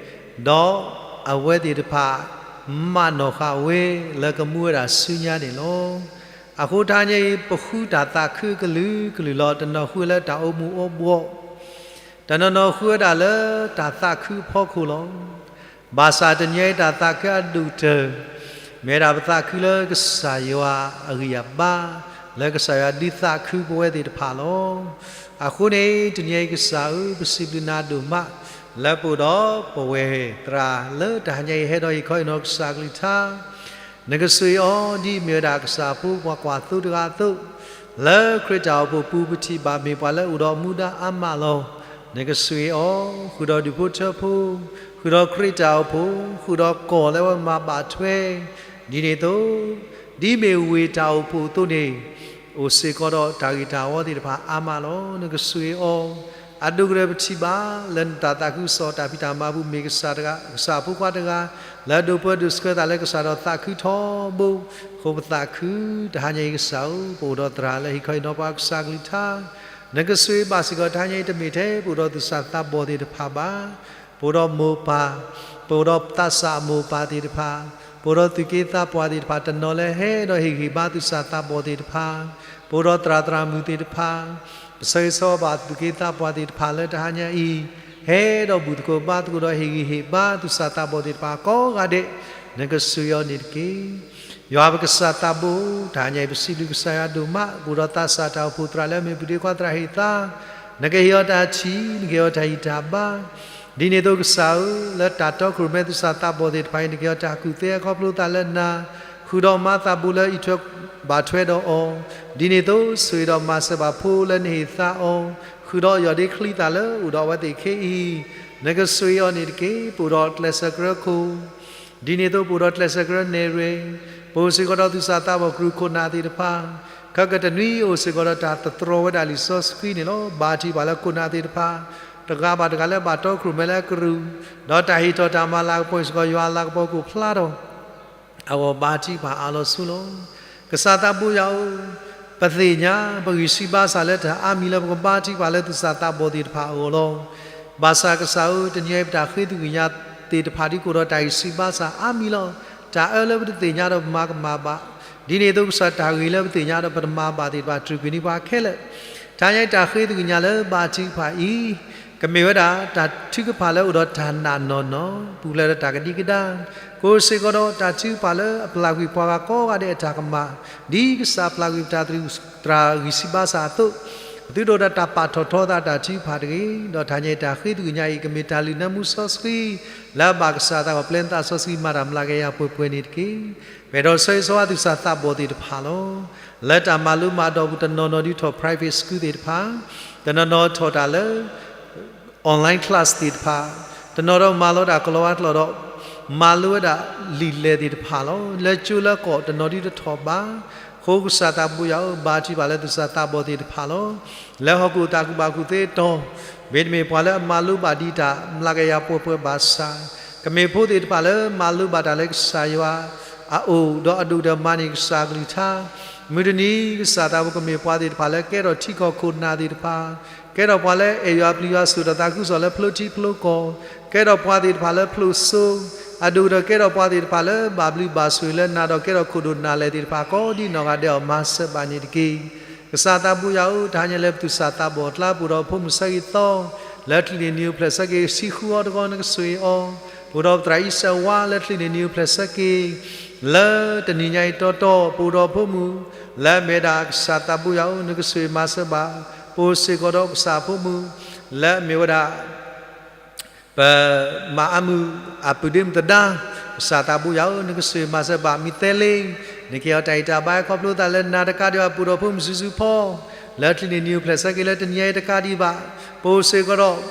ဒီးအဝဲသ့ၣ်တဖၣ် မၤနီၣ်ဃာ်ဝဲလၢကမူဝဲဒၣ်ဆူညါန့ၣ်လီၤ. အဃိတဟါညါအံၤ ပဃုတၢ်သးခုကလုာ်ကလုာ်လီၤ. တနီၤဃုလၢတၢ်အိၣ်မူအိၣ်ဘှီၣ်, တနီၤနီၤဃုဝဲဒၣ်လၢတၢ်သးခုအဖီခိၣ်လီၤ. ဘၣ်ဆၣ်တနံၤအံၤတၢ်သးခုအဒိၣ်ကတၢၢ် မ့ၢ်ဝဲဒၣ်ပသးခုလၢကစၢ်ယွၤအဂံၢ်အဘါ, လၢကစၢ်ယွၤဒုးသးခုပဝဲသ့ၣ်တဖၣ်လီၤ. အဃိန့ၣ် တနံၤအံၤကစၢ်ဧၢ, ပစံးဘျုးနၤဒိၣ်မး လၢပအိၣ်ဒီးပဝဲၢ်သရၣ်လၢတဟါညါအံၤ ဟဲဒီးဟ့ၣ်ခီဟ့ၣ်နီၤကစၢ်အကလုၢ်ကထါ, နကဆိၣ်ဂ့ၤအီၤ ဒ်အမ့ၢ်ဝဲဒၣ်ကစၢ်ဖိပှၤကွၢ်သိတဂၤအသိး, လၢခရံာ်တၢ်အိၣ်ဖှိၣ်ပူၤ ပထံၣ်ဘၣ်မ့ၢ်ပှၤလၢအိၣ်ဒီးမူဒါအါမးလီၤ. နကဆိၣ်ဂ့ၤအီၤ ဃုာ်ဒီးဒူၣ်ဖိထၢဖိ, ဃုာ်ဒီးခရံာ်တၢ်အိၣ်ဖှိၣ်, ဃုာ်ဒီးကီၢ်လၢအဝဲမၤဘၣ်ထွဲ, ဒ်န့ၣ်အသိး ဒ်မ့ၢ်ဝ့ၢ်တၢ်အိၣ်ဖှိၣ်အသိးန့ၣ်, အိၣ်စ့ၢ်ကီးဒီးတၢ်ဂ့ၢ်တၢ်ဝီသ့ၣ်တဖၣ်အါမးလီၤ. နကဆိၣ်ဂ့ၤအီၤ, အဒိၣ်ကတၢၢ်ပထံၣ်ဘၣ်လၢနတၢ်သးခုကစီၣ်တၢ်ဖံးတၢ်မၤပူၤ မ့ၢ်ကစၢ်တဂၤ, ကစၢ်ဖိခွါတဂၤ လၢအဒိၣ်ပၢဒိၣ်ဆှၢသးလၢကစၢ်ဒီးသးခုထီဘိ, အဃိပသးခုတဟါညါအံၤကစၢ်ဧၢ, ပအိၣ်ဒီးသရၣ်လၢဟ့ၣ်ခီဟ့ၣ်နီၤပှၤကစၢ်အကလုၢ်ကထါ, နကဆိၣ်ဂ့ၤဘၣ်စ့ၢ်ကီးတဟါညါအံၤ တမ့ၢ်ထဲပအိၣ်ဒီးသူၣ်စၢ်သးဘီၣ်သ့ၣ်တဖၣ်ဘၣ်, ပအိၣ်ဒီးမိၢ်ပၢ်, ပအိၣ်ဒီးသးစၢ်မိၢ်ပၢ်သ့ၣ်တဖၣ်, ပအိၣ်ဒီးသူၣ်က့သးပှၢ်သ့ၣ်တဖၣ် တနီၤလၢဟဲဒီးဟ့ၣ်ဂံၢ်ဘါသူၣ်စၢ်သးဘီၣ်သ့ၣ်တဖၣ်, ပအိၣ်ဒီးသရၣ်သရၣ်မုၣ်သ့ၣ်တဖၣ်, ပဆၢဂ့ၤဆၢဝါဘၣ်သူၣ်က့သးပှၢ်သ့ၣ်တဖၣ်လၢတဟါညါအံၤ, ဟဲဒီးဘူၣ်သကိးဘါသကိးဒီးဟ့ၣ်ဂံၢ်ဟ့ၣ်ဘါသူၣ်စၢ်သးဘီၣ်သ့ၣ်တဖၣ်ကိးဂၤဒဲး, နကဆိၣ်ဂ့ၤအီၤန့ၣ်တက့ၢ်. ယွၤပကစၢ်သးဘိ, တဟါညါအံၤ ပစံးဘျုးကစၢ်ယွၤဒိၣ်မး ပအိၣ်ဒီးသးစၢ်တၢ်အိၣ်ဖှိၣ်သရၣ်လၢအမ့ၢ်ပူၤဒ့ခွါသရၣ်ဟ့ၣ်သါ, နကဟ့ၣ်အီၤတၢ်ထံၣ်, နကဟ့ၣ်အီၤတၢ်ဂံၢ်တၢ်ဘါ, ဒ်န့ၣ်အသိးကစၢ်ဧၢ, လၢတၢ်တီခိၣ်ရိၣ်မဲသူၣ်စၢ်သးဘီၣ်သ့ၣ်တဖၣ်အံၤ နကဟ့ၣ်အီၤတၢ်ကူၣ်သ့အခီဖျိသးလၢနၤ, ဃုာ်ဒီးမၤသးဘူးလၢအံးထွဲဘၣ်ထွဲဒီးအီၤ, ဒ်န့ၣ်အသိးဆိၣ်ဂ့ၤဒီးမၤစၢၤဘၣ်ဖိလၢနဟ့ၣ်သါအီၤ, ဃုာ်ဒီးယီၢ်ဒ့ချံသၣ်လၢအိၣ်ဒီးအဝဲသ့ၣ်ခဲအံၤ, နကဆိၣ်ဂ့ၤအီၤန့ၣ်တက့ၢ်. ပအိၣ်ဒီးကျဲးစၢးကရၢခိၣ် ဒ်န့ၣ်အသိးပအိၣ်ဒီးကျဲးစၢးကရၢနဲၣ်ရွဲၣ်, ပအိၣ်စ့ၢ်ကီးဒီးသူၣ်စၢ်သးဘီၣ်ကရူၢ်ခိၣ်နၢ်သ့ၣ်တဖၣ်, ခဲကတနွံအိၣ်စ့ၢ်ကီးဒီးတၢ်သတြီၤဝဲဒၣ်လံာ်စီဆှံန့ၣ်လီၤ. ဘါထုကဖၣ်လၢခိၣ်နၢ်သ့ၣ်တဖၣ်, တဂၤဘၣ်တဂၤလၢဘၣ်တီခိၣ်ရိၣ်မဲလၢအကရူၢ်, ဒီးတၢ်ဟ့ၣ်ထီၣ်တၢ်မၤလၤကပီၤစ့ၢ်ကီးယွၤလၤကပီၤကအိၣ်ဖျါထီၣ် အဂီၢ်ဘါထုကဖၣ်အါလီၤဆူလီၤ. ကစၢ်သးဘိယွၤဧၢ, ပသ့ၣ်ညါ ပဂံၢ်ဆူၣ်ဘါစၢ်လၢတၢ်အါမံၤလၢ ပကဘါထုကဖၣ်လၢသူၣ်စၢ်သးဘီၣ်သ့ၣ်တဖၣ်အဂီၢ်လီၤ. ဘၣ်ဆၣ်ကစၢ်ဧၢ, တနံၤအံၤပတၢ်ဃ့သကွံာ်ကညးသ့ၣ်တဖၣ်ဒ်ကအိၣ်ဒီးတၢ်ဂံၢ်ဆူၣ်ဘါစၢ်အါမံၤလီၤ. တၢ်အၢလၢပတသ့ၣ်ညါဒီးပမၤကမၣ်ဘၣ်, ဒ်န့ၣ်အသိးကစၢ်တၢ်ဂ့ၤလၢပသ့ၣ်ညါဒီးပတမၤဘၣ်သ့ၣ်တဖၣ် တြူာ်ကွံာ်န့ၢ်ပှၤခဲလၢာ် တဟါညါအံၤတၢ်ဃ့သကွံာ်ကညးလၢဘါထုကဖၣ်အံၤ, ကမ့ၢ်ဝဲဒၣ်တၢ်ထုကဖၣ်လၢအိၣ်ဒီးတၢ်နာ်နီၢ်နီၢ်, ပူၤဖျဲးဒီးတၢ်ကဒံကဒါ, ကအိၣ်စ့ၢ်ကီးဒီးတၢ်ထုကဖၣ်လၢအပျၢ်ကွံာ်ပှၤဂၤကိးဂၤဒဲးအတၢ်ကမၣ်, ဒ်ကစၢ်ပျၢ်ကွံာ်ပတၢ်သရူးသရၣ်ဂံၢ်ဆူၣ်ဘါစၢ်အသိး, ပသုတအိၣ်ဒီးတၢ်ပာ်ထီၣ်ထီသးတၢ်ထုကဖၣ်တဂ့ၤ. ဒီးတဟါညါအံၤတၢ်ဃ့သကွံာ်ကညးအံၤ ကမ့ၢ်တၢ်လုၢ်နၢမူစီဆှံ, လၢအဘၣ်ကစၢ်သးဂီၢ်ပျဲနသးစီဆှံမၤတၢ်မျးကယၤပှဲၤပှဲၤန့ၣ်တက့ၢ်. ပအဲၣ်ဒိးဆၢဂ့ၤဆၢဝါသူၣ်စၢ်သးဘီၣ်သ့ၣ်တဖၣ်လီၤ. လၢတၢ်မၤလိမၤဒိးပူၤ တနီၤနီၤဒုးထီၣ် private school သ့ၣ်တဖၣ်, တနီၤနီၤထီၣ်တၢ်လၢ online class သ့ၣ်တဖၣ်, တနီၤဒီးမၤလိတၢ်ကလီဝါကျိာ်ဒီး မၤလိဝဲဒၣ်လံာ်လဲၢ်သ့ၣ်တဖၣ်လီၤ. လၢကၠိလၢကီၢ်တနီၤဒုးတထီၣ်ဘၣ်. အဃိကစၢ်သးဘိယွၤဧၢ, ဘါထုကဖၣ်လၢသူၣ်စၢ်သးဘီၣ်သ့ၣ်တဖၣ်လီၤ. လၢဟီၣ်ခိၣ်သးခုကဘၣ်ကူၣ်သ့အတီၢ်, မ့တမ့ၢ်ပှၤလၢအမၤလိဘၣ်ဒံးတၢ်မျးကယၤပှဲၤပှဲၤဘၣ်ဆၣ်, ကမ့ၢ်ဖိသ့ၣ်တဖၣ်လၢမၤလိဘၣ်တၢ်လၢကစၢ်ယွၤ အအိၣ်ဒီးအဒိၣ်ကတၢၢ်မၤန့ၢ်ကစၢ်အကလုၢ်ကထါ, မုၢ်တနံၤကစၢ်သးဘိကမ့ၢ်ပှၤသ့ၣ်တဖၣ်လၢကဲထီၣ်ထံကီၢ်ခိၣ်နၢ်သ့ၣ်တဖၣ်, ကဲထီၣ်ပှၤလၢအဲၣ်ယွၤပျံၤယွၤဆိၣ်ဒီးသးခုကစီၣ်လၢဖျိထံဖျိကီၢ်, ကဲထီၣ်ပှၤသ့ၣ်တဖၣ်လၢဖျိစိ, အဒိၣ်ကတၢၢ်ကဲထီၣ်ပှၤသ့ၣ်တဖၣ်လၢဘၣ်ဘျုးဘၣ်ဆိၣ်ဂ့ၤလၢနၤဒီးကဲထီၣ်ခိၣ်ဒိၣ်နၢ်လဲၢ်သ့ၣ်တဖၣ်ကိးဒ်နီၢ်ဂၤဒဲးအီၤမၤစၢၤဘၣ်န့ၣ်တက့ၢ်. ကစၢ်သးဘိယွၤဧၢ, တဟါညါလၢပသူၣ်စၢ်သးဘီၣ်အကျါ ပအိၣ်ဒီးဖိမုၣ်ဆၢဂ့ၤသီ လၢချံးန့ၣ်နံၤအိၣ်ဖျဲၣ်ဆၢက့ၤ ဆံဃုအီၤတဂီၤနကဆိၣ်ဂ့ၤအီၤ, ပအိၣ်ဒီးပသရၣ်အံၣ်စၢးဝါလၢချံးန့ၣ်နံၤအိၣ်ဖျဲၣ်ဆၢက့ၤ လၢတနံၤညါအံၤတီတီ ပအိၣ်ဒီးဖိမုၣ် လၢအမ့ၢ်ဝဲဒၣ်ကစၢ်သးဘိယွၤဧၢ နကဆိၣ်ဂ့ၤမၤစၢၤဘၣ်, ပအိၣ်စ့ၢ်ကီးဒီးကစၢ်ဖိမုၣ် လၢအမ့ၢ်ဝဲဒၣ် ပမၤအမုာ်အပုၢ်ဒ့မုၣ်သဒါ, ကစၢ်သးဘိယွၤဧၢ နကဆိၣ်ဂ့ၤမၤစၢၤဘၣ်မုၢ်သဲလ့, နကဲအီၤတၢ်ဂံၢ်တၢ်ဘါခီဖျိသးလၢနၤတကးဒံးဘၣ် ပအိၣ်ဒီးဖိမုၣ်စုစုဖီ လၢချံးန့ၣ်နံၤအိၣ်ဖျဲၣ်ဆၢက့ၤလၢတနံၤညါအံၤတကးဒံးဘၣ်, ပအိၣ်စ့ၢ်ကီးဒီး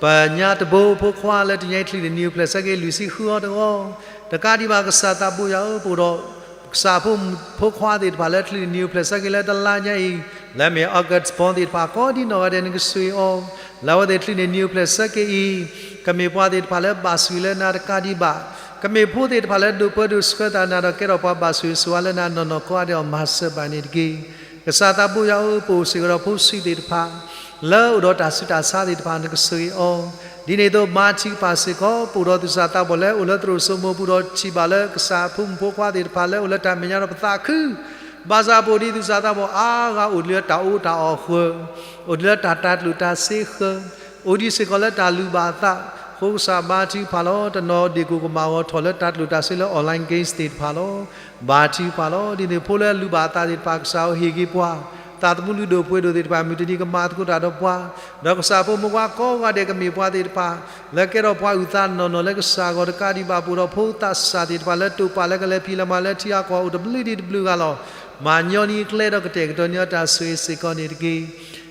ပညါတဘိဖိခွါလၢတနံၤညါအံၤချံးန့ၣ်နံၤအိၣ်ဖျဲၣ်ဆၢက့ၤလွံၢ်ဆံဃုအီၤတဂီၤ, တကးဒံးဘၣ်ကစၢ်သးဘိယွၤဧၢ ပအိၣ်ဒီး ကစၢ်ဖိမုၣ်ဖိခွါသ့ၣ်တဖၣ်လၢချံးန့ၣ်နံၤအိၣ်ဖျဲၣ်ဆၢက့ၤလၢတလါညါအံၤ, လၢအမ့ၢ် August born သ့ၣ်တဖၣ်ကိးဒ်နီၢ်ဂၤဒဲး နကဆိၣ်ဂ့ၤအီၤ, လၢအဝဲသ့ၣ်ချံးန့ၣ်နံၤအိၣ်ဖျဲၣ်ဆၢက့ၤအံၤ, ကမ့ၢ်ပှၤသ့ၣ်တဖၣ်လၢဘၣ်ဆိၣ်ဂ့ၤလၢနၤတကးဒံးဘၣ်, ကမ့ၢ်ဖိသ့ၣ်တဖၣ်လၢဒိးပၢဒိးဆှၢသးနၤဒီးကဲထီၣ်ပှၤဘၣ်ဆိၣ်ဂ့ၤဆိၣ်ဝါလၢနၤနီၢ်နီၢ်ကိးဂၤဒဲးအီၤမၤစၢၤဘၣ်န့ၣ်တက့ၢ်. ကစၢ်သးဘိယွၤဧၢ ပအိၣ်စ့ၢ်ကီးဒီးဖိဆံးသ့ၣ်တဖၣ် လၢအိၣ်ဒီးတၢ်ဆူးတၢ်ဆါသ့ၣ်တဖၣ် နကဆိၣ်ဂ့ၤအီၤ, ဒ်န့ၣ်အသိးမၤထံကပၤစ့ၢ်ကီး ပအိၣ်ဒီးသူၣ်စၢ်သးဘီၣ်လၢအိၣ်လၢသရိာ်စိမိၤပူၤဒီးထံၣ်ဘၣ်လၢ ကစၢ်ဖိမုၣ်ဖိခွါသ့ၣ်တဖၣ်လၢအိၣ်လၢတၢ်မဲာ်ညါဒီးပသးခု, ဘၣ်ဆၣ်ပအိၣ်ဒ်သူၣ်စၢ်သးဘီၣ်အါဂၤအိၣ်ဒ်လၢတၢ်အီၣ်တၢ်အီဃၢၤ, အိၣ်ဒ်လၢတၢ်တၤကျိၣ်တၤစ့ဃၢၤ, အိၣ်ဒ်စ့ၢ်ကီးလၢတၢ်လုၢ်ဘၣ်အသး, အဃိကစၢ်မၤထံကပၤလီၤ, တနီၤဒ့ၣ်ကိၣ်ကမၣ်ဂီၤထီၣ်လၢတၤကျိၣ်တၤစ့လၢ online games သ့ၣ်တဖၣ်လီၤ. ဘၣ်ထံကပၤလီၤ, ဒ်န့ၣ်ဖိလၢလုၢ်ဘၣ်အသးသ့ၣ်တဖၣ် ကစၢ်ဧၢဟ့ၣ်က့ၤပှၤ သးသမူလုၢ်ဒိၣ်ပှ့ၤဒိၣ်သ့ၣ်တဖၣ် မုၢ်တနံၤကမၤသကိးတၢ်ဒီးပှၤ, ဒီးကစၢ်ဖိမုၣ်ဖိခွါကိးဂၤဒဲးကမ့ၢ်ပှၤသ့ၣ်တဖၣ် လၢကဲထီၣ်ပှၤအုၣ်သးနီၢ်နီၢ်လၢကစၢ်အဂီၢ်တကးဒံးဘၣ် ပအိၣ်ဒီးဖိသးစၢ်သ့ၣ်တဖၣ်လၢတိာ်ပာ်လၢကလဲၤဖံးလဲၤမၤလၢထံအကီၢ်အိၣ်တဘျုးဒံးတဘျုးဂၤလီၤ. မၤညီနံၤအကျဲဒီးကတဲာ်ကတီၤန့ၢ်အီၤတၢ်ဆိၣ်ဂ့ၤစ့ၢ်ကီးန့ၣ်တက့ၢ်.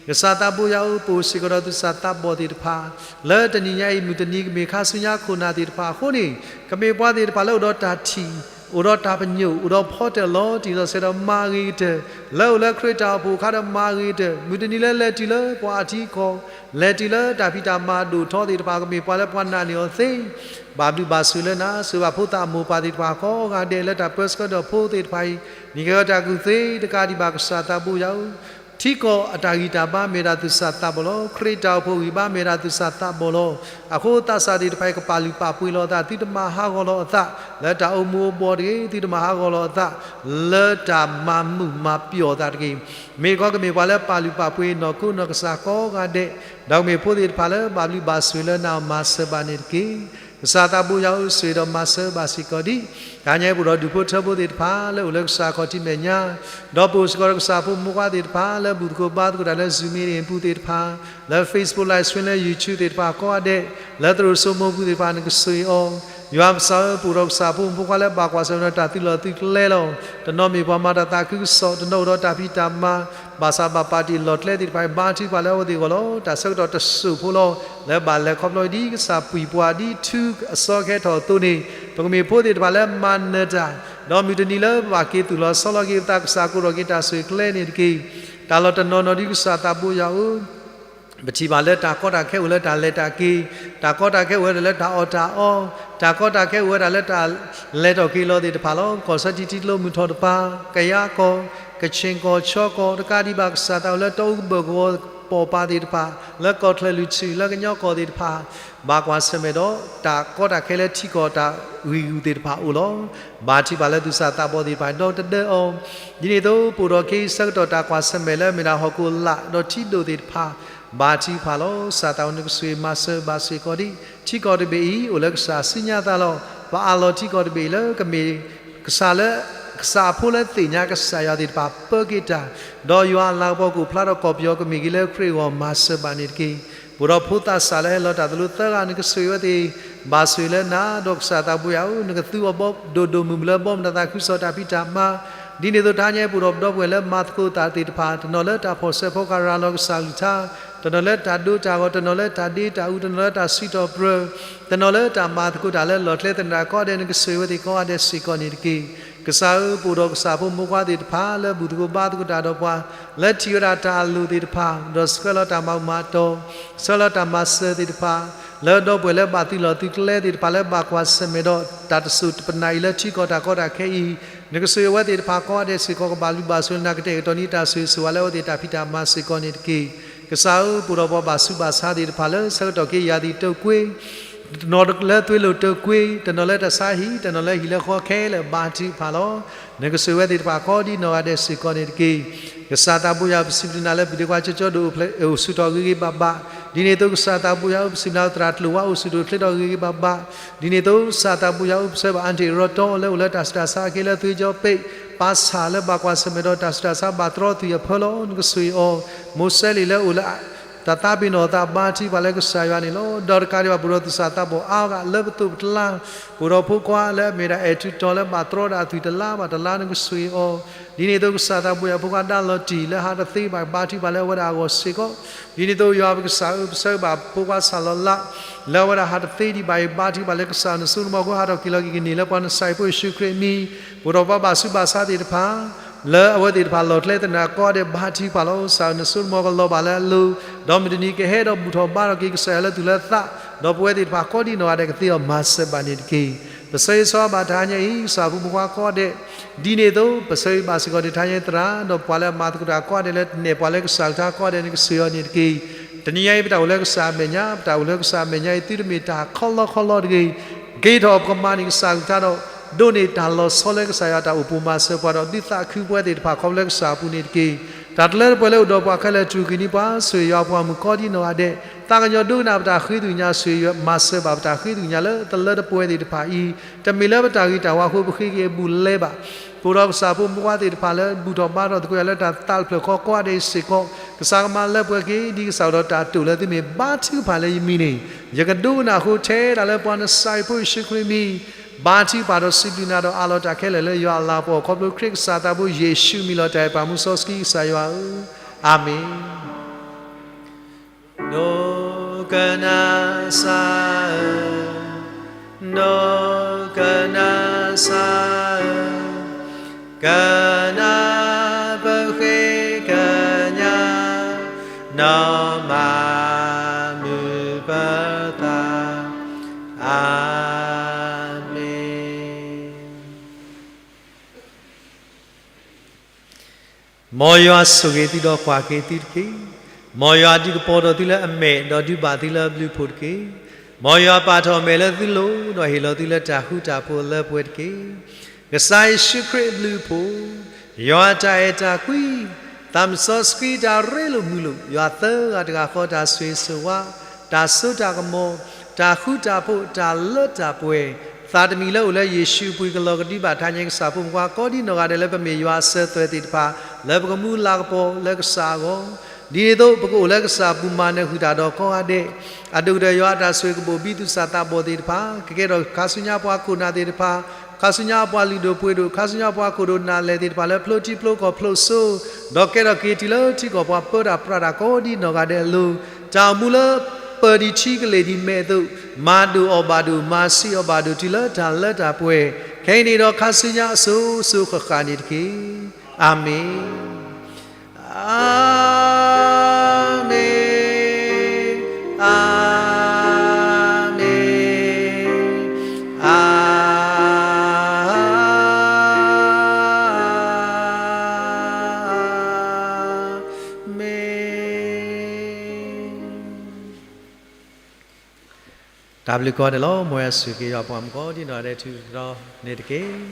ကစၢ်သးဘိယွၤဧၢ ပအိၣ်စ့ၢ်ကီးဒီးသူၣ်စၢ်သးဘီၣ်သ့ၣ်တဖၣ် လၢတနံၤညါအံၤ မုၢ်တနံၤကမ့ၢ်ခါဆူညါခိၣ်နၢ်သ့ၣ်တဖၣ်အဃိန့ၣ် ကမ့ၢ်ပှၤသ့ၣ်တဖၣ်လၢအိၣ်ဒီးတၢ်ထံၣ်, အိၣ်ဒီးတၢ်ပညိၣ်, အိၣ်ဒီးဖီတၢၣ်လီၤတံၢ်လီၤဆဲးဒီးမၤဂ့ၤကတၢၢ်, လၢအိၣ်လၢခရံာ်တၢ်အိၣ်ဖှိၣ်အခါဒီးမၤဂ့ၤကတၢၢ်, မုၢ်တနံၤလၢလဲၤတုၤလၢပှၤအထံအကီၢ်, လဲၤတုၤလၢတၢ်ဖံးတၢ်မၤဒိၣ်ထီသ့ၣ်တဖၣ် ကမ့ၢ်ပှၤလၢပှၤနာ်န့ၢ်အီၤသ့ ဘၣ်ဘျုးဘၣ်ဆိၣ်လၢနၤ, ဆိၣ်ဂ့ၤဘၣ်ဖိသၣ်အမိၢ်ပၢ်သ့ၣ်တဖၣ်ကိးဂၤဒဲးလၢတၢ်ပၢဆှၢဒီးဖိသ့ၣ်တဖၣ်အံၤ, နကဲထီၣ်တၢ်ကူၣ်သ့တကးဒံးဘၣ် ကစၢ်သးဘိယွၤဧၢ, ထံကီၢ်အတၢ်ဂံၢ်တၢ်ဘါမ့ၢ်ဒၣ်သူၣ်စၢ်သးဘီၣ်လီၤ. ခရံာ်တၢ်အိၣ်ဖှိၣ်ဂံၢ်ဘါမ့ၢ်ဒၣ်သူၣ်စၢ်သးဘီၣ်လီၤ. အဃိသးစၢ်သ့ၣ်တဖၣ်အံၤကပာ်လုၢ်ပာ်ပှ့ၤလီၤအသး, သုတမၤဟးဂီၤလီၤအသး လၢတၢ်အိၣ်မူအိၣ်ဘှီၣ်တဂ့ၤ, သုတမၤဟးဂီၤလီၤအသး လၢတၢ်မၤမုာ်မၤပျီၢ်အသးတဂ့ၤ. မ့ၢ်တခီကမ့ၢ်ပှၤလၢပာ်လုၢ်ပာ်ပှ့ၤနီၢ်ခိနီၢ်ကစၢ်ကိးဂၤဒဲး, ဒီးကမ့ၢ်ဖိသ့ၣ်တဖၣ်လၢဘၣ်ဘျုးဘၣ်ဆိၣ်လၢနၤအီၤမၤစၢၤဘၣ်န့ၣ်တက့ၢ်. ကစၢ်သးဘိယွၤဧၢ ဆိၣ်ဂ့ၤဒီးမၤစၢၤဘၣ်စ့ၢ်ကီးဒံး တဟါညါပအိၣ်ဒီးဒူၣ်ဖိထၢဖိသ့ၣ်တဖၣ်လၢအိၣ်လၢကစၢ်ခီၣ်ထံးမဲာ်ညါ, ဒီးပအိၣ်စ့ၢ်ကီးဒီးကစၢ်ဖိမုၣ်ဖိခွါသ့ၣ်တဖၣ်လၢဘူၣ်သကိးဘါသကိးတၢ်လၢ Zoom meeting အပူၤသ့ၣ်တဖၣ်, လၢ Facebook Live Stream လၢ YouTube သ့ၣ်တဖၣ်ကိးဂၤဒဲး, လၢသရိာ်စိမိၤပူၤသ့ၣ်တဖၣ် နကဆိၣ်ဂ့ၤအီၤ, ယွၤပကစၢ်ဧၢ ပအိၣ်ဒီးကစၢ်ဖိမုၣ်ဖိခွါလၢဘၣ်ကွၢ်ဆၢၣ်မဲာ်ဒီးတၢ်သုးလီၢ်သုးကျဲလီၤ. တနီၤမ့ၢ်ပှၤမၤတၢ်သးခုကစီၣ်, တနီၤအိၣ်ဒီးတၢ်ဖံးတၢ်မၤ, ဘၣ်ဆၣ်ဘၣ်ပာ်တ့ၢ်လီၢ်ကျဲသ့ၣ်တဖၣ်အံၤ ဘါထုကဖၣ်လၢအဝဲသ့ၣ်အဂီၢ်လီၤ. တၢ်ဆၢကတီၢ်တစိၢ်ဖိလီၤ. လၢဘၣ်လဲၤခီဖျိဒ်ကစၢ်ပှံၤပှၤဒ်ထူအစီကဟဲထီၣ်အသိးန့ၣ်, ပကမ့ၢ်ဖိသ့ၣ်တဖၣ်လၢမၤနၢၤတၢ်, ဒီးမုၢ်တနံၤလၢပဘၣ်က့ၤသူၣ်လီၤဆီလီၤက့ၤပသး ကစၢ်ကိးထီၣ်က့ၤတၢ်ဆိၣ်ဂ့ၤကျဲန့ၣ်တက့ၢ်. တၢ်လီၢ်တနီၤနီၤဒ်ကစၢ်သးဘိယွၤဧၢ ပထံၣ်ဘၣ်လၢတၢ်ကီတၢ်ခဲအိၣ်လၢတၢ်လဲၤတၢ်က့ၤ, တၢ်ကီတၢ်ခဲအိၣ်ဝဲဒၣ်လၢတၢ်အီၣ်တၢ်အီ, တၢ်ကီတၢ်ခဲအိၣ်ဝဲဒၣ်လၢတၢ်လဲၤထီၣ်က့ၤလီၤသ့ၣ်တဖၣ်လီၤ. ကီၢ်စဲၣ်ထံထံကျိမုၢ်ထီၣ်တပၤ, ကယၤကီၢ်, ကခ့ၣ်ကီၢ်, ခၠီကီၢ်တကးဒံးဘၣ် ကစၢ်သးအိၣ်လၢတၢ်အိၣ်ကဘၢၣ်ကဝီၤပိာ်ပၤသ့ၣ်တဖၣ်, လၢကီၢ်ချၢၣ်လွံၢ်ထူၣ် လၢကညီကီၢ်သ့ၣ်တဖၣ်, ဘၣ်ကွၢ်ဆၢၣ်မဲာ်ဒီး တၢ်ကီတၢ်ခဲလၢထံကီၢ်တၢ်ဂံၢ်ဂူာ်သ့ၣ်တဖၣ်အအိၣ်လီၤ. ဘါထုကဖၣ်လၢသူၣ်စၢ်သးဘီၣ်သ့ၣ်တဖၣ်ဒီတဒၢအီၤ, ဒ်န့ၣ်အသိး ပအိၣ်ဒီးခဲအံၤဆၢကတီၢ်တၢ်ကွၢ်ဆၢၣ်မဲာ်လၢအမ့ၢ်ဒၣ်ဟီၣ်ခိၣ်လာ်ဒီးထံဒိၣ်သ့ၣ်တဖၣ်, ဘါထုကဖၣ်လီၤ. ကစၢ်သးအိၣ်နကဆိၣ်ဂ့ၤမၤစၢၤဘၣ်စ့ၢ်ကီးဒံး, ထံကီၢ်တဘ့ၣ်အံၤ အိၣ်လၢကစၢ်စုညါသးလီၤ. ပအးလီၤထံကီၢ်တဘ့ၣ်အံၤလၢကမ့ၢ် ကစၢ်လၢ ကစၢ်အဖိလၢသ့ၣ်ညါကစၢ်ယွၤသ့ၣ်တဖၣ်ပၢက့ၤတၢ်, ဒီးယွၤအလၤကပီၤကအိၣ်ဖျါထီၣ်ကီၢ်ပယီၤကမ့ၢ်က့ၤလၢခရံာ်အဂီၢ်မၤစၢၤဘၣ်န့ၣ်တက့ၢ်. ပအိၣ်ဒီးဖိသၣ်စၢ်လၢဟဲလီၤတၢ်သလိသၢဂၤ နကဆိၣ်ဂ့ၤဝဲသ့ၣ်, ဘၣ်ဆိၣ်ဂ့ၤလၢနၤ, ဒီးကစၢ်သးဘိယွၤဧၢ နကသူအီၤဒိၣ်ဒိၣ်မုၢ်မုၢ်လၢဘီမုၢ်တၢ်သးခုကစီၣ်တၢ်ဖံးတၢ်မၤ, ဒ်န့ၣ်အသိးတဟါညါအံၤပအိၣ်ဒီးပဒီပုၢ်ဝဲၢ်လၢမၤသကိးသးသ့ၣ်တဖၣ်, တနီၤလၢတၢ်ဖီၣ်ဆၢဖီကၤရၤလီၤကစၢ်ကလုၢ်ကထါ, တနီၤလၢတၢ်ဒိတၢ်ဂီၤ, တနီၤလၢတၢ်ဒ့တၢ်အူ, တနီၤလၢတၢ်စံးထီၣ်ပတြၢၤ, တနီၤလၢတၢ်မၤသကိးတၢ်လၢလီၢ်ကျဲသနၢၣ်ကိးဂၤဒဲး နကဆိၣ်ဂ့ၤဝဲသ့ၣ်ကိးဂၤဒဲးစ့ၢ်ကီးန့ၣ်တက့ၢ်. ကစၢ်ဧၢ ပအိၣ်ဒီးကစၢ်ဖိမုၣ်ဖိခွါသ့ၣ်တဖၣ်လၢဘူၣ်သကိးဘါသကိးတၢ်ဒီးပှၤ, လၢထံၣ်ဝဲဒၣ်တၢ်အလိၣ်သ့ၣ်တဖၣ်, ဒီးဆှၢလီၤတၢ်မၤဘူၣ်မၤတီၤ, ဆှၢလီၤတၢ်မၤစၢၤသ့ၣ်တဖၣ်, လၢဒီပုၢ်ဝဲၢ်လၢဘၣ်သုးလီၢ်သုးကျဲသ့ၣ်တဖၣ်လၢဘၣ်ကွၢ်ဆၢၣ်မဲာ်ဒီးတၢ်တစိၢ်တပနၢ်အံၤလၢထံကီၢ်တၢ်ကီတၢ်ခဲအံၤ, နကဆိၣ်ဂ့ၤအဝဲသ့ၣ်တဖၣ်ကိးဂၤဒဲးစ့ၢ်ကီး ကဘၣ်လုၢ်ဘၣ်ဆိၣ်ဂ့ၤနၤကတဲာ်ကတီၤန့ၢ်တၢ်ဆိၣ်ဂ့ၤဆိၣ်ဝါလၢအဝဲသ့ၣ်တၢ်ဖံးတၢ်မၤစ့ၢ်ကီးန့ၣ်တက့ၢ်. ကစၢ်ဧၢ, ပအိၣ်ဒီးပှၤဘၣ်ဆူးဘၣ်ဆါသ့ၣ်တဖၣ်လၢဆၢကတီၢ်က့ယၤသံးတၢကွ့ တနီၤလၢသွ့လိာ်တၢကွ့, တနီၤလၢတၢ်ဆါဟံၣ်, တနီၤလၢဟံၣ်လၢဃီခဲလၢာ်ဘါထုကဖၣ်လီၤ. နကဆိၣ်ဂ့ၤဝဲသ့ၣ်တဖၣ်ကိးဒ်နီၢ်ဂၤဒဲးစ့ၢ်ကီးန့ၣ်တက့ၢ်. ကစၢ်သးဘိယွၤဧၢ, ပစံးဘျုးနၤလၢပဒ့ခွါကၠီကၠီဒိၣ်အိၣ်ဖျဲၣ်အိၣ်ဆူၣ်ထီၣ်ဂ့ၤဂ့ၤဘၣ်ဘၣ်, ဒ်န့ၣ်အသိးကစၢ်သးဘိယွၤဧၢ, ပစံးဘျုးနၤသရၣ်ကျိၤဝါအိၣ်ဆူၣ်ထီၣ်အိၣ်ဖျဲၣ်ထီၣ်ဂ့ၤဂ့ၤဘၣ်ဘၣ်, ဒ်န့ၣ်အသိးကစၢ်သးဘိယွၤဧၢ, ပဆၢဘၣ်အၣ်တ့ၢ်ရီတီလၢအိၣ်လၢတၢ်ဆူးတၢ်ဆါအဃိလၢသွ့ကၠီပိး ပၢ်ဆၣ်လၢဘၣ်ကွၢ်ဆၢၣ်မဲာ်ဒီးတၢ်ဆူးတၢ်ဆါဘၣ်တြီသွံၣ်အဖၢလီၤ. နကဆိၣ်ဂ့ၤအီၤ. မိၤၡ့လံာ်လၢအိၣ်လၢ တၢ်သးပ့ၤနီၣ်အသးဘါထုကဖၣ်လၢကစၢ်ယွၤန့ၣ်လီၤ. ဒီးတကးဒံးဘၣ် ပအိၣ်ဒီးသူၣ်စၢ်သးဘီၣ်အါဂၤလၢပသိးပတလါ, ပအိၣ်ဒီးဖိခွါလၢအမ့ၢ်ဒၣ်အဲၣ်ထူးတီၤလၢဘၣ်တြီဒၣ်အသွံၣ်တလါဘၣ်တလါ နကဆိၣ်ဂ့ၤအီၤ. ဒ်န့ၣ်အသိးကစၢ်သးဘိယွၤဧၢ, ဖိခွါဒါလီၤတံၢ်လၢဟးတသ့ဘၣ် ဘါထုကဖၣ်လၢအဝဲဒၣ်အဂီၢ်စ့ၢ်ကီး, ဒ်န့ၣ်အသိးယွၤပကစၢ်ဧၢ, ပဆၢဘၣ်ဖိခွါဆၣ်လီၤလး လၢအဝဲဒၣ်ဟးတသ့ဒံးဘၣ်အံၤ ဘါထုကဖၣ်လၢကစၢ်နစိနမီၤအဃိ ဟးထီၣ်က့ၤလီၤက့ၤကန့ၢ်လၢပှၤနစၢ်အဖိယ့ၣ်ၡူးခရံာ်အမံၤ, ပအိၣ်ဒီးပှၤဘၣ်ဆူးဘၣ်ဆါသ့ၣ်တဖၣ် လၢအဝဲသ့ၣ်တဖၣ်လီၢ်ကျဲသနၢၣ်ကိးဂၤဒဲး ဘါထုကဖၣ်လီၤ. ကစၢ်ဧၢ, နစိနမီၤကလီၤဘၣ်လၢအလိၤ, ဒီးမုၢ်တနံၤကဟဲဒီးဘူၣ်ထီၣ်ဘါထီၣ်က့ၤကစၢ်ယွၤလၢသူၣ်လၢသး, ဒီးပဝဲသ့ၣ်တဖၣ်ကိးဒ်နီၢ်ဂၤဒဲးကသ့အီၤမၤစၢၤဘၣ်န့ၣ်တက့ၢ်. ပဆၢဂ့ၤဆၢဝါဘၣ်တဟါညါအံၤ ကစၢ်ဖိမုၣ်ဖိခွါကိးဂၤဒဲး, ဒ်န့ၣ်အသိး ပဆၢဂ့ၤဘၣ်စ့ၢ်ကီးတဟါညါအံၤသရၣ်, ဒီးပှၤလၢအမၤသကိးတၢ်ကိးဂၤဒဲး လၢနဲၣ်ပှၤလၢကစၢ်ကလုၢ်ကထါကိးဂၤဒဲး နကဆိၣ်ဂ့ၤအီၤန့ၣ်တက့ၢ်. တနံၤညါအံၤ ပတၢ်အိၣ်လၢကစၢ်အမဲာ်ညါ, ပတၢ်အိၣ်လၢကစၢ်အမဲာ်ညါအံၤ သုတမ့ၢ်တၢ်ခီလီခီလီတဂ့ၤ, က့ၤထီၣ်ပကမၤန့ၢ်ကစၢ်ကလုၢ်ကထါဒီး ဒိးန့ၢ်တၢ်လီၤဆီလၢကစၢ်ယွၤတၢ်အိၣ်ဖှိၣ်မၤစၢၤပှၤဒီး ဒုးသးခုပဝဲသ့ၣ်တဖၣ်ခီဖျိလၢကစၢ်အပူၤန့ၣ်တက့ၢ်. တၢ်တလၢတပှဲၤလၢအိၣ်ဒီးပှၤခဲလၢာ် တူၢ်ကံၣ်န့ၢ်ပှၤ ဆိၣ်ဂ့ၤယွၤပှၤမုၣ်ကိးဒ်နီၢ်ဂၤဒဲး, သးကညီၤဒိကနၣ်ပတၢ်ဃ့သကွံာ်ညါ ဆိၣ်ဂ့ၤမၤစၢၤဘၣ်ပတၢ်ဃ့သကွံာ်ညါလၢတလၢတပှဲၤသ့ၣ်တဖၣ်အံၤ, တမ့ၢ်လၢပတၢ်ဂ့ၤတၢ်ဝါအဃိ ပဃ့က့ၤအဘူးအလဲဘၣ်. ပအိၣ်ဒီးကစၢ်ဖိမုၣ်ဖိခွါသ့ၣ်တဖၣ်လၢ ဘူၣ်ထီၣ်ဘါထီၣ်သကိးယၤလၢတၢ်သးတဖျၢၣ်ဃီကိးဂၤဒဲးစ့ၢ်ကီး, ကစၢ်ကမၤလၢပှဲၤက့ၤ ဒ်ကစၢ်အိၣ်ဒီးတၢ်တိာ်လၢသုမ့ၢ်ဘါထုကဖၣ်လၢယမံၤန့ၣ်, ယကဒိကနၣ်အဃိ ထဲဒၣ်လၢပှၤနစၢ်ဖိယ့ၣ်ၡူးခရံာ်အမံၤ ဘါထုကဖၣ်ဒီးစံးဘျုးနၤဒီးအးလီၤတၢ်ခဲလၢာ်လၢယွၤအလၤကပီၤ ခီဖျိခရံာ်ကစၢ်သးဘိယ့ၣ်ၡူးအမံၤလီၤ. တၢ်အဲၣ်ပာ်မူစီဆှံကစၢ်ယွၤဧၢ, အၤမ့ၣ်. ဒိကနၣ်စၢ်ဧၢ, ဒိကနၣ်စၢ်ဧၢ, ကနၣ်ပဃ့ကညး, ဒီးမၤမုာ်ပသး, အၤမ့ၣ်. မ်ယွၤဆိၣ်ဂ့ၤသုဒီးကွၢ်က့ၤသုတက့ၢ်. မ်ယွၤဒုးကပီၤဒီးသုလၢအမဲာ်, ဒီးဒုးဘၣ်သုလၢအဘျုးအဖှိၣ်တက့ၢ်. မ်ယွၤပာ်ထီၣ်အမဲာ်လၢသုလိၤ, ဒီးဟ့ၣ်လီၤသုလၢတၢ်ဃူတၢ်ဖိးအလၢပှဲၤတက့ၢ်. ကစၢ်ယ့ၣ်ၡူးခရံာ်အဘျုးအဖှိၣ်, ယွၤအတၢ်အဲၣ်တၢ်ကွံ, သးစီဆှံတၢ်ရ့လိာ်မုာ်လိာ်, ယွၤသၢဂၤတဂၤဃီတၢ်ဆိၣ်ဂ့ၤဆိၣ်ဝါ, တၢ်စိတၢ်ကမီၤ, တၢ်ဃူတၢ်ဖိး, တၢ်လၢတၢ်ပှဲၤ, သးတမံၤလၢအိၣ်လၢယ့ၣ်ၡူးအပူၤ ကလီၤကဒုဘၣ်ထါညါ ကစၢ်ဖိမုၣ်ဖိခွါကိးဒ်နီၢ်ဂၤဒဲးလၢပမ့ၢ်ယွၤအစၢၤသွဲၣ်သ့ၣ်တဖၣ် လၢပကမူလၤကပီၤလၢကစၢ်အဂီၢ်, ဒ်န့ၣ်အသိး ပကအိၣ်လၢကစၢ်အပူၤမၤနၢၤဃုာ်တၢ်ဒီးကိးဂၤဒဲး, အဒိၣ်ကတၢၢ်ယွၤအတၢ်ဆိၣ်ဂ့ၤကဘိၣ်ဘံသူၣ်စၢ်သးဘီၣ်သ့ၣ်တဖၣ်, ကကဲထီၣ်ခါဆူညါပှၤခိၣ်နၢ်သ့ၣ်တဖၣ်, ခါဆူညါပှၤလုၢ်ဒိၣ်ပှ့ၤဒိၣ်, ခါဆူညါပှၤခိၣ်ဒိၣ်နၢ်လဲၢ်သ့ၣ်တဖၣ်လၢဖျိထံဖျိကီၢ်ဖျိစိ, ဒီးကဲထီၣ်က့ၤတုၤလၢထံကီၢ်ပှၤပၢတၢ်ပြးတၢ်ကိးဒ်နီၢ်ဂၤဒဲးအလိၤ, တၢ်အိၣ်မူလၢပၢၤဒံးထံကလ့ၢ်ဒံးမဲာ်အသိး, မၤဒိၣ်အီၣ်ဘၣ်ဒိၣ်, မၤဆံးအီၣ်ဘၣ်ဒိၣ်တုၤလၢတၢ်လၢတၢ်ပှဲၤ, ခဲအံၤန့ၣ်ဒီးခါဆူညါအစိၤစိၤဃၣ်ဃၣ်န့ၣ်တက့ၢ်. အၤမ့ၣ်. အၤမ့ၣ်, အၤမ့ၣ်, အၤမ့ၣ်. တၢ်ဘျုးကိးဂၤဒဲးလီၤ. မ်ယွၤဆိၣ်ဂ့ၤယွၤပှၤမုၣ်ကိးဒ်နီၢ်ဂၤဒဲး ထုးထီၣ်န့ၣ်တက့ၢ်.